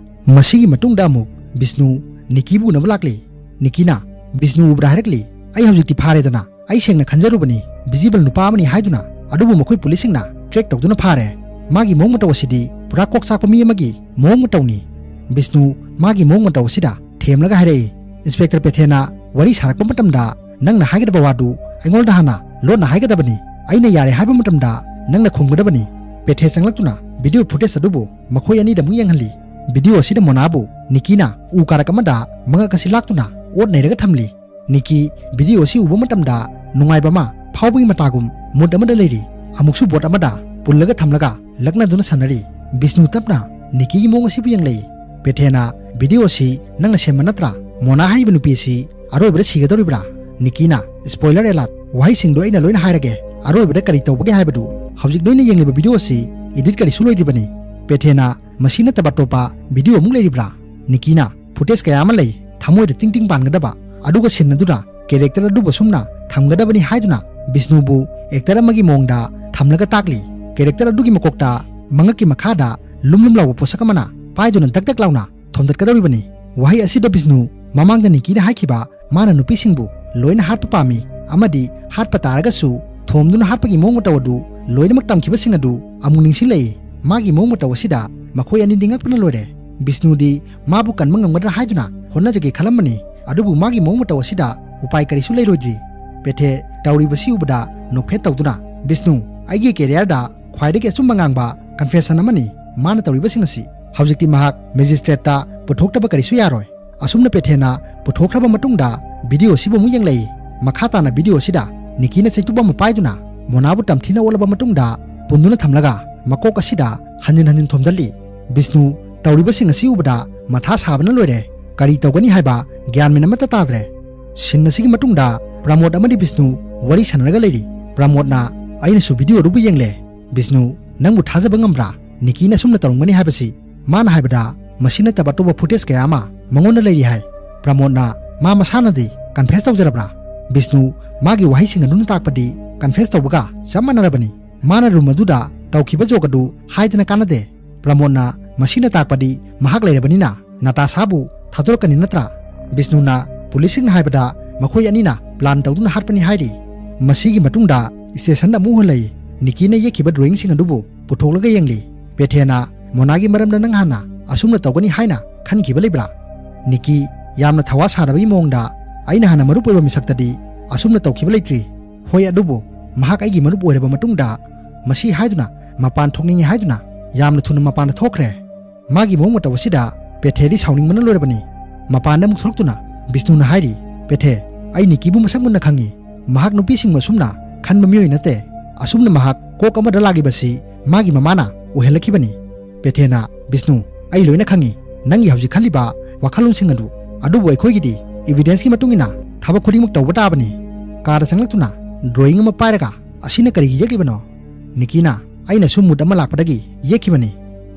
ꯃꯁꯤꯒꯤ ꯃꯇꯨꯡꯗ ꯑꯃꯨꯛ ꯕꯤꯁꯅꯨ ꯅꯤꯀꯤꯕꯨ ꯎꯅꯕ ꯂꯥꯛꯂꯤ꯫ ꯅꯤꯀꯤꯅ ꯕꯤꯁꯅꯨ ꯎꯕꯗ ꯍꯥꯏꯔꯛꯂꯤ, "ꯑꯩ ꯍꯧꯖꯤꯛꯇꯤ ꯐꯥꯔꯦꯗꯅ, ꯑꯩ ꯁꯦꯡꯅ ꯈꯟꯖꯔꯨꯕꯅꯤ visible ꯅꯨꯄꯥ ꯑꯃꯅꯤ ꯍꯥꯏꯗꯨꯅ, ꯑꯗꯨꯕꯨ ꯃꯈꯣꯏ ꯄꯨꯂꯤꯁꯁꯤꯡꯅ track ꯇꯧꯗꯨꯅ ꯐꯥꯔꯦ꯫ ꯃꯥꯒꯤ ꯃꯑꯣꯡ ꯃꯇꯧ ꯑꯁꯤꯗꯤ ꯄꯨꯔꯥ ꯀꯣꯛ ꯆꯥꯛꯄ ꯃꯤ ꯑꯃꯒꯤ ꯃꯑꯣꯡ ꯃꯇꯧꯅꯤ꯫" ꯕꯤꯁꯅꯨ ꯃꯥꯒꯤ ꯃꯑꯣꯡ ꯃꯇꯧ ꯑꯁꯤꯗ ꯊꯦꯝꯂꯒ ꯍꯥꯏꯔꯛꯏ, "ꯏꯟꯁꯄꯦꯛꯇꯔ ꯄꯦꯊꯦꯅ ꯋꯥꯔꯤ ꯁꯥꯔꯛꯄ ꯃꯇꯝꯗ ꯅꯪꯅ ꯍꯥꯏꯒꯗꯕ ꯋꯥꯗꯨ ꯑꯩꯉꯣꯟꯗ ꯍꯥꯟꯅ ꯂꯣꯟꯅ ꯍꯥꯏꯒꯗꯕꯅꯤ꯫ ꯑꯩꯅ ꯌꯥꯔꯦ ꯍꯥꯏꯕ ꯃꯇꯝꯗ ꯅꯪꯅ ꯈꯨꯝꯒꯗꯕꯅꯤ꯫" ꯄꯦꯊꯦ ꯆꯪꯂꯛꯇꯨꯅ video footage ꯑꯗꯨꯕꯨ ꯃꯈꯣꯏ ꯑꯅꯤꯗ ꯑꯃꯨꯛ ꯌꯦꯡꯍꯜꯂꯤ꯫ Video ꯑꯁꯤꯗ ꯃꯣꯅꯥꯕꯨ ꯅꯤꯀꯤꯅ ꯎ ꯀꯥꯔꯛ ꯑꯃꯗ ꯃꯉꯛ ꯑꯁꯤ ꯂꯥꯛꯇꯨꯅ ꯑꯣꯠ ꯅꯩꯔꯒ ꯊꯝꯂꯤ꯫ ꯅꯤꯀꯤ video ꯑꯁꯤ ꯎꯕ ꯃꯇꯝꯗ ꯅꯨꯡꯉꯥꯏꯕ ꯑꯃ ꯐꯥꯎꯕꯒꯤ ꯃꯇꯥꯒꯨꯝ mood ꯑꯃꯗ ꯂꯩꯔꯤ꯫ ꯑꯃꯨꯛꯁꯨ boat ꯑꯃꯗ ꯄꯨꯜꯂꯒ ꯊꯝꯂꯒ ꯂꯛꯅꯗꯨꯅ ꯁꯥꯟꯅꯔꯤ꯫ ꯕꯤꯁꯅꯨ ꯇꯞꯅ ꯅꯤꯀꯤꯒꯤ ꯃꯑꯣꯡ ꯑꯁꯤꯕꯨ ꯌꯦꯡꯂꯛꯏ꯫ ꯄꯦꯊꯦꯅ, "Video ꯑꯁꯤ ꯅꯪꯅ ꯁꯦꯝꯕ ꯅꯠꯇ꯭ꯔꯥ? ꯃꯣꯅꯥ ꯍꯥꯏꯔꯤꯕ ꯅꯨꯄꯤ ꯑꯁꯤ ꯑꯔꯣꯏꯕꯗ ꯁꯤꯒꯗꯧꯔꯤꯕ꯭ꯔꯥ?" ꯅꯤꯀꯤꯅ, "Spoiler alert, ꯋꯥꯍꯩꯁꯤꯡꯗꯣ ꯑꯩꯅ ꯂꯣꯏꯅ ꯍꯥꯏꯔꯒꯦ꯫ ꯑꯔꯣꯏꯕꯗ ꯀꯔꯤ ꯇꯧꯕꯒꯦ ꯍꯥꯏꯕꯗꯨ ꯍꯧꯖꯤꯛ ꯅꯣꯏꯅ ꯌꯦꯡꯂꯤꯕ video ꯑꯁꯤ edit ꯀꯔꯤꯁꯨ ꯂꯣꯏꯗ꯭ꯔꯤꯕꯅꯤ꯫" ꯄꯦꯊꯦꯅ, "ꯃꯁꯤ ꯅꯠꯇꯕ ꯑꯇꯣꯞꯄ video ꯑꯃꯨꯛ ꯂꯩꯔꯤꯕ꯭ꯔꯥ?" ꯅꯤꯀꯤꯅ, "Footage ꯀꯌꯥ ꯑꯃ ꯂꯩ, ꯊꯃꯣꯏꯗ ꯇꯤꯡ ꯇꯤꯡ ꯄꯥꯟꯒꯗꯕ, ꯑꯗꯨꯒ scene ꯑꯗꯨꯗ character ꯑꯗꯨꯕꯨ ꯑꯁꯨꯝꯅ ꯊꯝꯒꯗꯕꯅꯤ" ꯍꯥꯏꯗꯨꯅ ꯕꯤꯁꯅꯨꯕꯨ actor ꯑꯃꯒꯤ ꯃꯑꯣꯡꯗ ꯊꯝꯂꯒ ꯇꯥꯛꯂꯤ꯫ Character ꯑꯗꯨꯒꯤ ꯃꯀꯣꯛꯇ ꯃꯉꯛꯀꯤ ꯃꯈꯥꯗ ꯂꯨꯝ ꯂꯨꯝ ꯂꯥꯎꯕ ꯄꯣꯠꯁꯛ ꯑꯃꯅ ꯄꯥꯏꯗꯨꯅ ꯗꯛ ꯗꯛ ꯂꯥꯎꯅ ꯊꯣꯝꯗꯠꯀꯗꯧꯔꯤꯕꯅꯤ꯫ ꯋꯥꯍꯩ ꯑꯁꯤꯗ ꯕꯤꯁꯅꯨ ꯃꯃꯥꯡꯗ ꯅꯤꯀꯤꯅ ꯍꯥꯏꯈꯤꯕ ꯃꯥꯅ ꯅꯨꯄꯤꯁꯤꯡꯕꯨ ꯂꯣꯏꯅ ꯍꯥꯠꯄ ꯄꯥꯝꯃꯤ ꯑꯃꯗꯤ ꯍꯥꯠꯄ ꯇꯥꯔꯒꯁꯨ ꯊꯣꯝꯗꯨꯅ ꯍꯥꯠꯄꯒꯤ ꯃꯑꯣꯡ ꯃꯇꯧ ꯑꯗꯨ ꯂꯣꯏꯅꯃꯛ ꯇꯝꯈꯤꯕꯁꯤꯡ ꯑꯗꯨ ꯑꯃꯨꯛ ꯅꯤꯡꯁꯤꯡꯂꯛꯏ꯫ ꯃꯥꯒꯤ ꯃꯑꯣꯡ ꯃꯇꯧ ꯑꯁꯤꯗ ꯃꯈꯣꯏ ꯑꯅꯤꯗꯤ ꯉꯛꯄꯅ ꯂꯣꯏꯔꯦ꯫ ꯕꯤꯁꯅꯨꯗꯤ ꯃꯥꯕꯨ ꯀꯟꯕ ꯉꯝꯒꯗ꯭ꯔꯥ ꯍꯥꯏꯗꯨꯅ ꯍꯣꯠꯅꯖꯒꯦ ꯈꯜꯂꯝꯕꯅꯤ, ꯑꯗꯨꯕꯨ ꯃꯥꯒꯤ ꯃꯑꯣꯡ ꯃꯇꯧ ꯑꯁꯤꯗ ꯎꯄꯥꯏ ꯀꯔꯤꯁꯨ ꯂꯩꯔꯣꯏꯗ꯭ꯔꯤ꯫ ꯄꯦꯊꯦ ꯇꯧꯔꯤꯕꯁꯤ ꯎꯕꯗ ꯅꯣꯛꯐꯦꯠ ꯇꯧꯗꯨꯅ, "ꯕꯤꯁꯅꯨ, ꯑꯩꯒꯤ careerꯗ ꯈ꯭ꯋꯥꯏꯗꯒꯤ ꯑꯆꯨꯝꯕ ꯉꯥꯡꯕ confession ꯑꯃꯅꯤ ꯃꯥꯅ ꯇꯧꯔꯤꯕꯁꯤꯡ ꯑꯁꯤ꯫ ꯍꯧꯖꯤꯛꯇꯤ ꯃꯍꯥꯛ magistrateꯇ ꯄꯨꯊꯣꯛꯇꯕ ꯀꯔꯤꯁꯨ ꯌꯥꯔꯣꯏ꯫" ꯑꯁꯨꯝꯅ ꯄꯦꯊꯦꯅ ꯄꯨꯊꯣꯛꯈ꯭ꯔꯕ ꯃꯇꯨꯡꯗ video ꯑꯁꯤꯕꯨ ꯑꯃꯨꯛ ꯌꯦꯡꯂꯛꯏ꯫ ꯃꯈꯥ ꯇꯥꯅ video ꯑꯁꯤꯗ ꯅꯤꯀꯤꯅ ꯆꯩꯇꯨꯞ ꯑꯃ ꯄꯥꯏꯗꯨꯅ ꯃꯣꯅꯥꯕꯨ ꯇꯝꯊꯤꯅ ꯑꯣꯠꯂꯕ ꯃꯇꯨꯡꯗ ꯄꯨꯟꯗꯨꯅ ꯊꯝꯂꯒ ꯃꯀꯣꯛ ꯑꯁꯤꯗ ꯍꯟꯖꯤꯟ ꯍꯟꯖꯤꯟ ꯊꯣꯝꯖꯤꯜꯂꯤ꯫ ꯕꯤꯁꯅꯨ ꯇꯧꯔꯤꯕꯁꯤꯡ ꯑꯁꯤ ꯎꯕꯗ ꯃꯊꯥ ꯁꯥꯕꯅ ꯂꯣꯏꯔꯦ꯫ ꯀꯔꯤ ꯇꯧꯒꯅꯤ ꯍꯥꯏꯕ ꯒ꯭ꯌꯥꯟ ꯃꯦꯟ ꯑꯃꯠꯇ ꯇꯥꯗ꯭ꯔꯦ꯫ Scene ꯑꯁꯤꯒꯤ ꯃꯇꯨꯡꯗ ꯄ꯭ꯔꯃꯣꯗ ꯑꯃꯗꯤ ꯕꯤꯁꯅꯨ ꯋꯥꯔꯤ ꯁꯥꯟꯅꯔꯒ ꯂꯩꯔꯤ꯫ ꯄ꯭ꯔꯃꯣꯗꯅ, "ꯑꯩꯅꯁꯨ video ꯑꯗꯨꯕꯨ ꯌꯦꯡꯂꯦ꯫ "ꯕꯤꯁꯅꯨ, ꯅꯪꯕꯨ ꯊꯥꯖꯕ ꯉꯝꯕ꯭ꯔꯥ? ꯅꯤꯀꯤꯅ ꯑꯁꯨꯝꯅ ꯇꯧꯔꯝꯒꯅꯤ ꯍꯥꯏꯕꯁꯤ?" ꯃꯥꯅ ꯍꯥꯏꯕꯗ, "ꯃꯁꯤ ꯅꯠꯇꯕ ꯑꯇꯣꯞꯄ footage ꯀꯌꯥ ꯑꯃ ꯃꯉꯣꯟꯗ ꯂꯩꯔꯤ" ꯍꯥꯏ꯫ ꯄ꯭ꯔꯃꯣꯗꯅ ꯃꯥ ꯃꯁꯥꯅꯗꯤ confess ꯇꯧꯖꯔꯕ꯭ꯔꯥ? ꯕꯤꯁꯅꯨ, ꯃꯥꯒꯤ ꯋꯥꯍꯩꯁꯤꯡ ꯑꯗꯨꯅ ꯇꯥꯛꯄꯗꯤ confess ꯇꯧꯕꯒ ꯆꯞ ꯃꯥꯟꯅꯔꯕꯅꯤ꯫ ꯃꯥꯅ room ꯑꯗꯨꯗ ꯇꯧꯈꯤꯕ joke ꯑꯗꯨ ꯍꯥꯏꯗꯅ ꯀꯥꯟꯅꯗꯦ꯫ ꯄ꯭ꯔꯃꯣꯗꯅ ꯃꯁꯤꯅ ꯇꯥꯛꯄꯗꯤ ꯃꯍꯥꯛ ꯂꯩꯔꯕꯅꯤꯅ ꯅꯇꯥꯁꯥꯕꯨ ꯊꯥꯗꯣꯔꯛꯀꯅꯤ ꯅꯠꯇ꯭ꯔꯥ? ꯕꯤꯁꯅꯨꯅ police ꯁꯤꯡꯅ ꯍꯥꯏꯕꯗ ꯃꯈꯣꯏ ꯑꯅꯤꯅ plan ꯇꯧꯗꯨꯅ ꯍꯥꯠꯄꯅꯤ ꯍꯥꯏꯔꯤ꯫ ꯃꯁꯤꯒꯤ ꯃꯇꯨꯡꯗ station ꯗ ꯑꯃꯨꯛ ꯍꯜꯂꯛꯏ꯫ ꯅꯤꯀꯤꯅ ꯌꯦꯛꯈꯤꯕ drawing ꯁꯤꯡ ꯑꯗꯨꯕꯨ ꯄꯨꯊꯣꯛꯂꯒ ꯌꯦꯡꯂꯤ꯫ ꯄꯦꯊꯦꯅ, "ꯃꯣꯅꯥꯒꯤ ꯃꯔꯝꯗ ꯅꯪ ꯍꯥꯟꯅ ꯑꯁꯨꯝꯅ ꯇꯧꯒꯅꯤ ꯍꯥꯏꯅ ꯈꯟꯈꯤꯕ ꯂꯩꯕ꯭ꯔꯥ?" ꯅꯤꯀꯤ, ꯌꯥꯝꯅ ꯊꯋꯥ ꯁꯥꯗꯕꯒꯤ ꯃꯑꯣꯡꯗ, "ꯑꯩꯅ ꯍꯥꯟꯅ ꯃꯔꯨꯞ ꯑꯣꯏꯕ ꯃꯤꯁꯛꯇꯗꯤ ꯑꯁꯨꯝꯅ ꯇꯧꯈꯤꯕ ꯂꯩꯇ꯭ꯔꯤ꯫ ꯍꯣꯏ, ꯑꯗꯨꯕꯨ ꯃꯍꯥꯛ ꯑꯩꯒꯤ ꯃꯔꯨꯞ ꯑꯣꯏꯔꯕ ꯃꯇꯨꯡꯗ ꯃꯁꯤ ꯍꯥꯏꯗꯨꯅ ꯃꯄꯥꯟ ꯊꯣꯛꯅꯤꯡꯉꯤ ꯍꯥꯏꯗꯨꯅ ꯌꯥꯝꯅ ꯊꯨꯅ ꯃꯄꯥꯟꯗ ꯊꯣꯛꯈ꯭ꯔꯦ꯫ ꯃꯥꯒꯤ ꯃꯑꯣꯡ ꯃꯇꯧ ꯑꯁꯤꯗ ꯄꯦꯊꯦꯗꯤ ꯁꯥꯎꯅꯤꯡꯕꯅ ꯂꯣꯏꯔꯕꯅꯤ꯫" ꯃꯄꯥꯟꯗ ꯑꯃꯨꯛ ꯊꯣꯛꯂꯛꯇꯨꯅ ꯕꯤꯁꯅꯨꯅ ꯍꯥꯏꯔꯤ, "ꯄꯦꯊꯦ, ꯑꯩ ꯅꯤꯀꯤꯕꯨ ꯃꯁꯛ ꯃꯨꯟꯅ ꯈꯪꯉꯤ꯫ ꯃꯍꯥꯛ ꯅꯨꯄꯤꯁꯤꯡꯕꯨ ꯑꯁꯨꯝꯅ ꯈꯟꯕ ꯃꯤꯑꯣꯏ ꯅꯠꯇꯦ꯫ ꯑꯁꯨꯝꯅ ꯃꯍꯥꯛ ꯀꯣꯛ ꯑꯃꯗ ꯂꯥꯛꯂꯤꯕꯁꯤ ꯃꯥꯒꯤ ꯃꯃꯥꯅ ꯑꯣꯏꯍꯜꯂꯛꯈꯤꯕꯅꯤ꯫" ꯄꯦꯊꯦꯅ, "ꯕꯤꯁꯅꯨ, ꯑꯩ ꯂꯣꯏꯅ ꯈꯪꯉꯤ ꯅꯪꯒꯤ ꯍꯧꯖꯤꯛ ꯈꯜꯂꯤꯕ ꯋꯥꯈꯜꯂꯣꯟꯁꯤꯡ ꯑꯗꯨ, ꯑꯗꯨꯕꯨ ꯑꯩꯈꯣꯏꯒꯤꯗꯤ evidence ꯀꯤ ꯃꯇꯨꯡ ꯏꯟꯅ ꯊꯕꯛ ꯈꯨꯗꯤꯡꯃꯛ ꯇꯧꯕ ꯇꯥꯕꯅꯤ꯫" ꯀꯥꯗ ꯆꯪꯂꯛꯇꯨꯅ drawing ꯑꯃ ꯄꯥꯏꯔꯒ, "ꯑꯁꯤꯅ ꯀꯔꯤꯒꯤ ꯌꯦꯛꯂꯤꯕꯅꯣ?" ꯅꯤꯀꯤꯅ, "ꯑꯩꯅ ꯁꯨꯝ mood ꯑꯃ ꯂꯥꯛꯄꯗꯒꯤ ꯌꯦꯛꯈꯤꯕꯅꯤ꯫"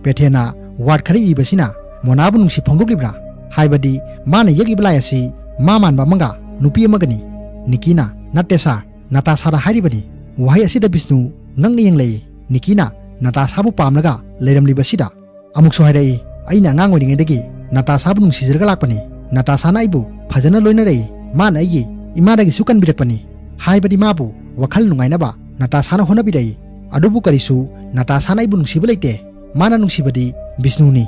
ꯄꯦꯊꯦꯅ, "Word ꯈꯔ ꯏꯔꯤꯕꯁꯤꯅ ꯃꯣꯅꯥꯕꯨ ꯅꯨꯡꯁꯤ ꯐꯣꯡꯗꯣꯛꯂꯤꯕ꯭ꯔꯥ? ꯍꯥꯏꯕꯗꯤ ꯃꯥꯅ ꯌꯦꯛꯂꯤꯕ ꯂꯥꯏ ꯑꯁꯤ ꯃꯥ ꯃꯥꯟꯕ ꯑꯃꯒ ꯅꯨꯄꯤ ꯑꯃꯒꯅꯤ꯫" ꯅꯤꯀꯤꯅ, "ꯅꯠꯇꯦ sir, ꯅꯇꯥꯁꯥꯗ ꯍꯥꯏꯔꯤꯕꯅꯤ꯫" ꯋꯥꯍꯩ ꯑꯁꯤꯗ ꯕꯤꯁꯅꯨ ꯉꯛꯅ ꯌꯦꯡꯂꯛꯏ꯫ ꯅꯤꯀꯤꯅ ꯅꯇꯥꯁꯥꯕꯨ ꯄꯥꯝꯂꯒ ꯂꯩꯔꯝꯂꯤꯕꯁꯤꯗ ꯑꯃꯨꯛꯁꯨ ꯍꯥꯏꯔꯛꯏ, "ꯑꯩꯅ ꯑꯉꯥꯡ ꯑꯣꯏꯔꯤꯉꯩꯗꯒꯤ ꯅꯇꯥꯁꯥꯕꯨ ꯅꯨꯡꯁꯤꯖꯔꯒ ꯂꯥꯛꯄꯅꯤ꯫ ꯅꯇꯥꯁꯥꯅ ꯑꯩꯕꯨ ꯐꯖꯅ ꯂꯣꯏꯅꯔꯛꯏ꯫ ꯃꯥꯅ ꯑꯩꯒꯤ ꯏꯃꯥꯗꯒꯤꯁꯨ ꯀꯟꯕꯤꯔꯛꯄꯅꯤ꯫" ꯍꯥꯏꯕꯗꯤ ꯃꯥꯕꯨ ꯋꯥꯈꯜ ꯅꯨꯡꯉꯥꯏꯅꯕ ꯅꯇꯥꯁꯥꯅ ꯍꯣꯠꯅꯕꯤꯔꯛꯏ꯫ ꯑꯗꯨꯕꯨ ꯀꯔꯤꯁꯨ ꯅꯇꯥꯁꯥꯅ ꯑꯩꯕꯨ ꯅꯨꯡꯁꯤꯕ ꯂꯩꯇꯦ꯫ ꯃꯥꯅ ꯅꯨꯡꯁꯤꯕꯗꯤ ꯕꯤꯁꯅꯨꯅꯤ꯫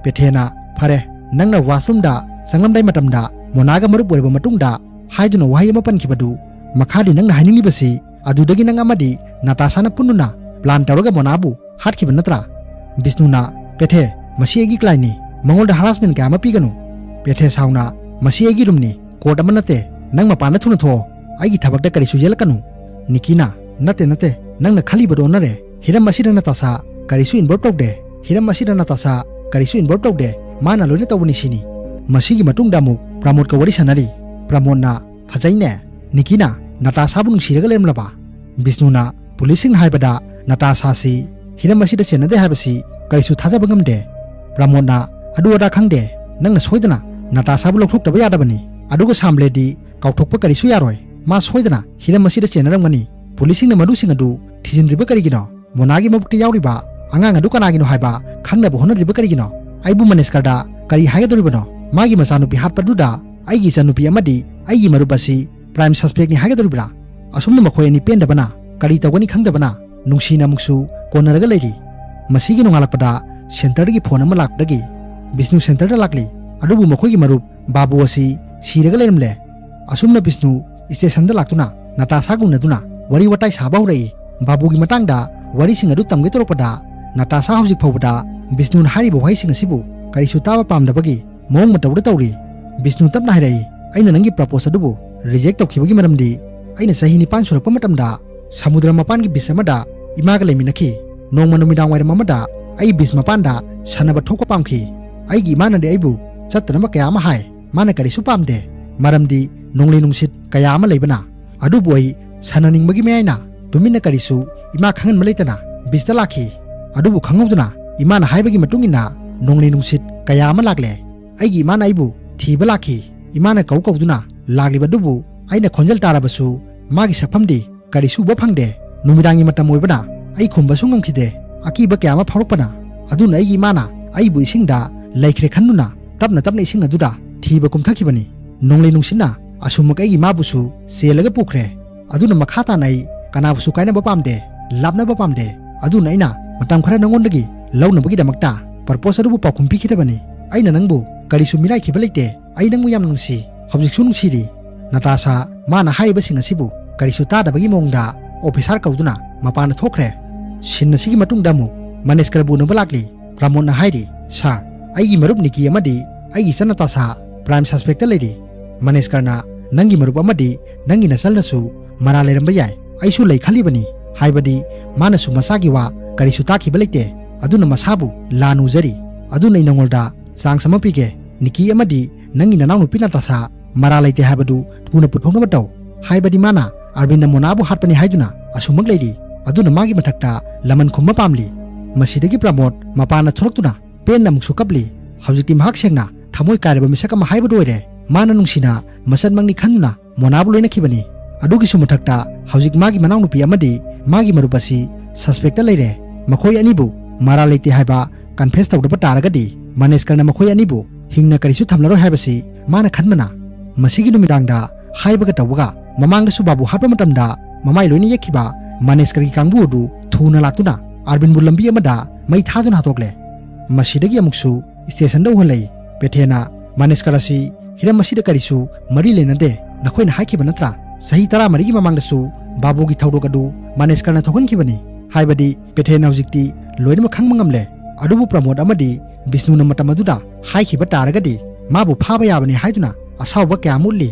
ꯄꯦꯊꯦꯅ, "ꯐꯔꯦ, ꯅꯪꯅ washroom ꯗ ꯆꯪꯂꯝꯗꯥꯏ ꯃꯇꯝꯗ ꯃꯣꯅꯥꯒ ꯃꯔꯨꯞ ꯑꯣꯏꯔꯕ ꯃꯇꯨꯡꯗ ꯍꯥꯏꯗꯨꯅ ꯋꯥꯍꯩ ꯑꯃ ꯄꯟꯈꯤꯕꯗꯨ, ꯃꯈꯥꯗꯤ ꯅꯪꯅ ꯍꯥꯏꯅꯤꯡꯂꯤꯕꯁꯤ ꯑꯗꯨꯗꯒꯤ ꯅꯪ ꯑꯃꯗꯤ ꯅꯇꯥꯁꯥꯅ ꯄꯨꯟꯗꯨꯅ plan ꯇꯧꯔꯒ ꯃꯣꯅꯥꯕꯨ ꯍꯥꯠꯈꯤꯕ ꯅꯠꯇ꯭ꯔꯥ?" ꯕꯤꯁꯅꯨꯅ, "ꯄꯦꯊꯦ, ꯃꯁꯤ ꯑꯩꯒꯤ client ꯅꯤ, ꯃꯉꯣꯟꯗ harassment ꯀꯌꯥ ꯑꯃ ꯄꯤꯒꯅꯨ꯫" ꯄꯦꯊꯦ ꯁꯥꯎꯅ, "ꯃꯁꯤ ꯑꯩꯒꯤ room ꯅꯤ, court ꯑꯃ ꯅꯠꯇꯦ, ꯅꯪ ꯃꯄꯥꯟꯗ ꯊꯨꯅ ꯊꯣꯛꯑꯣ, ꯑꯩꯒꯤ ꯊꯕꯛꯇ ꯀꯔꯤꯁꯨ ꯌꯦꯠꯂꯛꯀꯅꯨ꯫" ꯅꯤꯀꯤꯅ, "ꯅꯠꯇꯦ, ꯅꯠꯇꯦ, ꯅꯪꯅ ꯈꯜꯂꯤꯕꯗꯣ ꯑꯣꯟꯅꯔꯦ, ꯍꯤꯔꯝ ꯑꯁꯤꯗ ꯅꯇꯥꯁꯥ ꯀꯔꯤꯁꯨ involve ꯇꯧꯗꯦ, ꯍꯤꯔꯝ ꯑꯁꯤꯗ ꯅꯇꯥꯁꯥ ꯀꯔꯤꯁꯨ involve ꯇꯧꯗꯦ, ꯃꯥꯅ ꯂꯣꯏꯅ ꯇꯧꯕꯅꯤ ꯁꯤꯅꯤ꯫" ꯃꯁꯤꯒꯤ ꯃꯇꯨꯡꯗ ꯑꯃꯨꯛ ꯄ꯭ꯔꯃꯣꯗꯀ ꯋꯥꯔꯤ ꯁꯥꯟꯅꯔꯤ꯫ ꯄ꯭ꯔꯃꯣꯗꯅ, "ꯐꯖꯩꯅꯦ, ꯅꯤꯀꯤꯅ ꯅꯇꯥꯁꯥꯕꯨ ꯅꯨꯡꯁꯤꯔꯒ ꯂꯩꯔꯝꯂꯕ?" ꯕꯤꯁꯅꯨꯅ, "Police ꯁꯤꯡꯅ ꯍꯥꯏꯕꯗ ꯅꯇꯥꯁꯥꯁꯤ ꯍꯤꯔꯝ ꯑꯁꯤꯗ ꯆꯦꯟꯅꯗꯦ ꯍꯥꯏꯕꯁꯤ ꯀꯔꯤꯁꯨ ꯊꯥꯖꯕ ꯉꯝꯗꯦ꯫ ꯄ꯭ꯔꯃꯣꯗꯅ, "ꯑꯗꯨ ꯑꯗꯥ ꯈꯪꯗꯦ, ꯅꯪꯅ ꯁꯣꯏꯗꯅ ꯅꯇꯥꯁꯥꯕꯨ ꯂꯧꯊꯣꯛꯇꯕ ꯌꯥꯗꯕꯅꯤ"꯫ ꯑꯗꯨꯒ ꯁꯥꯝꯂꯦꯗꯤ ꯀꯥꯎꯊꯣꯛꯄ ꯀꯔꯤꯁꯨ ꯌꯥꯔꯣꯏ, ꯃꯥ ꯁꯣꯏꯗꯅ ꯍꯤꯔꯝ ꯑꯁꯤꯗ ꯆꯦꯟꯅꯔꯝꯒꯅꯤ꯫ ꯄꯨꯂꯤꯁꯁꯤꯡꯅ ꯃꯗꯨꯁꯤꯡ ꯑꯗꯨ ꯊꯤꯖꯤꯟꯗ꯭ꯔꯤꯕ ꯀꯔꯤꯒꯤꯅꯣ? ꯃꯣꯅꯥꯒꯤ ꯃꯕꯨꯛꯇ ꯌꯥꯎꯔꯤꯕ ꯑꯉꯥꯡ ꯑꯗꯨ ꯀꯅꯥꯒꯤꯅꯣ ꯍꯥꯏꯕ ꯈꯪꯅꯕ ꯍꯣꯠꯅꯔꯤꯕ ꯀꯔꯤꯒꯤꯅꯣ? ꯑꯩꯕꯨ ꯃꯅꯦꯁꯀꯔꯗ ꯀꯔꯤ ꯍꯥꯏꯒꯗꯧꯔꯤꯕꯅꯣ? ꯃꯥꯒꯤ ꯃꯆꯥꯅꯨꯄꯤ ꯍꯥꯠꯄꯗꯨꯗ ꯑꯩꯒꯤ ꯏꯆꯥꯅꯨꯄꯤ ꯑꯃꯗꯤ ꯑꯩꯒꯤ ꯃꯔꯨꯞ ꯑꯁꯤ prime suspectꯅꯤ ꯍꯥꯏꯒꯗꯧꯔꯤꯕ꯭ꯔꯥ? ꯑꯁꯨꯝꯅ ꯃꯈꯣꯏ ꯑꯅꯤ ꯄꯦꯟꯗꯕꯅ, ꯀꯔꯤ ꯇꯧꯒꯅꯤ ꯈꯪꯗꯕꯅ, ꯅꯨꯡꯁꯤꯅ ꯑꯃꯨꯛꯁꯨ ꯀꯣꯟꯅꯔꯒ ꯂꯩꯔꯤ꯫ ꯃꯁꯤꯒꯤ ꯅꯣꯡꯉꯥꯜꯂꯛꯄꯗ centreꯗꯒꯤ phone ꯑꯃ ꯂꯥꯛꯄꯗꯒꯤ ꯕꯤꯁꯅꯨ centreꯗ ꯂꯥꯛꯂꯤ꯫ ꯑꯗꯨꯕꯨ ꯃꯈꯣꯏꯒꯤ ꯃꯔꯨꯞ ꯕꯥꯕꯨ ꯑꯁꯤ ꯁꯤꯔꯒ ꯂꯩꯔꯝꯂꯦ꯫ ꯑꯁꯨꯝꯅ ꯕꯤꯁꯅꯨ stationꯗ ꯂꯥꯛꯇꯨꯅ ꯅꯇꯥꯁꯥꯒ ꯎꯅꯗꯨꯅ ꯋꯥꯔꯤ ꯋꯥꯇꯥꯏ ꯁꯥꯕ ꯍꯧꯔꯛꯏ꯫ ꯕꯥꯕꯨꯒꯤ ꯃꯇꯥꯡꯗ ꯋꯥꯔꯤꯁꯤꯡ ꯑꯗꯨ ꯇꯝꯒꯦ ꯇꯧꯔꯛꯄꯗ, ꯅꯇꯥꯁꯥ ꯍꯧꯖꯤꯛ ꯐꯥꯎꯕꯗ ꯕꯤꯁꯅꯨꯅ ꯍꯥꯏꯔꯤꯕ ꯋꯥꯍꯩꯁꯤꯡ ꯑꯁꯤꯕꯨ ꯀꯔꯤꯁꯨ ꯇꯥꯕ ꯄꯥꯝꯗꯕꯒꯤ ꯃꯑꯣꯡ ꯃꯇꯧꯗ ꯇꯧꯔꯤ꯫ ꯕꯤꯁꯅꯨ ꯇꯞꯅ ꯍꯥꯏꯔꯛꯏ, "ꯑꯩꯅ ꯅꯪꯒꯤ propose ꯑꯗꯨꯕꯨ reject ꯇꯧꯈꯤꯕꯒꯤ ꯃꯔꯝꯗꯤ, ꯑꯩꯅ ꯆꯍꯤ ꯅꯤꯄꯥꯟ ꯁꯨꯔꯛꯄ ꯃꯇꯝꯗ ꯁꯃꯨꯗ꯭ꯔ ꯃꯄꯥꯟꯒꯤ beach ꯑꯃꯗ ꯏꯃꯥꯒ ꯂꯩꯃꯤꯟꯅꯈꯤ꯫ ꯅꯣꯡꯃ ꯅꯨꯃꯤꯗꯥꯡ ꯋꯥꯏꯔꯝ ꯑꯃꯗ ꯑꯩ beach ꯃꯄꯥꯟꯗ ꯁꯥꯟꯅꯕ ꯊꯣꯛꯄ ꯄꯥꯝꯈꯤ꯫ ꯑꯩꯒꯤ ꯏꯃꯥꯅꯗꯤ ꯑꯩꯕꯨ ꯆꯠꯇꯅꯕ ꯀꯌꯥ ꯑꯃ ꯍꯥꯏ꯫ ꯃꯥꯅ ꯀꯔꯤꯁꯨ ꯄꯥꯝꯗꯦ, ꯃꯔꯝꯗꯤ ꯅꯣꯡꯂꯩ ꯅꯨꯡꯁꯤꯠ ꯀꯌꯥ ꯑꯃ ꯂꯩꯕꯅ꯫ ꯑꯗꯨꯕꯨ ꯑꯩ ꯁꯥꯟꯅꯅꯤꯡꯕꯒꯤ ꯃꯌꯥꯏꯅ ꯇꯨꯃꯤꯟꯅ ꯀꯔꯤꯁꯨ ꯏꯃꯥ ꯈꯪꯍꯟꯕ ꯂꯩꯇꯅ beachꯇ ꯂꯥꯛꯈꯤ꯫ ꯑꯗꯨꯕꯨ ꯈꯪꯍꯧꯗꯅ ꯏꯃꯥꯅ ꯍꯥꯏꯕꯒꯤ ꯃꯇꯨꯡ ꯏꯟꯅ ꯅꯣꯡꯂꯩ ꯅꯨꯡꯁꯤꯠ ꯀꯌꯥ ꯑꯃ ꯂꯥꯛꯂꯦ꯫ ꯑꯩꯒꯤ ꯏꯃꯥꯅ ꯑꯩꯕꯨ ꯊꯤꯕ ꯂꯥꯛꯈꯤ꯫ ꯏꯃꯥꯅ ꯀꯧ ꯀꯧꯗꯨꯅ ꯂꯥꯛꯂꯤꯕ ꯑꯗꯨꯕꯨ ꯑꯩꯅ ꯈꯣꯟꯖꯦꯜ ꯇꯥꯔꯕꯁꯨ ꯃꯥꯒꯤ ꯁꯛꯐꯝꯗꯤ ꯀꯔꯤꯁꯨ ꯎꯕ ꯐꯪꯗꯦ꯫ ꯅꯨꯃꯤꯗꯥꯡꯒꯤ ꯃꯇꯝ ꯑꯣꯏꯕꯅ ꯑꯩ ꯈꯨꯝꯕꯁꯨ ꯉꯝꯈꯤꯗꯦ꯫ ꯑꯀꯤꯕ ꯀꯌꯥ ꯑꯃ ꯐꯥꯎꯔꯛꯄꯅ꯫ ꯑꯗꯨꯅ ꯑꯩꯒꯤ ꯏꯃꯥꯅ ꯑꯩꯕꯨ ꯏꯁꯤꯡꯗ ꯂꯩꯈ꯭ꯔꯦ ꯈꯟꯗꯨꯅ ꯇꯞꯅ ꯇꯞꯅ ꯏꯁꯤꯡ ꯑꯗꯨꯗ ꯊꯤꯕ ꯀꯨꯝꯊꯈꯤꯕꯅꯤ꯫ ꯅꯣꯡꯂꯩ ꯅꯨꯡꯁꯤꯠꯅ ꯑꯁꯨꯝꯃꯛ ꯑꯩꯒꯤ ꯏꯃꯥꯕꯨꯁꯨ ꯆꯦꯜꯂꯒ ꯄꯨꯈ꯭ꯔꯦ꯫ ꯑꯗꯨꯅ ꯃꯈꯥ ꯇꯥꯅ ꯑꯩ ꯀꯅꯥꯕꯨꯁꯨ ꯀꯥꯏꯅꯕ ꯄꯥꯝꯗꯦ, ꯂꯥꯞꯅꯕ ꯄꯥꯝꯗꯦ꯫ ꯑꯗꯨꯅ ꯑꯩꯅ ꯃꯇꯝ ꯈꯔ ꯅꯉꯣꯟꯗꯒꯤ ꯂꯧꯅꯕꯒꯤꯗꯃꯛꯇ propose ꯑꯗꯨꯕꯨ ꯄꯥꯎꯈꯨꯝ ꯄꯤꯈꯤꯗꯕꯅꯤ꯫ ꯑꯩꯅ ꯅꯪꯕꯨ ꯀꯔꯤꯁꯨ ꯃꯤꯔꯥꯏꯈꯤꯕ ꯂꯩꯇꯦ꯫ ꯑꯩ ꯅꯪꯕꯨ ꯌꯥꯝ ꯅꯨꯡꯁꯤ, ꯍꯧꯖꯤꯛꯁꯨ ꯅꯨꯡꯁꯤꯔꯤ꯫ ꯅꯇꯥꯁꯥ ꯃꯥꯅ ꯍꯥꯏꯔꯤꯕꯁꯤꯡ ꯑꯁꯤꯕꯨ ꯀꯔꯤꯁꯨ ꯇꯥꯗꯕꯒꯤ ꯃꯑꯣꯡꯗ officer ꯀꯧꯗꯨꯅ ꯃꯄꯥꯟꯗ ꯊꯣꯛꯈ꯭ꯔꯦ꯫ Scene ꯑꯁꯤꯒꯤ ꯃꯇꯨꯡꯗ ꯑꯃꯨꯛ ꯃꯅꯦꯁꯀꯔꯕꯨ ꯎꯅꯕ ꯂꯥꯛꯂꯤ꯫ ꯄ꯭ꯔꯃꯣꯗꯅ ꯍꯥꯏꯔꯤ, "Sir, ꯑꯩꯒꯤ ꯃꯔꯨꯞ ꯅꯤꯀꯤ ꯑꯃꯗꯤ ꯑꯩꯒꯤ ꯏꯆꯟ ꯅꯇꯥꯁꯥ prime suspectꯇ ꯂꯩꯔꯤ꯫" ꯃꯅꯦꯁꯀꯔꯅ, "ꯅꯪꯒꯤ ꯃꯔꯨꯞ ꯑꯃꯗꯤ ꯅꯪꯒꯤ ꯅꯆꯜꯅꯁꯨ ꯃꯔꯥꯜ ꯂꯩꯔꯝꯕ ꯌꯥꯏ꯫ ꯑꯩꯁꯨ ꯂꯩ ꯈꯜꯂꯤꯕꯅꯤ, ꯍꯥꯏꯕꯗꯤ ꯃꯥꯅꯁꯨ ꯃꯆꯥꯒꯤ ꯋꯥ ꯀꯔꯤꯁꯨ ꯇꯥꯈꯤꯕ ꯂꯩꯇꯦ꯫ ꯑꯗꯨꯅ ꯃꯁꯥꯕꯨ ꯂꯥꯟꯅ ꯎꯖꯔꯤ꯫ ꯑꯗꯨꯅ ꯑꯩ ꯅꯉꯣꯟꯗ chance ꯑꯃ ꯄꯤꯒꯦ꯫ ꯅꯤꯀꯤ ꯑꯃꯗꯤ ꯅꯪꯒꯤ ꯅꯅꯥꯎꯅꯨꯄꯤ ꯅꯇꯥꯁꯥ ꯃꯔꯥꯜ ꯂꯩꯇꯦ ꯍꯥꯏꯕꯗꯨ ꯊꯨꯅ ꯄꯨꯊꯣꯛꯅꯕ ꯇꯧ꯫ ꯍꯥꯏꯕꯗꯤ ꯃꯥꯅ ꯑꯔꯕꯤꯟꯗ ꯃꯣꯅꯥꯕꯨ ꯍꯥꯠꯄꯅꯤ ꯍꯥꯏꯗꯨꯅ ꯑꯁꯨꯝꯃꯛ ꯂꯩꯔꯤ꯫ ꯑꯗꯨꯅ ꯃꯥꯒꯤ ꯃꯊꯛꯇ ꯂꯃꯟ ꯈꯨꯝꯕ ꯄꯥꯝꯂꯤ꯫ ꯃꯁꯤꯗꯒꯤ ꯄ꯭ꯔꯃꯣꯗ ꯃꯄꯥꯟꯗ ꯊꯣꯛꯂꯛꯇꯨꯅ ꯄꯦꯟꯅ ꯑꯃꯨꯛꯁꯨ ꯀꯞꯂꯤ꯫ ꯍꯧꯖꯤꯛꯇꯤ ꯃꯍꯥꯛ ꯁꯦꯡꯅ ꯊꯃꯣꯏ ꯀꯥꯏꯔꯕ ꯃꯤꯁꯛ ꯑꯃ ꯍꯥꯏꯕꯗꯨ ꯑꯣꯏꯔꯦ꯫ ꯃꯥꯅ ꯅꯨꯡꯁꯤꯅ ꯃꯆꯟꯃꯛꯅꯤ ꯈꯟꯗꯨꯅ ꯃꯣꯅꯥꯕꯨ ꯂꯣꯏꯅꯈꯤꯕꯅꯤ꯫ ꯑꯗꯨꯒꯤꯁꯨ ꯃꯊꯛꯇ ꯍꯧꯖꯤꯛ ꯃꯥꯒꯤ ꯃꯅꯥꯎꯅꯨꯄꯤ ꯑꯃꯗꯤ ꯃꯥꯒꯤ ꯃꯔꯨꯞ ꯑꯁꯤ ꯁꯁꯄꯦꯛꯇ ꯂꯩꯔꯦ꯫ ꯃꯈꯣꯏ ꯑꯅꯤꯕꯨ ꯃꯔꯥꯜ ꯂꯩꯇꯦ ꯍꯥꯏꯕ ꯀꯟꯐꯦꯁ ꯇꯧꯗꯕ ꯇꯥꯔꯒꯗꯤ ꯃꯅꯦꯁꯀꯔꯅ ꯃꯈꯣꯏ ꯑꯅꯤꯕꯨ ꯍꯤꯡꯅ ꯀꯔꯤꯁꯨ ꯊꯝꯂꯔꯣꯏ ꯍꯥꯏꯕꯁꯤ ꯃꯥꯅ ꯈꯟꯕꯅ꯫ ꯃꯁꯤꯒꯤ ꯅꯨꯃꯤꯗꯥꯡꯗ ꯍꯥꯏꯕꯒ ꯇꯧꯕꯒ ꯃꯃꯥꯡꯗꯁꯨ ꯕꯥꯕꯨ ꯍꯥꯠꯄ ꯃꯇꯝꯗ ꯃꯃꯥꯏ ꯂꯣꯏꯅ ꯌꯦꯛꯈꯤꯕ ꯃꯅꯦꯁꯀꯔꯒꯤ ꯀꯥꯡꯕꯨ ꯑꯗꯨ ꯊꯨꯅ ꯂꯥꯛꯇꯨꯅ ꯑꯥꯔꯕꯤꯟꯕꯨ ꯂꯝꯕꯤ ꯑꯃꯗ ꯃꯩ ꯊꯥꯗꯨꯅ ꯍꯥꯠꯇꯣꯛꯂꯦ꯫ ꯃꯁꯤꯗꯒꯤ ꯑꯃꯨꯛꯁꯨ ꯁ꯭ꯇꯦꯁꯟꯗ ꯎꯍꯜꯂꯛꯏ꯫ ꯄꯦꯊꯦꯅ ꯃꯅꯦꯁꯀꯔ ꯑꯁꯤ ꯍꯤꯔꯝ ꯑꯁꯤꯗ ꯀꯔꯤꯁꯨ ꯃꯔꯤ ꯂꯩꯅꯗꯦ, ꯅꯈꯣꯏꯅ ꯍꯥꯏꯈꯤꯕ ꯅꯠꯇ꯭ꯔꯥ? ꯆꯍꯤ ꯇꯔꯥꯃꯔꯤꯒꯤ ꯃꯃꯥꯡꯗꯁꯨ ꯕꯥꯕꯨꯒꯤ ꯊꯧꯗꯣꯛ ꯑꯗꯨ ꯃꯅꯦꯁꯀꯔꯅ ꯊꯣꯛꯍꯟꯈꯤꯕꯅꯤ꯫ ꯍꯥꯏꯕꯗꯤ ꯄꯦꯊꯦꯅ ꯍꯧꯖꯤꯛꯇꯤ ꯂꯣꯏꯅꯃꯛ ꯈꯪꯕ ꯉꯝꯂꯦ꯫ ꯑꯗꯨꯕꯨ ꯄ꯭ꯔꯃꯣꯗ ꯑꯃꯗꯤ ꯕꯤꯁꯅꯨꯅ ꯃꯇꯝ ꯑꯗꯨꯗ ꯍꯥꯏꯈꯤꯕ ꯇꯥꯔꯒꯗꯤ ꯃꯥꯕꯨ ꯐꯥꯕ ꯌꯥꯕꯅꯤ ꯍꯥꯏꯗꯨꯅ ꯑꯁꯥꯎꯕ ꯀꯌꯥ ꯑꯃ ꯎꯠꯂꯤ꯫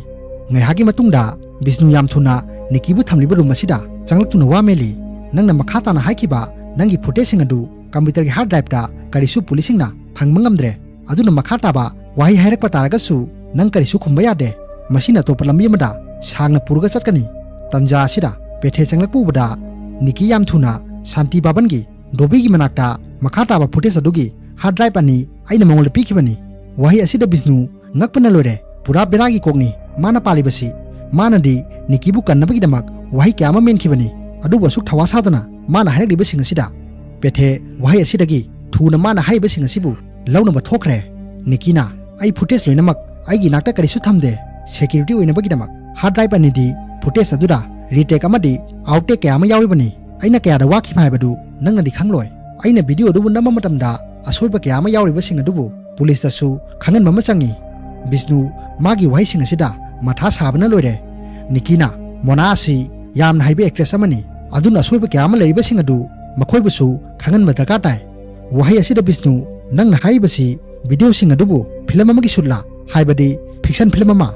ꯉꯥꯏꯍꯥꯛꯀꯤ ꯃꯇꯨꯡꯗ ꯕꯤꯁꯅꯨ ꯌꯥꯝ ꯊꯨꯅ ꯅꯤꯀꯤꯕꯨ ꯊꯝꯂꯤꯕ ꯔꯨꯝ ꯑꯁꯤꯗ ꯆꯪꯂꯛꯇꯨꯅ ꯋꯥ ꯃꯦꯜꯂꯤ꯫ "ꯅꯪꯅ ꯃꯈꯥ ꯇꯥꯅ ꯍꯥꯏꯈꯤꯕ ꯅꯪꯒꯤ ꯐꯨꯇꯦꯖꯁꯤꯡ ꯑꯗꯨ ꯀꯝꯄ꯭ꯌꯨꯇꯔꯒꯤ ꯍꯥꯔꯗ ꯗ꯭ꯔꯥꯏꯚꯇ ꯀꯔꯤꯁꯨ ꯄꯨꯂꯤꯁꯁꯤꯡꯅ ꯐꯪꯕ ꯉꯝꯗ꯭ꯔꯦ꯫ ꯑꯗꯨꯅ ꯃꯈꯥ ꯇꯥꯕ ꯋꯥꯍꯩ ꯍꯥꯏꯔꯛꯄ ꯇꯥꯔꯒꯁꯨ ꯅꯪ ꯀꯔꯤꯁꯨ ꯈꯨꯝꯕ ꯌꯥꯗꯦ꯫ ꯃꯁꯤꯅ ꯑꯇꯣꯞꯄ ꯂꯝꯕꯤ ꯑꯃꯗ ꯁꯥꯡꯅ ꯄꯨꯔꯒ ꯆꯠꯀꯅꯤ꯫" ꯇꯟꯖꯥ ꯑꯁꯤꯗ ꯄꯦꯊꯦ ꯆꯪꯂꯛꯄ ꯎꯕꯗ ꯅꯤꯀꯤ ꯌꯥꯝ ꯊꯨꯅ ꯁꯥꯟꯇꯤ ꯚꯕꯟꯒꯤ ꯗꯣꯕꯤꯒꯤ ꯃꯅꯥꯛꯇ ꯃꯈꯥ ꯇꯥꯕ ꯐꯨꯇꯦꯖ ꯑꯗꯨꯒꯤ ꯍꯥꯔꯗ ꯗ꯭ꯔꯥꯏꯚ ꯑꯅꯤ ꯑꯩꯅ ꯃꯉꯣꯟꯗ ꯄꯤꯈꯤꯕꯅꯤ꯫ ꯋꯥꯍꯩ ꯑꯁꯤꯗ ꯕꯤꯁꯅꯨ ꯉꯛꯄꯅ ꯂꯣꯏꯔꯦ꯫ ꯄꯨꯔꯥ ꯕꯦꯔꯥꯒꯤ ꯀꯣꯛꯅꯤ ꯃꯥꯅ ꯄꯥꯜꯂꯤꯕꯁꯤ꯫ ꯃꯥꯅꯗꯤ ꯅꯤꯀꯤꯕꯨ ꯀꯟꯅꯕꯒꯤꯗꯃꯛ ꯋꯥꯍꯩ ꯀꯌꯥ ꯑꯃ ꯃꯦꯟꯈꯤꯕꯅꯤ, ꯑꯗꯨꯕꯨ ꯑꯁꯨꯛ ꯊꯋꯥ ꯁꯥꯗꯅ ꯃꯥꯅ ꯍꯥꯏꯔꯛꯂꯤꯕꯁꯤꯡ ꯑꯁꯤꯗ ꯄꯦꯊꯦ ꯋꯥꯍꯩ ꯑꯁꯤꯗꯒꯤ ꯊꯨꯅ ꯃꯥꯅ ꯍꯥꯏꯔꯤꯕꯁꯤꯡ ꯑꯁꯤꯕꯨ ꯂꯧꯅꯕ ꯊꯣꯛꯈ꯭ꯔꯦ꯫ ꯅꯤꯀꯤꯅ, "ꯑꯩ ꯐꯨꯇꯦꯖ ꯂꯣꯏꯅꯃꯛ ꯑꯩꯒꯤ ꯏꯅꯥꯛꯇ ꯀꯔꯤꯁꯨ ꯊꯝꯗꯦ, ꯁꯦꯀ꯭ꯌꯨꯔꯤꯇꯤ ꯑꯣꯏꯅꯕꯒꯤꯗꯃꯛ ꯍꯥꯔꯗ ꯗ꯭ꯔꯥꯏꯚ ꯑꯅꯤꯗꯤ ꯐꯨꯇꯦꯖ ꯑꯗꯨꯗ ꯔꯤꯇꯦꯛ ꯑꯃꯗꯤ ꯑꯥꯎꯠꯇꯦꯛ ꯀꯌꯥ ꯑꯃ ꯌꯥꯎꯔꯤꯕꯅꯤ꯫ ꯑꯩꯅ ꯀꯌꯥꯗ ꯋꯥꯈꯤꯕ ꯍꯥꯏꯕꯗꯨ ꯅꯪꯅꯗꯤ ꯈꯪꯂꯣꯏ꯫ ꯑꯩꯅ ꯚꯤꯗꯤꯑꯣ ꯑꯗꯨꯕꯨ ꯅꯝꯕ ꯃꯇꯝꯗ ꯑꯁꯣꯏꯕ ꯀꯌꯥ ꯑꯃ ꯌꯥꯎꯔꯤꯕꯁꯤꯡ ꯑꯗꯨꯕꯨ ꯄꯨꯂꯤꯁꯇꯁꯨ ꯈꯪꯍꯟꯕ ꯑꯃ ꯆꯪꯏ꯫" ꯕꯤꯁꯅꯨ ꯃꯥꯒꯤ ꯋꯥꯍꯩꯁꯤꯡ ꯑꯁꯤꯗ ꯃꯊꯥ ꯁꯥꯕꯅ ꯂꯣꯏꯔꯦ꯫ ꯅꯤꯀꯤꯅ, "ꯃꯣꯅꯥ ꯑꯁꯤ ꯌꯥꯝꯅ ꯍꯩꯕ ꯑꯦꯛꯇ꯭ꯔꯦꯁ ꯑꯃꯅꯤ, ꯑꯗꯨꯅ ꯑꯁꯣꯏꯕ ꯀꯌꯥ ꯑꯃ ꯂꯩꯔꯤꯕꯁꯤꯡ ꯑꯗꯨ ꯃꯈꯣꯏꯕꯨꯁꯨ ꯈꯪꯍꯟꯕ ꯗꯔꯀꯥꯔ ꯇꯥꯏ꯫" ꯋꯥꯍꯩ ꯑꯁꯤꯗ ꯕꯤꯁꯅꯨ, "ꯅꯪꯅ ꯍꯥꯏꯔꯤꯕꯁꯤ ꯚꯤꯗꯤꯑꯣꯁꯤꯡ ꯑꯗꯨꯕꯨ ꯐꯤꯂꯝ ꯑꯃꯒꯤ ꯁꯨꯠꯂꯥ? ꯍꯥꯏꯕꯗꯤ ꯐꯤꯛꯁꯟ ꯐꯤꯂꯝ ꯑꯃ?"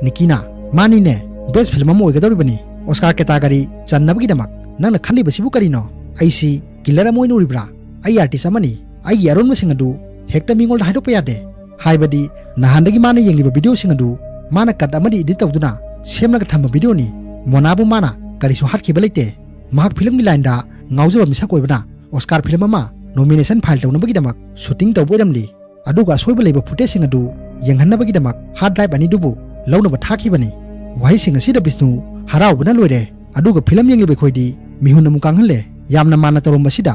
ꯅꯤꯀꯤꯅ, "ꯃꯥꯅꯤꯅꯦ, ꯕꯦꯁ ꯐꯤꯂꯝ ꯑꯃ ꯑꯣꯏꯒꯗꯧꯔꯤꯕꯅꯤ꯫ ꯑꯣꯁꯀꯥꯔ ꯀꯦꯇꯥꯒꯔꯤ ꯆꯟꯅꯕꯒꯤꯗꯃꯛ ꯅꯪꯅ ꯈꯜꯂꯤꯕꯁꯤꯕꯨ ꯀꯔꯤꯅꯣ? ꯑꯩꯁꯤ ꯀꯤꯂꯔ ꯑꯃ ꯑꯣꯏꯅ ꯎꯔꯤꯕ꯭ꯔꯥ? ꯑꯩ ꯑꯥꯔꯇꯤꯁ ꯑꯃꯅꯤ꯫ ꯑꯩꯒꯤ ꯑꯔꯣꯟꯕꯁꯤꯡ ꯑꯗꯨ ꯍꯦꯛꯇ ꯃꯤꯉꯣꯟꯗ ꯍꯥꯏꯗꯣꯛꯄ ꯌꯥꯗꯦ꯫ ꯍꯥꯏꯕꯗꯤ ꯅꯍꯥꯟꯗꯒꯤ ꯃꯥꯅ ꯌꯦꯡꯂꯤꯕ ꯚꯤꯗꯤꯑꯣꯁꯤꯡ ꯑꯗꯨ ꯃꯥꯅ ꯀꯠ ꯑꯃꯗꯤ ꯏꯗꯤꯠ ꯇꯧꯗꯨꯅ ꯁꯦꯝꯂꯒ ꯊꯝꯕ ꯚꯤꯗꯤꯑꯣꯅꯤ꯫ ꯃꯣꯅꯥꯕꯨ ꯃꯥꯅ ꯀꯔꯤꯁꯨ ꯍꯥꯠꯈꯤꯕ ꯂꯩꯇꯦ꯫ ꯃꯍꯥꯛ ꯐꯤꯂꯝꯒꯤ ꯂꯥꯏꯟꯗ ꯉꯥꯎꯖꯕ ꯃꯤꯁꯛ ꯑꯣꯏꯕꯅ ꯑꯣꯁꯀꯥꯔ ꯐꯤꯂꯝ ꯑꯃ ꯅꯣꯃꯤꯅꯦꯁꯟ ꯐꯥꯏꯜ ꯇꯧꯅꯕꯒꯤꯗꯃꯛ ꯁꯨꯇꯤꯡ ꯇꯧꯕ ꯑꯣꯏꯔꯝꯂꯤ꯫ ꯑꯗꯨꯒ ꯑꯁꯣꯏꯕ ꯂꯩꯕ ꯐꯨꯇꯦꯖꯁꯤꯡ ꯑꯗꯨ ꯌꯦꯡꯍꯟꯅꯕꯒꯤꯗꯃꯛ ꯍꯥꯔꯗ ꯗ꯭ꯔꯥꯏꯚ ꯑꯅꯤꯗꯨꯕꯨ ꯂꯧꯅꯕ ꯊꯥꯈꯤꯕꯅꯤ꯫ ꯋꯥꯍꯩꯁꯤꯡ ꯑꯁꯤꯗ ꯕꯤꯁꯅꯨ ꯍꯔꯥꯎꯕꯅ ꯂꯣꯏꯔꯦ꯫ ꯑꯗꯨꯒ ꯐꯤꯂꯝ ꯌꯦꯡꯂꯤꯕ ꯑꯩꯈꯣꯏꯗꯤ ꯃꯤꯍꯨꯟ ꯑꯃꯨꯛ ꯀꯥꯡꯍꯜꯂꯦ꯫ ꯌꯥꯝꯅ ꯃꯥꯟꯅ ꯇꯧꯔꯝꯕꯁꯤꯗ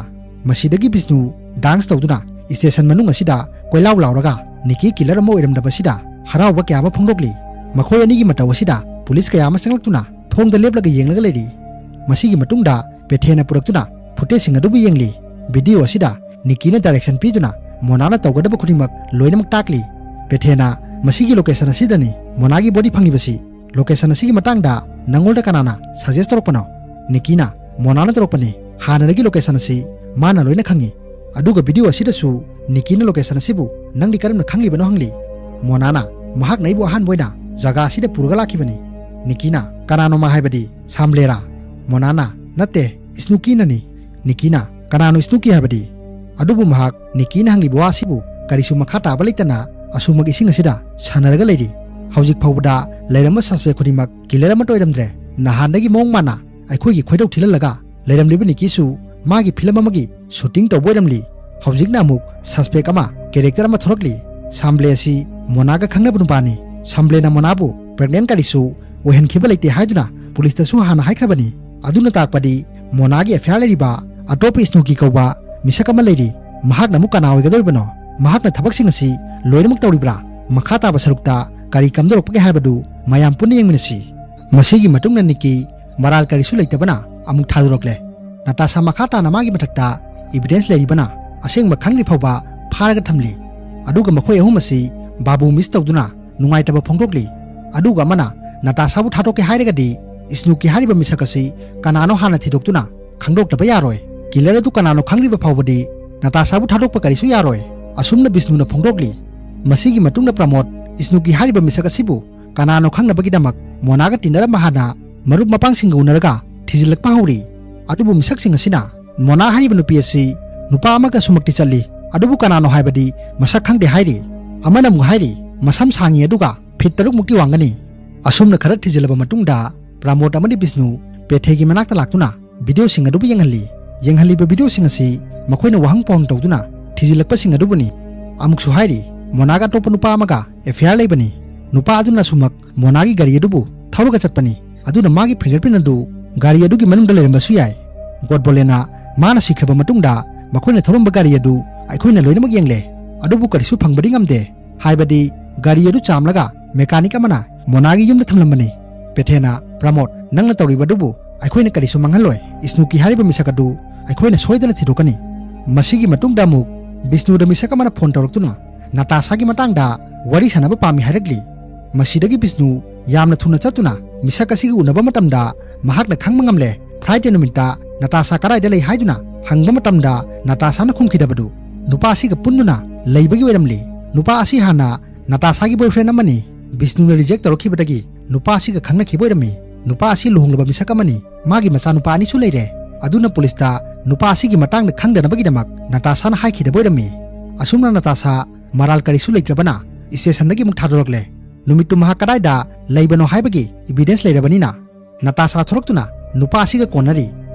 ꯃꯁꯤꯗꯒꯤ ꯕꯤꯁꯅꯨ ꯗꯥꯟꯁ ꯇꯧꯗꯨꯅ ꯁ꯭ꯇꯦꯁꯟ ꯃꯅꯨꯡ ꯑꯁꯤꯗ ꯀꯣꯏꯂꯥꯎ ꯂꯥꯎꯔꯒ ꯅꯤꯀꯤ ꯀꯤꯂꯔ ꯑꯃ ꯑꯣꯏꯔꯝꯗꯕꯁꯤꯗ ꯍꯔꯥꯎꯕ ꯀꯌꯥ ꯑꯃ ꯐꯣꯡꯗꯣꯛꯂꯤ꯫ ꯃꯈꯣꯏ ꯑꯅꯤꯒꯤ ꯃꯇꯧ ꯑꯁꯤꯗ ꯄꯨꯂꯤꯁ ꯀꯌꯥ ꯑꯃ ꯆꯪꯂꯛꯇꯨꯅ ꯊꯣꯡꯗ ꯂꯦꯞꯂꯒ ꯌꯦꯡꯂꯒ ꯂꯩꯔꯤ꯫ ꯃꯁꯤꯒꯤ ꯃꯇꯨꯡꯗ ꯄꯦꯊꯦꯅ ꯄꯨꯔꯛꯇꯨꯅ ꯐꯨꯇꯦꯖꯁꯤꯡ ꯑꯗꯨꯕꯨ ꯌꯦꯡꯂꯤ꯫ ꯚꯤꯗꯤꯑꯣ ꯑꯁꯤꯗ ꯅꯤꯀꯤꯅ ꯗꯥꯏꯔꯦꯛꯁꯟ ꯄꯤꯗꯨꯅ ꯃꯣꯅꯥꯅ ꯇꯧꯒꯗꯕ ꯈꯨꯗꯤꯡꯃꯛ ꯂꯣꯏꯅꯃꯛ ꯇꯥꯛꯂꯤ꯫ ꯄꯦꯊꯦꯅ ꯃꯁꯤꯒꯤ ꯂꯣꯀꯦꯁꯟ ꯑꯁꯤꯗꯅꯤ ꯃꯣꯅꯥꯒꯤ ꯕꯣꯗꯤ ꯐꯪꯂꯤꯕꯁꯤ꯫ ꯂꯣꯀꯦꯁꯟ ꯑꯁꯤꯒꯤ ꯃꯇꯥꯡꯗ ꯅꯪꯉꯣꯟꯗ ꯀꯅꯥꯅ ꯁꯖꯦꯁ ꯇꯧꯔꯛꯄꯅꯣ? ꯅꯤꯀꯤꯅ, ꯃꯣꯅꯥꯅ ꯇꯧꯔꯛꯄꯅꯤ꯫ ꯍꯥꯟꯅꯗꯒꯤ ꯂꯣꯀꯦꯁꯟ ꯑꯁꯤ ꯃꯥꯅ ꯂꯣꯏꯅ ꯈꯪꯉꯤ꯫ ꯑꯗꯨꯒ ꯚꯤꯗꯤꯑꯣ ꯑꯁꯤꯗꯁꯨ ꯅꯤꯀꯤꯅ ꯂꯣꯀꯦꯁꯟ ꯑꯁꯤꯕꯨ ꯅꯪꯗꯤ ꯀꯔꯝꯅ ꯈꯪꯂꯤꯕꯅꯣ ꯍꯪꯂꯤ꯫ ꯃꯣꯅꯥꯅ, ꯃꯍꯥꯛꯅ ꯑꯩꯕꯨ ꯑꯍꯥꯟꯕ ꯑꯣꯏꯅ ꯖꯒꯥ ꯑꯁꯤꯗ ꯄꯨꯔꯒ ꯂꯥꯛꯈꯤꯕꯅꯤ꯫ ꯅꯤꯀꯤꯅ, ꯀꯅꯥꯅꯣ ꯃꯥ ꯍꯥꯏꯕꯗꯤ? ꯁꯥꯝꯕ꯭ꯂꯦꯔꯥ? ꯃꯣꯅꯥꯅ, ꯅꯠꯇꯦ, ꯁ꯭ꯅꯨꯀꯤꯅꯅꯤ꯫ ꯅꯤꯀꯤꯅ, ꯀꯅꯥꯅꯣ ꯁ꯭ꯅꯨꯀꯤ ꯍꯥꯏꯕꯗꯤ? ꯑꯗꯨꯕꯨ ꯃꯍꯥꯛ ꯅꯤꯀꯤꯅ ꯍꯪꯂꯤꯕ ꯋꯥ ꯑꯁꯤꯕꯨ ꯀꯔꯤꯁꯨ ꯃꯈꯥ ꯇꯥꯕ ꯂꯩꯇꯅ ꯑꯁꯨꯃꯛ ꯏꯁꯤꯡ ꯑꯁꯤꯗ ꯁꯥꯟꯅꯔꯒ ꯂꯩꯔꯤ꯫ ꯍꯧꯖꯤꯛ ꯐꯥꯎꯕꯗ ꯂꯩꯔꯝꯕ ꯁꯁꯄꯦꯛ ꯈꯨꯗꯤꯡꯃꯛ ꯀꯤꯂꯔ ꯑꯃꯠꯇ ꯑꯣꯏꯔꯝꯗ꯭ꯔꯦ꯫ ꯅꯍꯥꯟꯗꯒꯤ ꯃꯑꯣꯡ ꯃꯥꯟꯅ ꯑꯩꯈꯣꯏꯒꯤ ꯈꯣꯏꯗꯧ ꯊꯤꯜꯍꯜꯂꯒ ꯂꯩꯔꯝꯂꯤꯕ ꯅꯤꯀꯤꯁꯨ ꯃꯥꯒꯤ ꯐꯤꯂꯝ ꯑꯃꯒꯤ ꯁꯨꯇꯤꯡ ꯇꯧꯕ ꯑꯣꯏꯔꯝꯂꯤ꯫ ꯍꯧꯖꯤꯛꯅ ꯑꯃꯨꯛ ꯁꯁꯄꯦꯛ ꯑꯃ, ꯀꯦꯔꯦꯛꯇꯔ ꯑꯃ ꯊꯣꯔꯛꯂꯤ꯫ ꯁꯥꯝꯕ꯭ꯂꯦ ꯑꯁꯤ ꯃꯣꯅꯥꯒ ꯈꯪꯅꯕ ꯅꯨꯄꯥꯅꯤ꯫ ꯁꯥꯝꯕ꯭ꯂꯦꯅ ꯃꯣꯅꯥꯕꯨ ꯄ꯭ꯔꯦꯒꯅꯦꯟ ꯀꯔꯤꯁꯨ ꯑꯣꯏꯍꯟꯈꯤꯕ ꯂꯩꯇꯦ ꯍꯥꯏꯗꯨꯅ ꯄꯨꯂꯤꯁꯇꯁꯨ ꯍꯥꯟꯅ ꯍꯥꯏꯈ꯭ꯔꯕꯅꯤ꯫ ꯑꯗꯨꯅ ꯇꯥꯛꯄꯗꯤ ꯃꯣꯅꯥꯒꯤ ꯑꯦꯐꯤꯌꯥꯔ ꯂꯩꯔꯤꯕ ꯑꯇꯣꯞꯄ ꯁ꯭ꯅꯨꯀꯤ ꯀꯧꯕ ꯃꯤꯁꯛ ꯑꯃ ꯂꯩꯔꯤ꯫ ꯃꯍꯥꯛꯅ ꯑꯃꯨꯛ ꯀꯅꯥ ꯑꯣꯏꯒꯗꯧꯔꯤꯕꯅꯣ? ꯃꯍꯥꯛꯅ ꯊꯕꯛꯁꯤꯡ ꯑꯁꯤ ꯂꯣꯏꯅꯃꯛ ꯇꯧꯔꯤꯕ꯭ꯔꯥ? ꯃꯈꯥ ꯇꯥꯕ ꯁꯔꯨꯛꯇ ꯀꯔꯤ ꯀꯝꯗꯧꯔꯛꯄꯒꯦ ꯍꯥꯏꯕꯗꯨ ꯃꯌꯥꯝ ꯄꯨꯟꯅ ꯌꯦꯡꯃꯤꯟꯅꯁꯤ꯫ ꯃꯁꯤꯒꯤ ꯃꯇꯨꯡꯗ ꯅꯤꯀꯤ ꯃꯔꯥꯜ ꯀꯔꯤꯁꯨ ꯂꯩꯇꯕꯅ ꯑꯃꯨꯛ ꯊꯥꯗꯣꯔꯛꯂꯦ꯫ ꯅꯇꯥꯁꯥ ꯃꯈꯥ ꯇꯥꯅ ꯃꯥꯒꯤ ꯃꯊꯛꯇ ꯏꯚꯤꯗꯦꯟꯁ ꯂꯩꯔꯤꯕꯅ ꯑꯁꯦꯡꯕ ꯈꯪꯗ꯭ꯔꯤ ꯐꯥꯎꯕ ꯐꯥꯔꯒ ꯊꯝꯂꯤ꯫ ꯑꯗꯨꯒ ꯃꯈꯣꯏ ꯑꯍꯨꯝ ꯑꯁꯤ ꯕꯥꯕꯨ ꯃꯤꯁ ꯇꯧꯗꯨꯅ ꯅꯨꯡꯉꯥꯏꯇꯕ ꯐꯣꯡꯗꯣꯛꯂꯤ꯫ ꯑꯗꯨꯒ ꯑꯃꯅ ꯅꯇꯥꯁꯥꯕꯨ ꯊꯥꯗꯣꯛꯀꯦ ꯍꯥꯏꯔꯒꯗꯤ ꯁ꯭ꯅꯨꯀꯤ ꯍꯥꯏꯔꯤꯕ ꯃꯤꯁꯛ ꯑꯁꯤ ꯀꯅꯥꯅꯣ ꯍꯥꯟꯅ ꯊꯤꯗꯣꯛꯇꯨꯅ ꯈꯪꯗꯣꯛꯇꯕ ꯌꯥꯔꯣꯏ꯫ ꯀꯤꯂꯔ ꯑꯗꯨ ꯀꯅꯥꯅꯣ ꯈꯪꯂꯤꯕ ꯐꯥꯎꯕꯗꯤ ꯅꯇꯥꯁꯥꯕꯨ ꯊꯥꯗꯣꯛꯄ ꯀꯔꯤꯁꯨ ꯌꯥꯔꯣꯏ꯫ ꯑꯁꯨꯝꯅ ꯕꯤꯁꯅꯨꯅ ꯐꯣꯡꯗꯣꯛꯂꯤ꯫ ꯃꯁꯤꯒꯤ ꯃꯇꯨꯡꯗ ꯄ꯭ꯔꯃꯣꯗ ꯁ꯭ꯅꯨꯀꯤ ꯍꯥꯏꯔꯤꯕ ꯃꯤꯁꯛ ꯑꯁꯤꯕꯨ ꯀꯅꯥꯅꯣ ꯈꯪꯅꯕꯒꯤꯗꯃꯛ ꯃꯣꯅꯥꯒ ꯇꯤꯟꯅꯔꯝꯕ ꯍꯥꯟꯅ ꯃꯔꯨꯞ ꯃꯄꯥꯡꯁꯤꯡꯒ ꯎꯅꯔꯒ ꯊꯤꯖꯤꯜꯂꯛꯄ ꯍꯧꯔꯤ꯫ ꯑꯗꯨꯕꯨ ꯃꯤꯁꯛꯁꯤꯡ ꯑꯁꯤꯅ ꯃꯣꯅꯥ ꯍꯥꯏꯔꯤꯕ ꯅꯨꯄꯤ ꯑꯁꯤ ꯅꯨꯄꯥ ꯑꯃꯒ ꯑꯁꯨꯃꯛꯇꯤ ꯆꯠꯂꯤ, ꯑꯗꯨꯕꯨ ꯀꯅꯥꯅꯣ ꯍꯥꯏꯕꯗꯤ ꯃꯁꯛ ꯈꯪꯗꯦ ꯍꯥꯏꯔꯤ꯫ ꯑꯃꯅ ꯑꯃꯨꯛ ꯍꯥꯏꯔꯤ, ꯃꯁꯝ ꯁꯥꯡꯉꯤ ꯑꯗꯨꯒ ꯐꯤꯠ ꯇꯔꯨꯛ ꯃꯨꯛꯇꯤ ꯋꯥꯡꯒꯅꯤ꯫ ꯑꯁꯨꯝꯅ ꯈꯔ ꯊꯤꯖꯤꯜꯂꯕ ꯃꯇꯨꯡꯗ ꯄ꯭ꯔꯃꯣꯗ ꯑꯃꯗꯤ ꯕꯤꯁꯅꯨ ꯄꯦꯊꯦꯒꯤ ꯃꯅꯥꯛꯇ ꯂꯥꯛꯇꯨꯅ ꯚꯤꯗꯤꯑꯣꯁꯤꯡ ꯑꯗꯨꯕꯨ ꯌꯦꯡꯍꯜꯂꯤ꯫ ꯌꯦꯡꯍꯜꯂꯤꯕ ꯚꯤꯗꯤꯑꯣꯁꯤꯡ ꯑꯁꯤ ꯃꯈꯣꯏꯅ ꯋꯥꯍꯪ ꯄꯥꯎꯍꯪ ꯇꯧꯗꯨꯅ ꯊꯤꯖꯤꯜꯂꯛꯄꯁꯤꯡ ꯑꯗꯨꯕꯨꯅꯤ꯫ ꯑꯃꯨꯛꯁꯨ ꯍꯥꯏꯔꯤ, ꯃꯣꯅꯥꯒ ꯑꯇꯣꯞꯄ ꯅꯨꯄꯥ ꯑꯃꯒ ꯑꯦꯐꯤꯌꯥꯔ ꯂꯩꯕꯅꯤ꯫ ꯅꯨꯄꯥ ꯑꯗꯨꯅ ꯑꯁꯨꯃꯛ ꯃꯣꯅꯥꯒꯤ ꯒꯥꯔꯤ ꯑꯗꯨꯕꯨ ꯊꯧꯔꯒ ꯆꯠꯄꯅꯤ꯫ ꯑꯗꯨꯅ ꯃꯥꯒꯤ ꯐꯤꯡꯒꯔ ꯄ꯭ꯔꯤꯟ ꯑꯗꯨ ꯒꯥꯔꯤ ꯑꯗꯨꯒꯤ ꯃꯅꯨꯡꯗ ꯂꯩꯔꯝꯕꯁꯨ ꯌꯥꯏ꯫ ꯒꯣꯗꯕꯣꯂꯦꯅ ꯃꯥꯅ ꯁꯤꯈ꯭ꯔꯕ ꯃꯇꯨꯡꯗ ꯃꯈꯣꯏꯅ ꯊꯧꯔꯝꯕ ꯒꯥꯔꯤ ꯑꯗꯨ ꯑꯩꯈꯣꯏꯅ ꯂꯣꯏꯅꯃꯛ ꯌꯦꯡꯂꯦ, ꯑꯗꯨꯕꯨ ꯀꯔꯤꯁꯨ ꯐꯪꯕꯗꯤ ꯉꯝꯗꯦ꯫ ꯍꯥꯏꯕꯗꯤ ꯒꯥꯔꯤ ꯑꯗꯨ ꯆꯥꯝꯂꯒ ꯃꯦꯀꯥꯅꯤꯛ ꯑꯃꯅ ꯃꯣꯅꯥꯒꯤ ꯌꯨꯝꯗ ꯊꯝꯂꯝꯕꯅꯤ꯫ ꯄꯦꯊꯦꯅ, "ꯄ꯭ꯔꯃꯣꯗ, ꯅꯪꯅ ꯇꯧꯔꯤꯕꯗꯨꯕꯨ ꯑꯩꯈꯣꯏꯅ ꯀꯔꯤꯁꯨ ꯃꯥꯡꯍꯜꯂꯣꯏ꯫ ꯏꯁꯅꯨꯀꯤ ꯍꯥꯏꯔꯤꯕ ꯃꯤꯁꯛ ꯑꯗꯨ ꯑꯩꯈꯣꯏꯅ ꯁꯣꯏꯗꯅ ꯊꯤꯗꯣꯛꯀꯅꯤ"꯫ ꯃꯁꯤꯒꯤ ꯃꯇꯨꯡꯗ ꯑꯃꯨꯛ ꯕꯤꯁꯅꯨꯗ ꯃꯤꯁꯛ ꯑꯃꯅ ꯐꯣꯟ ꯇꯧꯔꯛꯇꯨꯅ ꯅꯥꯇꯥꯁꯥꯒꯤ ꯃꯇꯥꯡꯗ ꯋꯥꯔꯤ ꯁꯥꯟꯅꯕ ꯄꯥꯝꯃꯤ ꯍꯥꯏꯔꯛꯂꯤ꯫ ꯃꯁꯤꯗꯒꯤ ꯕꯤꯁꯅꯨ ꯌꯥꯝꯅ ꯊꯨꯅ ꯆꯠꯇꯨꯅ ꯃꯤꯁꯛ ꯑꯁꯤꯒ ꯎꯅꯕ ꯃꯇꯝꯗ ꯃꯍꯥꯛꯅ ꯈꯪꯕ ꯉꯝꯂꯦ꯫ ꯐ꯭ꯔꯥꯏꯗꯦ ꯅꯨꯃꯤꯠꯇ ꯅꯥꯇꯥꯁꯥ ꯀꯗꯥꯏꯗ ꯂꯩ ꯍꯥꯏꯗꯨꯅ ꯍꯪꯕ ꯃꯇꯝꯗ ꯅꯥꯇꯥꯁꯥꯅ ꯈꯨꯝꯈꯤꯗꯕꯗꯨ ꯅꯨꯄꯥ ꯑꯁꯤꯒ ꯄꯨꯟꯗꯨꯅ ꯂꯩꯕꯒꯤ ꯑꯣꯏꯔꯝꯂꯤ꯫ ꯅꯨꯄꯥ ꯑꯁꯤ ꯍꯥꯟꯅ ꯅꯥꯇꯥꯁꯥꯒꯤ ꯕꯣꯏꯐ꯭ꯔꯦꯟ ꯑꯃꯅꯤ꯫ ꯕꯤꯁꯅꯨꯅ ꯔꯤꯖꯦꯛ ꯇꯧꯔꯛꯈꯤꯕꯗꯒꯤ ꯅꯨꯄꯥ ꯑꯁꯤꯒ ꯈꯪꯅꯈꯤꯕ ꯑꯣꯏꯔꯝꯃꯤ꯫ ꯅꯨꯄꯥ ꯑꯁꯤ ꯂꯨꯍꯣꯡꯂꯕ ꯃꯤꯁꯛ ꯑꯃꯅꯤ꯫ ꯃꯥꯒꯤ ꯃꯆꯥꯅꯨꯄꯥ ꯑꯅꯤꯁꯨ ꯂꯩꯔꯦ꯫ ꯑꯗꯨꯅ ꯄꯨꯂꯤꯁꯇ ꯅꯨꯄꯥ ꯑꯁꯤꯒꯤ ꯃꯇꯥꯡꯗ ꯈꯪꯗꯅꯕꯒꯤꯗꯃꯛ ꯅꯥꯇꯥꯁꯥꯅ ꯍꯥꯏꯈꯤꯗꯕ ꯑꯣꯏꯔꯝꯃꯤ꯫ ꯑꯁꯨꯝꯅ ꯅꯥꯇꯥꯁꯥ ꯃꯔꯥꯜ ꯀꯔꯤꯁꯨ ꯂꯩꯇ꯭ꯔꯕꯅ ꯁ꯭ꯇꯦꯁꯟꯗꯒꯤ ꯑꯃꯨꯛ ꯊꯥꯗꯣꯔꯛꯂꯦ꯫ ꯅꯨꯃꯤꯠꯇꯨ ꯃꯍꯥꯛ ꯀꯗꯥꯏꯗ ꯂꯩꯕꯅꯣ ꯍꯥꯏꯕꯒꯤ ꯏꯚꯤꯗꯦꯟꯁ ꯂꯩꯔꯕꯅꯤꯅ ꯅꯥꯇꯥꯁꯥ ꯊꯣꯔꯛꯇꯨꯅ ꯅꯨꯄꯥ ꯑꯁꯤꯒ ꯀꯣꯟꯅꯔꯤ꯫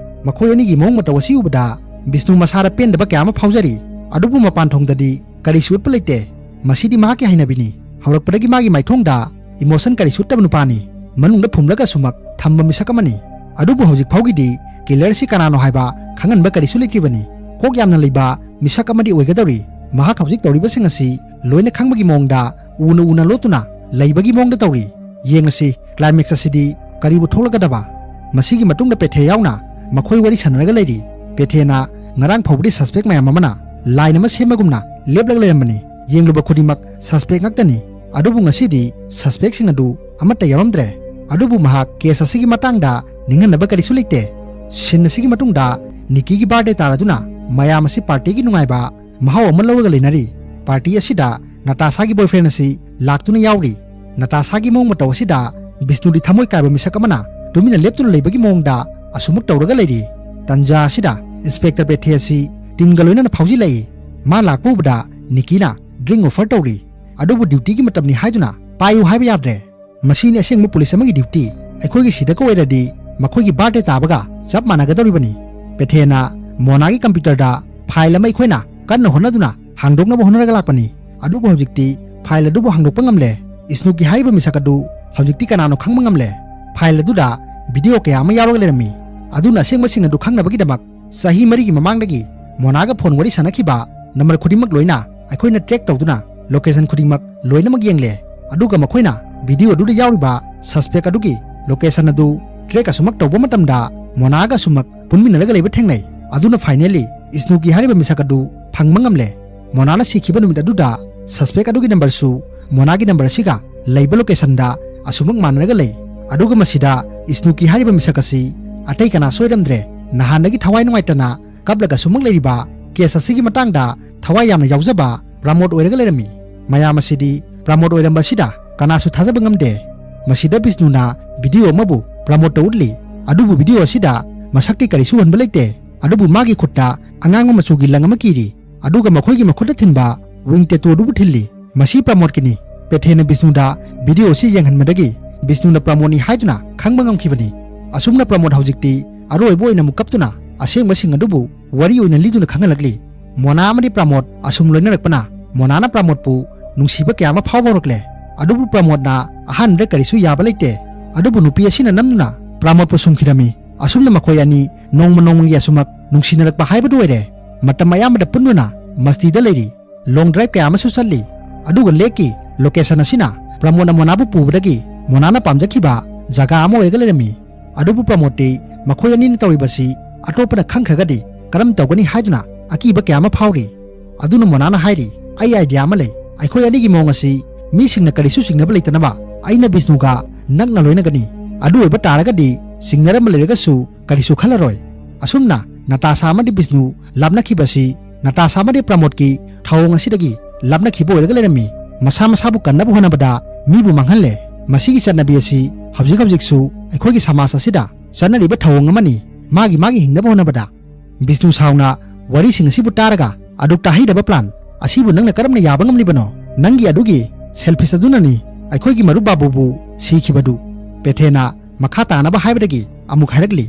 ꯃꯈꯣꯏ ꯑꯅꯤꯒꯤ ꯃꯑꯣꯡ ꯃꯇꯧ ꯑꯁꯤ ꯎꯕꯗ ꯕꯤꯁꯅꯨ ꯃꯁꯥꯗ ꯄꯦꯟꯗꯕ ꯀꯌꯥ ꯑꯃ ꯐꯥꯎꯖꯔꯤ꯫ ꯑꯗꯨꯕꯨ ꯃꯄꯥꯟ ꯊꯣꯡꯗꯗꯤ ꯀꯔꯤꯁꯨ ꯎꯠꯄ ꯂꯩꯇꯦ꯫ ꯃꯁꯤꯗꯤ ꯃꯍꯥꯛꯀꯤ ꯍꯩꯅꯕꯤꯅꯤ꯫ ꯍꯧꯔꯛꯄꯗꯒꯤ ꯃꯥꯒꯤ ꯃꯥꯏꯊꯣꯡꯗ ꯏꯃꯣꯁꯟ ꯀꯔꯤꯁꯨ ꯎꯠꯇꯕ ꯅꯨꯄꯥꯅꯤ꯫ ꯃꯅꯨꯡꯗ ꯐꯨꯝꯂꯒ ꯑꯁꯨꯃꯛ ꯊꯝꯕ ꯃꯤꯁꯛ ꯑꯃꯅꯤ꯫ ꯑꯗꯨꯕꯨ ꯍꯧꯖꯤꯛ ꯐꯥꯎꯒꯤꯗꯤ ꯀꯤꯂꯔꯁꯤ ꯀꯅꯥꯅꯣ ꯍꯥꯏꯕ ꯈꯪꯍꯟꯕ ꯀꯔꯤꯁꯨ ꯂꯩꯇ꯭ꯔꯤꯕꯅꯤ꯫ ꯀꯣꯛ ꯌꯥꯝꯅ ꯂꯩꯕ ꯃꯤꯁꯛ ꯑꯃꯗꯤ ꯑꯣꯏꯒꯗꯧꯔꯤ꯫ ꯃꯍꯥꯛ ꯍꯧꯖꯤꯛ ꯇꯧꯔꯤꯕꯁꯤꯡ ꯑꯁꯤ ꯂꯣꯏꯅ ꯈꯪꯕꯒꯤ ꯃꯑꯣꯡꯗ ꯎꯅ ꯎꯅ ꯂꯣꯠꯇꯨꯅ ꯂꯩꯕꯒꯤ ꯃꯑꯣꯡꯗ ꯇꯧꯔꯤ꯫ ꯌꯦꯡꯂꯁꯤ, ꯀ꯭ꯂꯥꯏꯃꯦꯛꯁ ꯑꯁꯤꯗꯤ ꯀꯔꯤꯕꯨ ꯊꯣꯛꯂꯒꯗꯕ? ꯃꯁꯤꯒꯤ ꯃꯇꯨꯡꯗ ꯄꯦꯊꯦ ꯌꯥꯎꯅ ꯃꯈꯣꯏ ꯋꯥꯔꯤ ꯁꯥꯟꯅꯔꯒ ꯂꯩꯔꯤ꯫ ꯄꯦꯊꯦꯅ ꯉꯔꯥꯡ ꯐꯥꯎꯕꯗꯤ ꯁꯁꯄꯦꯛ ꯃꯌꯥꯝ ꯑꯃꯅ ꯂꯥꯏꯟ ꯑꯃ ꯁꯦꯝꯕꯒꯨꯝꯅ ꯂꯦꯞꯂꯒ ꯂꯩꯔꯝꯕꯅꯤ꯫ ꯌꯦꯡꯂꯨꯕ ꯈꯨꯗꯤꯡꯃꯛ ꯁꯁꯄꯦꯛ ꯉꯥꯛꯇꯅꯤ꯫ ꯑꯗꯨꯕꯨ ꯉꯁꯤꯗꯤ ꯁꯁꯄꯦꯛꯁꯤꯡ ꯑꯗꯨ ꯑꯃꯠꯇ ꯌꯥꯎꯔꯝꯗ꯭ꯔꯦ꯫ ꯑꯗꯨꯕꯨ ꯃꯍꯥꯛ ꯀꯦꯁ ꯑꯁꯤꯒꯤ ꯃꯇꯥꯡꯗ ꯅꯤꯡꯍꯟꯅꯕ ꯀꯔꯤꯁꯨ ꯂꯩꯇꯦ꯫ ꯁꯤꯟ ꯑꯁꯤꯒꯤ ꯃꯇꯨꯡꯗ ꯅꯤꯀꯤꯒꯤ ꯕꯥꯔꯗꯦ ꯇꯥꯔꯗꯨꯅ ꯃꯌꯥꯝ ꯑꯁꯤ ꯄꯥꯔꯇꯤꯒꯤ ꯅꯨꯡꯉꯥꯏꯕ ꯃꯍꯥꯎ ꯑꯃ ꯂꯧꯔꯒ ꯂꯩꯅꯔꯤ꯫ ꯄꯥꯔꯇꯤ ꯑꯁꯤꯗ ꯅꯥꯇꯥꯁꯥꯒꯤ ꯕꯣꯏꯐ꯭ꯔꯦꯟ ꯑꯁꯤ ꯂꯥꯛꯇꯨꯅ ꯌꯥꯎꯔꯤ꯫ ꯅꯥꯇꯥꯁꯥꯒꯤ ꯃꯑꯣꯡ ꯃꯇꯧ ꯑꯁꯤꯗ ꯕꯤꯁꯅꯨꯗꯤ ꯊꯃꯣꯏ ꯀꯥꯏꯕ ꯃꯤꯁꯛ ꯑꯃꯅ ꯇꯨꯃꯤꯟꯅ ꯂꯦꯞꯇꯨꯅ ꯂꯩꯕꯒꯤ ꯃꯑꯣꯡꯗ ꯑꯁꯨꯃꯛ ꯇꯧꯔꯒ ꯂꯩꯔꯤ꯫ ꯇꯟꯖꯥ ꯑꯁꯤꯗ ꯏꯟꯁꯄꯦꯛꯇꯔ ꯄꯦꯊꯦ ꯑꯁꯤ ꯇꯤꯝꯒ ꯂꯣꯏꯅꯅ ꯐꯥꯎꯖꯤꯜꯂꯛꯏ꯫ ꯃꯥ ꯂꯥꯛꯄ ꯎꯕꯗ ꯅꯤꯀꯤꯅ ꯗ꯭ꯔꯤꯡ ꯑꯣꯐꯔ ꯇꯧꯔꯤ꯫ ꯑꯗꯨꯕꯨ ꯗ꯭ꯌꯨꯇꯤꯒꯤ ꯃꯇꯝꯅꯤ ꯍꯥꯏꯗꯨꯅ ꯄꯥꯏꯌꯨ ꯍꯥꯏꯕ ꯌꯥꯗ꯭ꯔꯦ꯫ ꯃꯁꯤꯅꯤ ꯑꯁꯦꯡꯕ ꯄꯨꯂꯤꯁ ꯑꯃꯒꯤ ꯗ꯭ꯌꯨꯇꯤ꯫ ꯑꯩꯈꯣꯏꯒꯤ ꯁꯤꯗꯒ ꯑꯣꯏꯔꯗꯤ ꯃꯈꯣꯏꯒꯤ ꯕꯥꯔꯗꯦ ꯇꯥꯕꯒ ꯆꯞ ꯃꯥꯟꯅꯒꯗꯧꯔꯤꯕꯅꯤ꯫ ꯄꯦꯊꯦꯅ ꯃꯣꯅꯥꯒꯤ ꯀꯝꯄ꯭ꯌꯨꯇꯔꯗ ꯐꯥꯏꯜ ꯑꯃ ꯑꯩꯈꯣꯏꯅ ꯀꯟꯅ ꯍꯣꯠꯅꯗꯨꯅ ꯍꯥꯡꯗꯣꯛꯅꯕ ꯍꯣꯠꯅꯔꯒ ꯂꯥꯛꯄꯅꯤ꯫ ꯑꯗꯨꯕꯨ ꯍꯧꯖꯤꯛꯇꯤ ꯐꯥꯏꯜ ꯑꯗꯨꯕꯨ ꯍꯥꯡꯗꯣꯛꯄ ꯉꯝꯂꯦ꯫ ꯏꯁꯅꯨꯀꯤ ꯍꯥꯏꯔꯤꯕ ꯃꯤꯁꯛ ꯑꯗꯨ ꯍꯧꯖꯤꯛꯇꯤ ꯀꯅꯥꯅꯣ ꯈꯪꯕ ꯉꯝꯂꯦ꯫ ꯐꯥꯏꯜ ꯑꯗꯨꯗ ꯚꯤꯗꯤꯑꯣ ꯀꯌꯥ ꯑꯃ ꯌꯥꯎꯔꯒ ꯂꯩꯔꯝꯃꯤ꯫ ꯑꯗꯨꯅ ꯑꯁꯦꯡꯕꯁꯤꯡ ꯑꯗꯨ ꯈꯪꯅꯕꯒꯤꯗꯃꯛ ꯆꯍꯤ ꯃꯔꯤꯒꯤ ꯃꯃꯥꯡꯗꯒꯤ ꯃꯣꯅꯥꯒ ꯐꯣꯟ ꯋꯥꯔꯤ ꯁꯥꯟꯅꯈꯤꯕ ꯅꯝꯕꯔ ꯈꯨꯗꯤꯡꯃꯛ ꯂꯣꯏꯅ ꯑꯩꯈꯣꯏꯅ ꯇ꯭ꯔꯦꯛ ꯇꯧꯗꯨꯅ ꯂꯣꯀꯦꯁꯟ ꯈꯨꯗꯤꯡꯃꯛ ꯂꯣꯏꯅꯃꯛ ꯌꯦꯡꯂꯦ꯫ ꯑꯗꯨꯒ ꯃꯈꯣꯏꯅ ꯚꯤꯗꯤꯑꯣ ꯑꯗꯨꯗ ꯌꯥꯎꯔꯤꯕ ꯁꯁꯄꯦꯛ ꯑꯗꯨꯒꯤ ꯂꯣꯀꯦꯁꯟ ꯑꯗꯨ ꯇ꯭ꯔꯦꯛ ꯑꯁꯨꯃꯛ ꯇꯧꯕ ꯃꯇꯝꯗ ꯃꯣꯅꯥꯒ ꯑꯁꯨꯃꯛ ꯄꯨꯟꯃꯤꯟꯅꯔꯒ ꯂꯩꯕ ꯊꯦꯡꯅꯩ꯫ ꯑꯗꯨꯅ ꯐꯥꯏꯅꯦꯜꯂꯤ ꯏꯁꯅꯨꯀꯤ ꯍꯥꯏꯔꯤꯕ ꯃꯤꯁꯛ ꯑꯗꯨ ꯐꯪꯕ ꯉꯝꯂꯦ꯫ ꯃꯣꯅꯥꯅ ꯁꯤꯈꯤꯕ ꯅꯨꯃꯤꯠ ꯑꯗꯨꯗ ꯁꯁꯄꯦꯛ ꯑꯗꯨꯒꯤ ꯅꯝꯕꯔꯁꯨ ꯃꯣꯅꯥꯒꯤ ꯅꯝꯕꯔ ꯑꯁꯤꯒ ꯂꯩꯕ ꯂꯣꯀꯦꯁꯟꯗ ꯑꯁꯨꯃꯛ ꯃꯥꯟꯅꯔꯒ ꯂꯩ꯫ ꯑꯗꯨꯒ ꯃꯁꯤꯗ ꯏꯁꯅꯨꯀꯤ ꯍꯥꯏꯔꯤꯕ ꯃꯤꯁꯛ ꯑꯁꯤ ꯑꯇꯩ ꯀꯅꯥꯁꯨ ꯑꯣꯏꯔꯝꯗ꯭ꯔꯦ꯫ ꯅꯍꯥꯟꯗꯒꯤ ꯊꯋꯥꯏ ꯅꯨꯡꯉꯥꯏꯇꯅ ꯀꯞꯂꯒ ꯑꯁꯨꯃꯛ ꯂꯩꯔꯤꯕ ꯀꯦꯁ ꯑꯁꯤꯒꯤ ꯃꯇꯥꯡꯗ ꯊꯋꯥꯏ ꯌꯥꯝꯅ ꯌꯥꯎꯖꯕ ꯄ꯭ꯔꯃꯣꯗ ꯑꯣꯏꯔꯒ ꯂꯩꯔꯝꯃꯤ꯫ ꯃꯌꯥꯝ ꯑꯁꯤꯗꯤ ꯄ꯭ꯔꯃꯣꯗ ꯑꯣꯏꯔꯝꯕ ꯑꯁꯤꯗ ꯀꯅꯥꯁꯨ ꯊꯥꯖꯕ ꯉꯝꯗꯦ꯫ ꯃꯁꯤꯗ ꯕꯤꯁꯅꯨꯅ ꯚꯤꯗꯤꯑꯣ ꯑꯃꯕꯨ ꯄ꯭ꯔꯃꯣꯗꯇ ꯎꯠꯂꯤ꯫ ꯑꯗꯨꯕꯨ ꯚꯤꯗꯤꯑꯣ ꯑꯁꯤꯗ ꯃꯁꯛꯇꯤ ꯀꯔꯤꯁꯨ ꯎꯍꯟꯕ ꯂꯩꯇꯦ꯫ ꯑꯗꯨꯕꯨ ꯃꯥꯒꯤ ꯈꯨꯠꯇ ꯑꯉꯥꯡꯕ ꯃꯆꯨꯒꯤ ꯂꯪ ꯑꯃ ꯀꯤꯔꯤ꯫ ꯑꯗꯨꯒ ꯃꯈꯣꯏꯒꯤ ꯃꯈꯨꯠꯇ ꯊꯤꯟꯕ ꯋꯤꯡ ꯇꯦꯇꯨ ꯑꯗꯨꯕꯨ ꯊꯤꯜꯂꯤ꯫ ꯃꯁꯤ ꯄ꯭ꯔꯃꯣꯗꯀꯤꯅꯤ꯫ ꯄꯦꯊꯦꯅ ꯕꯤꯁꯅꯨꯗ ꯚꯤꯗꯤꯑꯣ ꯑꯁꯤ ꯌꯦꯡꯍꯟꯕꯗꯒꯤ ꯕꯤꯁꯅꯨꯅ ꯄ꯭ꯔꯃꯣꯗꯅꯤ ꯍꯥꯏꯗꯨꯅ ꯈꯪꯕ ꯉꯝꯈꯤꯕꯅꯤ꯫ ꯑꯁꯨꯝꯅ ꯄ꯭ꯔꯃꯣꯗ ꯍꯧꯖꯤꯛꯇꯤ ꯑꯔꯣꯏꯕ ꯑꯣꯏꯅ ꯑꯃꯨꯛ ꯀꯞꯇꯨꯅ ꯑꯁꯦꯡꯕꯁꯤꯡ ꯑꯗꯨꯕꯨ ꯋꯥꯔꯤ ꯑꯣꯏꯅ ꯂꯤꯗꯨꯅ ꯈꯪꯍꯜꯂꯛꯂꯤ꯫ ꯃꯣꯅꯥ ꯑꯃꯗꯤ ꯄ꯭ꯔꯃꯣꯗ ꯑꯁꯨꯝ ꯂꯣꯏꯅꯔꯛꯄꯅ ꯃꯣꯅꯥꯅ ꯄ꯭ꯔꯃꯣꯗꯄꯨ ꯅꯨꯡꯁꯤꯕ ꯀꯌꯥ ꯑꯃ ꯐꯥꯎꯕ ꯍꯧꯔꯛꯂꯦ꯫ ꯑꯗꯨꯕꯨ ꯄ꯭ꯔꯃꯣꯗꯅ ꯑꯍꯥꯟꯕꯗ ꯀꯔꯤꯁꯨ ꯌꯥꯕ ꯂꯩꯇꯦ꯫ ꯑꯗꯨꯕꯨ ꯅꯨꯄꯤ ꯑꯁꯤꯅ ꯅꯝꯗꯨꯅ ꯄ꯭ꯔꯃꯣꯗꯄꯨ ꯁꯨꯝꯈꯤꯔꯝꯃꯤ꯫ ꯑꯁꯨꯝꯅ ꯃꯈꯣꯏ ꯑꯅꯤ ꯅꯣꯡꯃ ꯅꯣꯡꯃꯒꯤ ꯑꯁꯨꯃꯛ ꯅꯨꯡꯁꯤꯅꯔꯛꯄ ꯍꯥꯏꯕꯗꯨ ꯑꯣꯏꯔꯦ꯫ ꯃꯇꯝ ꯑꯌꯥꯝꯕꯗ ꯄꯨꯟꯗꯨꯅ ꯃꯁꯇꯤꯗ ꯂꯩꯔꯤ꯫ ꯂꯣꯡ ꯗ꯭ꯔꯥꯏꯚ ꯀꯌꯥ ꯑꯃꯁꯨ ꯆꯠꯂꯤ꯫ ꯑꯗꯨꯒ ꯂꯦꯛꯀꯤ ꯂꯣꯀꯦꯁꯟ ꯑꯁꯤꯅ ꯄ꯭ꯔꯃꯣꯗꯅ ꯃꯣꯅꯥꯕꯨ ꯄꯨꯕꯗꯒꯤ ꯃꯣꯅꯥꯅ ꯄꯥꯝꯖꯈꯤꯕ ꯖꯒꯥ ꯑꯃ ꯑꯣꯏꯔꯒ ꯂꯩꯔꯝꯃꯤ꯫ ꯑꯗꯨꯕꯨ ꯄ꯭ꯔꯃꯣꯗꯇꯤ ꯃꯈꯣꯏ ꯑꯅꯤꯅ ꯇꯧꯔꯤꯕꯁꯤ ꯑꯇꯣꯞꯄꯅ ꯈꯪꯈ꯭ꯔꯒꯗꯤ ꯀꯔꯝ ꯇꯧꯒꯅꯤ ꯍꯥꯏꯗꯨꯅ ꯑꯀꯤꯕ ꯀꯌꯥ ꯑꯃ ꯐꯥꯎꯔꯤ꯫ ꯑꯗꯨꯅ ꯃꯣꯅꯥꯅ ꯍꯥꯏꯔꯤ, "ꯑꯩ ꯑꯥꯏꯗꯤꯌꯥ ꯑꯃ ꯂꯩ꯫ ꯑꯩꯈꯣꯏ ꯑꯅꯤꯒꯤ ꯃꯑꯣꯡ ꯑꯁꯤ ꯃꯤꯁꯤꯡꯅ ꯀꯔꯤꯁꯨ ꯆꯤꯡꯅꯕ ꯂꯩꯇꯅꯕ ꯑꯩꯅ ꯕꯤꯁꯅꯨꯒ ꯅꯛꯅ ꯂꯣꯏꯅꯒꯅꯤ꯫ ꯑꯗꯨ ꯑꯣꯏꯕ ꯇꯥꯔꯒꯗꯤ ꯆꯤꯡꯅꯔꯝꯕ ꯂꯩꯔꯒꯁꯨ ꯀꯔꯤꯁꯨ ꯈꯜꯂꯔꯣꯏ꯫" ꯑꯁꯨꯝꯅ ꯅꯇꯥꯁꯥ ꯑꯃꯗꯤ ꯕꯤꯁꯅꯨ ꯂꯥꯞꯅꯈꯤꯕꯁꯤ ꯅꯇꯥꯁꯥ ꯑꯃꯗꯤ ꯄ꯭ꯔꯃꯣꯗꯀꯤ ꯊꯧꯑꯣꯡ ꯑꯁꯤꯗꯒꯤ ꯂꯥꯞꯅꯈꯤꯕ ꯑꯣꯏꯔꯒ ꯂꯩꯔꯝꯃꯤ꯫ ꯃꯁꯥ ꯃꯁꯥꯕꯨ ꯀꯟꯅꯕ ꯍꯣꯠꯅꯕꯗ ꯃꯤꯕꯨ ꯃꯥꯡꯍꯜꯂꯦ꯫ ꯃꯁꯤꯒꯤ ꯆꯠꯅꯕꯤ ꯑꯁꯤ ꯍꯧꯖꯤꯛ ꯍꯧꯖꯤꯛꯁꯨ ꯑꯩꯈꯣꯏꯒꯤ ꯁꯃꯥꯖ ꯑꯁꯤꯗ ꯆꯠꯅꯔꯤꯕ ꯊꯧꯑꯣꯡ ꯑꯃꯅꯤ꯫ ꯃꯥꯒꯤ ꯃꯥꯒꯤ ꯍꯤꯡꯅꯕ ꯍꯣꯠꯅꯕꯗ꯫ ꯕꯤꯁꯅꯨ ꯁꯥꯎꯅ ꯋꯥꯔꯤꯁꯤꯡ ꯑꯁꯤꯕꯨ ꯇꯥꯔꯒ, "ꯑꯗꯨꯛ ꯇꯥꯍꯩꯗꯕ ꯄ꯭ꯂꯥꯟ ꯑꯁꯤꯕꯨ ꯅꯪꯅ ꯀꯔꯝꯅ ꯌꯥꯕ ꯉꯝꯂꯤꯕꯅꯣ? ꯅꯪꯒꯤ ꯑꯗꯨꯒꯤ ꯁꯦꯜꯐꯤꯁ ꯑꯗꯨꯅꯅꯤ ꯑꯩꯈꯣꯏꯒꯤ ꯃꯔꯨꯞ ꯕꯥꯕꯨꯕꯨ ꯁꯤꯈꯤꯕꯗꯨ꯫" ꯄꯦꯊꯦꯅ ꯃꯈꯥ ꯇꯥꯅꯕ ꯍꯥꯏꯕꯗꯒꯤ ꯑꯃꯨꯛ ꯍꯥꯏꯔꯛꯂꯤ,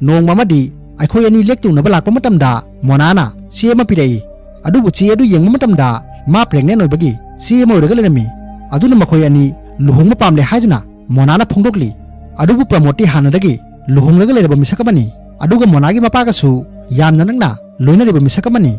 "ꯅꯣꯡꯃ ꯑꯃꯗꯤ ꯑꯩꯈꯣꯏ ꯑꯅꯤ ꯂꯦꯛ ꯇꯧꯅꯕ ꯂꯥꯛꯄ ꯃꯇꯝꯗ ꯃꯣꯅꯥꯅ ꯆꯦ ꯑꯃ ꯄꯤꯔꯛꯏ꯫ ꯑꯗꯨꯕꯨ ꯆꯦ ꯑꯗꯨ ꯌꯦꯡꯕ ꯃꯇꯝꯗ ꯃꯥ pregnant ꯑꯣꯏꯕꯒꯤ ꯆꯦ ꯑꯃ ꯑꯣꯏꯔꯒ ꯂꯩꯔꯝꯃꯤ꯫ ꯑꯗꯨꯅ ꯃꯈꯣꯏ ꯑꯅꯤ ꯂꯨꯍꯣꯡꯕ ꯄꯥꯝꯂꯦ" ꯍꯥꯏꯗꯨꯅ ꯃꯣꯅꯥꯅ ꯐꯣꯡꯗꯣꯛꯂꯤ꯫ ꯑꯗꯨꯕꯨ ꯄ꯭ꯔꯃꯣꯗꯇꯤ ꯍꯥꯟꯅꯗꯒꯤ ꯂꯨꯍꯣꯡꯂꯒ ꯂꯩꯔꯕ ꯃꯤꯁꯛ ꯑꯃꯅꯤ꯫ ꯑꯗꯨꯒ ꯃꯣꯅꯥꯒꯤ ꯃꯄꯥꯒꯁꯨ ꯌꯥꯝꯅ ꯅꯛꯅ ꯂꯣꯏꯅꯔꯤꯕ ꯃꯤꯁꯛ ꯑꯃꯅꯤ꯫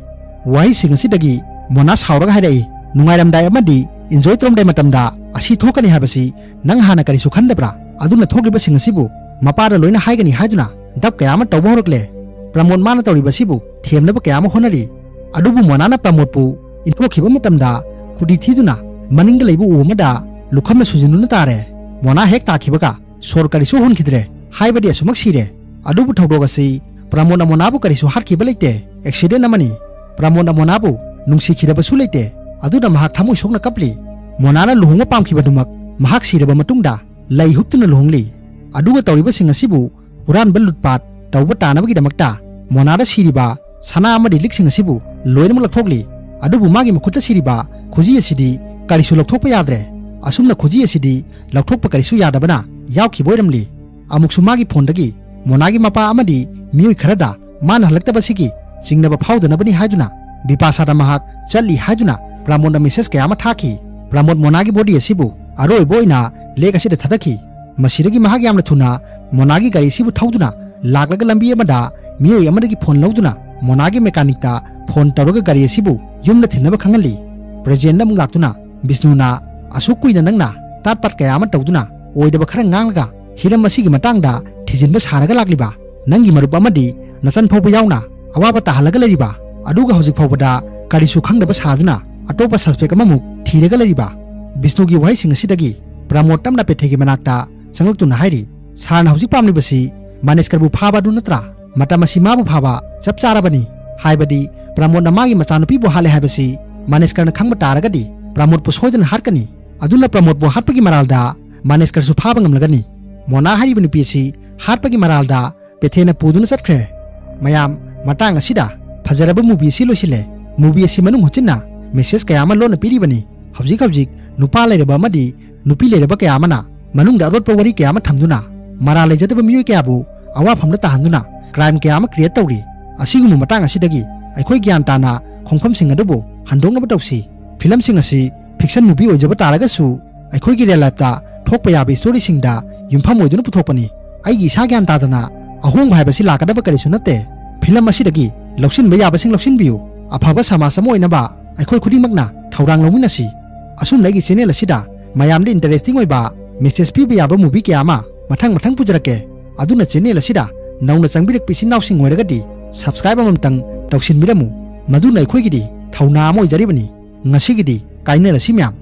ꯋꯥꯍꯩꯁꯤꯡ ꯑꯁꯤꯗꯒꯤ ꯃꯣꯅꯥ ꯁꯥꯎꯔꯒ ꯍꯥꯏꯔꯛꯏ, "ꯅꯨꯡꯉꯥꯏꯔꯝꯗꯥꯏ ꯑꯃꯗꯤ enjoy ꯇꯧꯔꯝꯗꯥꯏ ꯃꯇꯝꯗ ꯑꯁꯤ ꯊꯣꯛꯀꯅꯤ ꯍꯥꯏꯕꯁꯤ ꯅꯪ ꯍꯥꯟꯅ ꯀꯔꯤꯁꯨ ꯈꯟꯗꯕ꯭ꯔꯥ? ꯑꯗꯨꯅ ꯊꯣꯛꯂꯤꯕꯁꯤꯡ ꯑꯁꯤꯕꯨ ꯃꯄꯥꯗ ꯂꯣꯏꯅ ꯍꯥꯏꯒꯅꯤ" ꯍꯥꯏꯗꯨꯅ ꯗꯞ ꯀꯌꯥ ꯑꯃ ꯇꯧꯕ ꯍꯧꯔꯛꯂꯦ꯫ ꯄ꯭ꯔꯃꯣꯗ ꯃꯥꯅ ꯇꯧꯔꯤꯕ ꯑꯁꯤꯕꯨ ꯊꯦꯝꯅꯕ ꯀꯌꯥ ꯑꯃ ꯍꯣꯠꯅꯔꯤ꯫ ꯑꯗꯨꯕꯨ ꯃꯣꯅꯥꯅ ꯄ꯭ꯔꯃꯣꯗꯄꯨ ꯏꯟꯊꯣꯛꯈꯤꯕ ꯃꯇꯝꯗ ꯈꯨꯗꯤ ꯊꯤꯗꯨꯅ ꯃꯅꯤꯡꯗ ꯂꯩꯕ ꯎ ꯑꯃꯗ ꯂꯨꯈꯝꯅ ꯁꯨꯖꯤꯟꯗꯨꯅ ꯇꯥꯔꯦ꯫ ꯃꯣꯅꯥ ꯍꯦꯛ ꯇꯥꯈꯤꯕꯒ ꯁꯣꯔ ꯀꯔꯤꯁꯨ ꯍꯣꯟꯈꯤꯗ꯭ꯔꯦ, ꯍꯥꯏꯕꯗꯤ ꯑꯁꯨꯃꯛ ꯁꯤꯔꯦ꯫ ꯑꯗꯨꯕꯨ ꯊꯧꯗꯣꯛ ꯑꯁꯤ ꯄ꯭ꯔꯃꯣꯗꯅ ꯃꯣꯅꯥꯕꯨ ꯀꯔꯤꯁꯨ ꯍꯥꯠꯈꯤꯕ ꯂꯩꯇꯦ, accident ꯑꯃꯅꯤ꯫ ꯄ꯭ꯔꯃꯣꯗꯅ ꯃꯣꯅꯥꯕꯨ ꯅꯨꯡꯁꯤꯈꯤꯗꯕꯁꯨ ꯂꯩꯇꯦ, ꯑꯗꯨꯅ ꯃꯍꯥꯛ ꯊꯃꯣꯏ ꯁꯣꯛꯅ ꯀꯞꯂꯤ꯫ ꯃꯣꯅꯥꯅ ꯂꯨꯍꯣꯡꯕ ꯄꯥꯝꯈꯤꯕꯗꯨꯃꯛ ꯃꯍꯥꯛ ꯁꯤꯔꯕ ꯃꯇꯨꯡꯗ ꯂꯩ ꯍꯨꯞꯇꯨꯅ ꯂꯨꯍꯣꯡꯂꯤ꯫ ꯑꯗꯨꯒ ꯇꯧꯔꯤꯕꯁꯤꯡ ꯑꯁꯤꯕꯨ ꯍꯨꯔꯥꯟꯕ ꯂꯨꯠꯄꯥꯠ ꯇꯧꯕ ꯇꯥꯅꯕꯒꯤꯗꯃꯛꯇ ꯃꯣꯅꯥꯗ ꯁꯤꯔꯤꯕ ꯁꯅꯥ ꯑꯃꯗꯤ ꯂꯤꯛꯁꯤꯡ ꯑꯁꯤꯕꯨ ꯂꯣꯏꯅꯃꯛ ꯂꯧꯊꯣꯛꯂꯤ꯫ ꯑꯗꯨꯕꯨ ꯃꯥꯒꯤ ꯃꯈꯨꯠꯇ ꯁꯤꯔꯤꯕ ꯈꯨꯖꯤ ꯑꯁꯤꯗꯤ ꯀꯔꯤꯁꯨ ꯂꯧꯊꯣꯛꯄ ꯌꯥꯗ꯭ꯔꯦ꯫ ꯑꯁꯨꯝꯅ ꯈꯨꯖꯤ ꯑꯁꯤꯗꯤ ꯂꯧꯊꯣꯛꯄ ꯀꯔꯤꯁꯨ ꯌꯥꯗꯕꯅ ꯌꯥꯎꯈꯤꯕ ꯑꯣꯏꯔꯝꯂꯤ꯫ ꯑꯃꯨꯛꯁꯨ ꯃꯥꯒꯤ ꯐꯣꯟꯗꯒꯤ ꯃꯣꯅꯥꯒꯤ ꯃꯄꯥ ꯑꯃꯗꯤ ꯃꯤꯑꯣꯏ ꯈꯔꯗ ꯃꯥꯅ ꯍꯜꯂꯛꯇꯕꯁꯤꯒꯤ ꯆꯤꯡꯅꯕ ꯐꯥꯎꯗꯅꯕꯅꯤ ꯍꯥꯏꯗꯨꯅ ꯕꯤꯄꯥꯁꯥꯗ ꯃꯍꯥꯛ ꯆꯠꯂꯤ ꯍꯥꯏꯗꯨꯅ ꯄ꯭ꯔꯃꯣꯗꯅ message ꯀꯌꯥ ꯑꯃ ꯊꯥꯈꯤ꯫ ꯄ꯭ꯔꯃꯣꯗ ꯃꯣꯅꯥꯒꯤ body ꯑꯁꯤꯕꯨ ꯑꯔꯣꯏꯕ ꯑꯣꯏꯅ lake ꯑꯁꯤꯗ ꯊꯥꯗꯈꯤ꯫ ꯃꯁꯤꯗꯒꯤ ꯃꯍꯥꯛ ꯌꯥꯝꯅ ꯊꯨꯅ ꯃꯣꯅꯥꯒꯤ ꯒꯥꯔꯤ ꯑꯁꯤꯕꯨ ꯊꯧꯗꯨꯅ ꯂꯥꯛꯂꯒ ꯂꯝꯕꯤ ꯑꯃꯗ ꯃꯤꯑꯣꯏ ꯑꯃꯗꯒꯤ ꯐꯣꯟ ꯂꯧꯗꯨꯅ ꯃꯣꯅꯥꯒꯤ mechanicꯇ ꯐꯣꯟ ꯇꯧꯔꯒ ꯒꯥꯔꯤ ꯑꯁꯤꯕꯨ ꯌꯨꯝꯗ ꯊꯤꯟꯅꯕ ꯈꯪꯍꯜꯂꯤ꯫ ꯄ꯭ꯔꯖꯦꯟꯗ ꯑꯃꯨꯛ ꯂꯥꯛꯇꯨꯅ ꯕꯤꯁꯅꯨꯅ ꯑꯁꯨꯛ ꯀꯨꯏꯅ ꯅꯪꯅ ꯇꯥꯠ ꯄꯥꯠ ꯀꯌꯥ ꯑꯃ ꯇꯧꯗꯨꯅ ꯑꯣꯏꯗꯕ ꯈꯔ ꯉꯥꯡꯂꯒ ꯍꯤꯔꯝ ꯑꯁꯤꯒꯤ ꯃꯇꯥꯡꯗ ꯊꯤꯖꯤꯟꯕ ꯁꯥꯔꯒ ꯂꯥꯛꯂꯤꯕ ꯅꯪꯒꯤ ꯃꯔꯨꯞ ꯑꯃꯗꯤ ꯅꯆꯟ ꯐꯥꯎꯕ ꯌꯥꯎꯅ ꯑꯋꯥꯕ ꯇꯥꯍꯜꯂꯒ ꯂꯩꯔꯤꯕ, ꯑꯗꯨꯒ ꯍꯧꯖꯤꯛ ꯐꯥꯎꯕꯗ ꯀꯔꯤꯁꯨ ꯈꯪꯗꯕ ꯁꯥꯗꯨꯅ ꯑꯇꯣꯞꯄ suspect ꯑꯃꯃꯨꯛ ꯊꯤꯔꯒ ꯂꯩꯔꯤꯕ꯫ ꯕꯤꯁꯅꯨꯒꯤ ꯋꯥꯍꯩꯁꯤꯡ ꯑꯁꯤꯗꯒꯤ ꯄ꯭ꯔꯃꯣꯗ ꯇꯞꯅ ꯄꯦꯊꯦꯒꯤ ꯃꯅꯥꯛꯇ ꯆꯪꯂꯛꯇꯨꯅ ꯍꯥꯏꯔꯤ, "ꯁꯥꯔꯅ ꯍꯧꯖꯤꯛ ꯄꯥꯝꯂꯤꯕꯁꯤ ꯃꯅꯦꯁꯀꯔꯕꯨ ꯐꯥꯕ ꯑꯗꯨ ꯅꯠꯇ꯭ꯔꯥ? ꯃꯇꯝ ꯑꯁꯤ ꯃꯥꯕꯨ ꯐꯥꯕ ꯆꯞ ꯆꯥꯔꯕꯅꯤ꯫ ꯍꯥꯏꯕꯗꯤ ꯄ꯭ꯔꯃꯣꯗꯅ ꯃꯥꯒꯤ ꯃꯆꯥꯅꯨꯄꯤꯕꯨ ꯍꯥꯠꯂꯦ ꯍꯥꯏꯕꯁꯤ ꯃꯅꯦꯁꯀꯔꯅ ꯈꯪꯕ ꯇꯥꯔꯒꯗꯤ ꯄ꯭ꯔꯃꯣꯗꯄꯨ ꯁꯣꯏꯗꯅ ꯍꯥꯠꯀꯅꯤ꯫ ꯑꯗꯨꯅ ꯄ꯭ꯔꯃꯣꯗꯄꯨ ꯍꯥꯠꯄꯒꯤ ꯃꯔꯥꯜꯗ ꯃꯅꯦꯁꯀꯔꯁꯨ ꯐꯥꯕ ꯉꯝꯂꯒꯅꯤ꯫ ꯃꯣꯅꯥ ꯍꯥꯏꯔꯤꯕ ꯅꯨꯄꯤ ꯑꯁꯤ ꯍꯥꯠꯄꯒꯤ ꯃꯔꯥꯜꯗ ꯄꯦꯊꯦꯅ ꯄꯨꯗꯨꯅ ꯆꯠꯈ꯭ꯔꯦ꯫ ꯃꯌꯥꯝ, ꯃꯇꯥꯡ ꯑꯁꯤꯗ ꯐꯖꯔꯕ movie ꯑꯁꯤ ꯂꯣꯏꯁꯤꯜꯂꯦ꯫ Movie ꯑꯁꯤ ꯃꯅꯨꯡ ꯍꯨꯠꯆꯤꯟꯅ message ꯀꯌꯥ ꯑꯃ ꯂꯣꯟꯅ ꯄꯤꯔꯤꯕꯅꯤ꯫ ꯍꯧꯖꯤꯛ ꯍꯧꯖꯤꯛ ꯅꯨꯄꯥ ꯂꯩꯔꯕ ꯑꯃꯗꯤ ꯅꯨꯄꯤ ꯂꯩꯔꯕ ꯀꯌꯥ ꯑꯃꯅ ꯃꯅꯨꯡꯗ ꯑꯔꯣꯠꯄ ꯋꯥꯔꯤ ꯀꯌꯥ ꯑꯃ ꯊꯝꯗꯨꯅ ꯃꯔꯥꯜ ꯂꯩꯖꯗꯕ ꯃꯤꯑꯣꯏ ꯀꯌꯥꯕꯨ ꯑꯋꯥꯐꯝꯗ ꯇꯥꯍꯟꯗꯨꯅ crime ꯀꯌꯥ ꯑꯃ create ꯇꯧꯔꯤ꯫ ꯑꯁꯤꯒꯨꯝꯕ ꯃꯇꯥꯡ ꯑꯁꯤꯗꯒꯤ ꯑꯩꯈꯣꯏ ꯒ꯭ꯌꯥꯟ ꯇꯥꯅ ꯈꯣꯡꯐꯝꯁꯤꯡ ꯑꯗꯨꯕꯨ ꯍꯟꯗꯣꯛꯅꯕ ꯇꯧꯁꯤ꯫ ꯐꯤꯂꯝꯁꯤꯡ ꯑꯁꯤ fiction movie ꯑꯣꯏꯖꯕ ꯇꯥꯔꯒꯁꯨ, ꯑꯩꯈꯣꯏꯒꯤ real lifeꯇ ꯊꯣꯛꯄ ꯌꯥꯕ storyꯁꯤꯡꯗ ꯌꯨꯝꯐꯝ ꯑꯣꯏꯗꯨꯅ ꯄꯨꯊꯣꯛꯄꯅꯤ꯫ ꯑꯩꯒꯤ ꯏꯁꯥ ꯒ꯭ꯌꯥꯟ ꯇꯥꯗꯅ ꯑꯍꯣꯡꯕ ꯍꯥꯏꯕꯁꯤ ꯂꯥꯛꯀꯗꯕ ꯀꯔꯤꯁꯨ ꯅꯠꯇꯦ꯫ ꯐꯤꯂꯝ ꯑꯁꯤꯗꯒꯤ ꯂꯧꯁꯤꯟꯕ ꯌꯥꯕꯁꯤꯡ ꯂꯧꯁꯤꯟꯕꯤꯌꯨ꯫ ꯑꯐꯕ ꯁꯃꯥꯖ ꯑꯃ ꯑꯣꯏꯅꯕ ꯑꯩꯈꯣꯏ ꯈꯨꯗꯤꯡꯃꯛꯅ ꯊꯧꯗꯥꯡ ꯂꯧꯃꯤꯟꯅꯁꯤ꯫ ꯑꯁꯨꯝꯅ ꯑꯩꯒꯤ channel ꯑꯁꯤꯗ ꯃꯌꯥꯝꯗ interesting ꯑꯣꯏꯕ message ꯄꯤꯕ ꯌꯥꯕ movie ꯀꯌꯥ ꯑꯃ ꯃꯊꯪ ꯃꯊꯪ ꯄꯨꯖꯔꯛꯀꯦ꯫ ꯑꯗꯨꯅ channel ꯑꯁꯤꯗ ꯅꯧꯅ ꯆꯪꯕꯤꯔꯛꯄ ꯏꯆꯤꯟ ꯏꯅꯥꯎꯁꯤꯡ ꯑꯣꯏꯔꯒꯗꯤ subscribe ꯑꯃꯃꯝꯇꯪ ꯇꯧꯁꯤꯟꯕꯤꯔꯝꯃꯨ꯫ ꯃꯗꯨꯅ ꯑꯩꯈꯣꯏꯒꯤꯗꯤ ꯊꯧꯅꯥ ꯑꯃ ꯑꯣꯏꯖꯔꯤꯕꯅꯤ꯫ ꯉꯁꯤꯒꯤꯗꯤ ꯀꯥꯏꯅꯔꯁꯤ ꯃꯌꯥꯝ꯫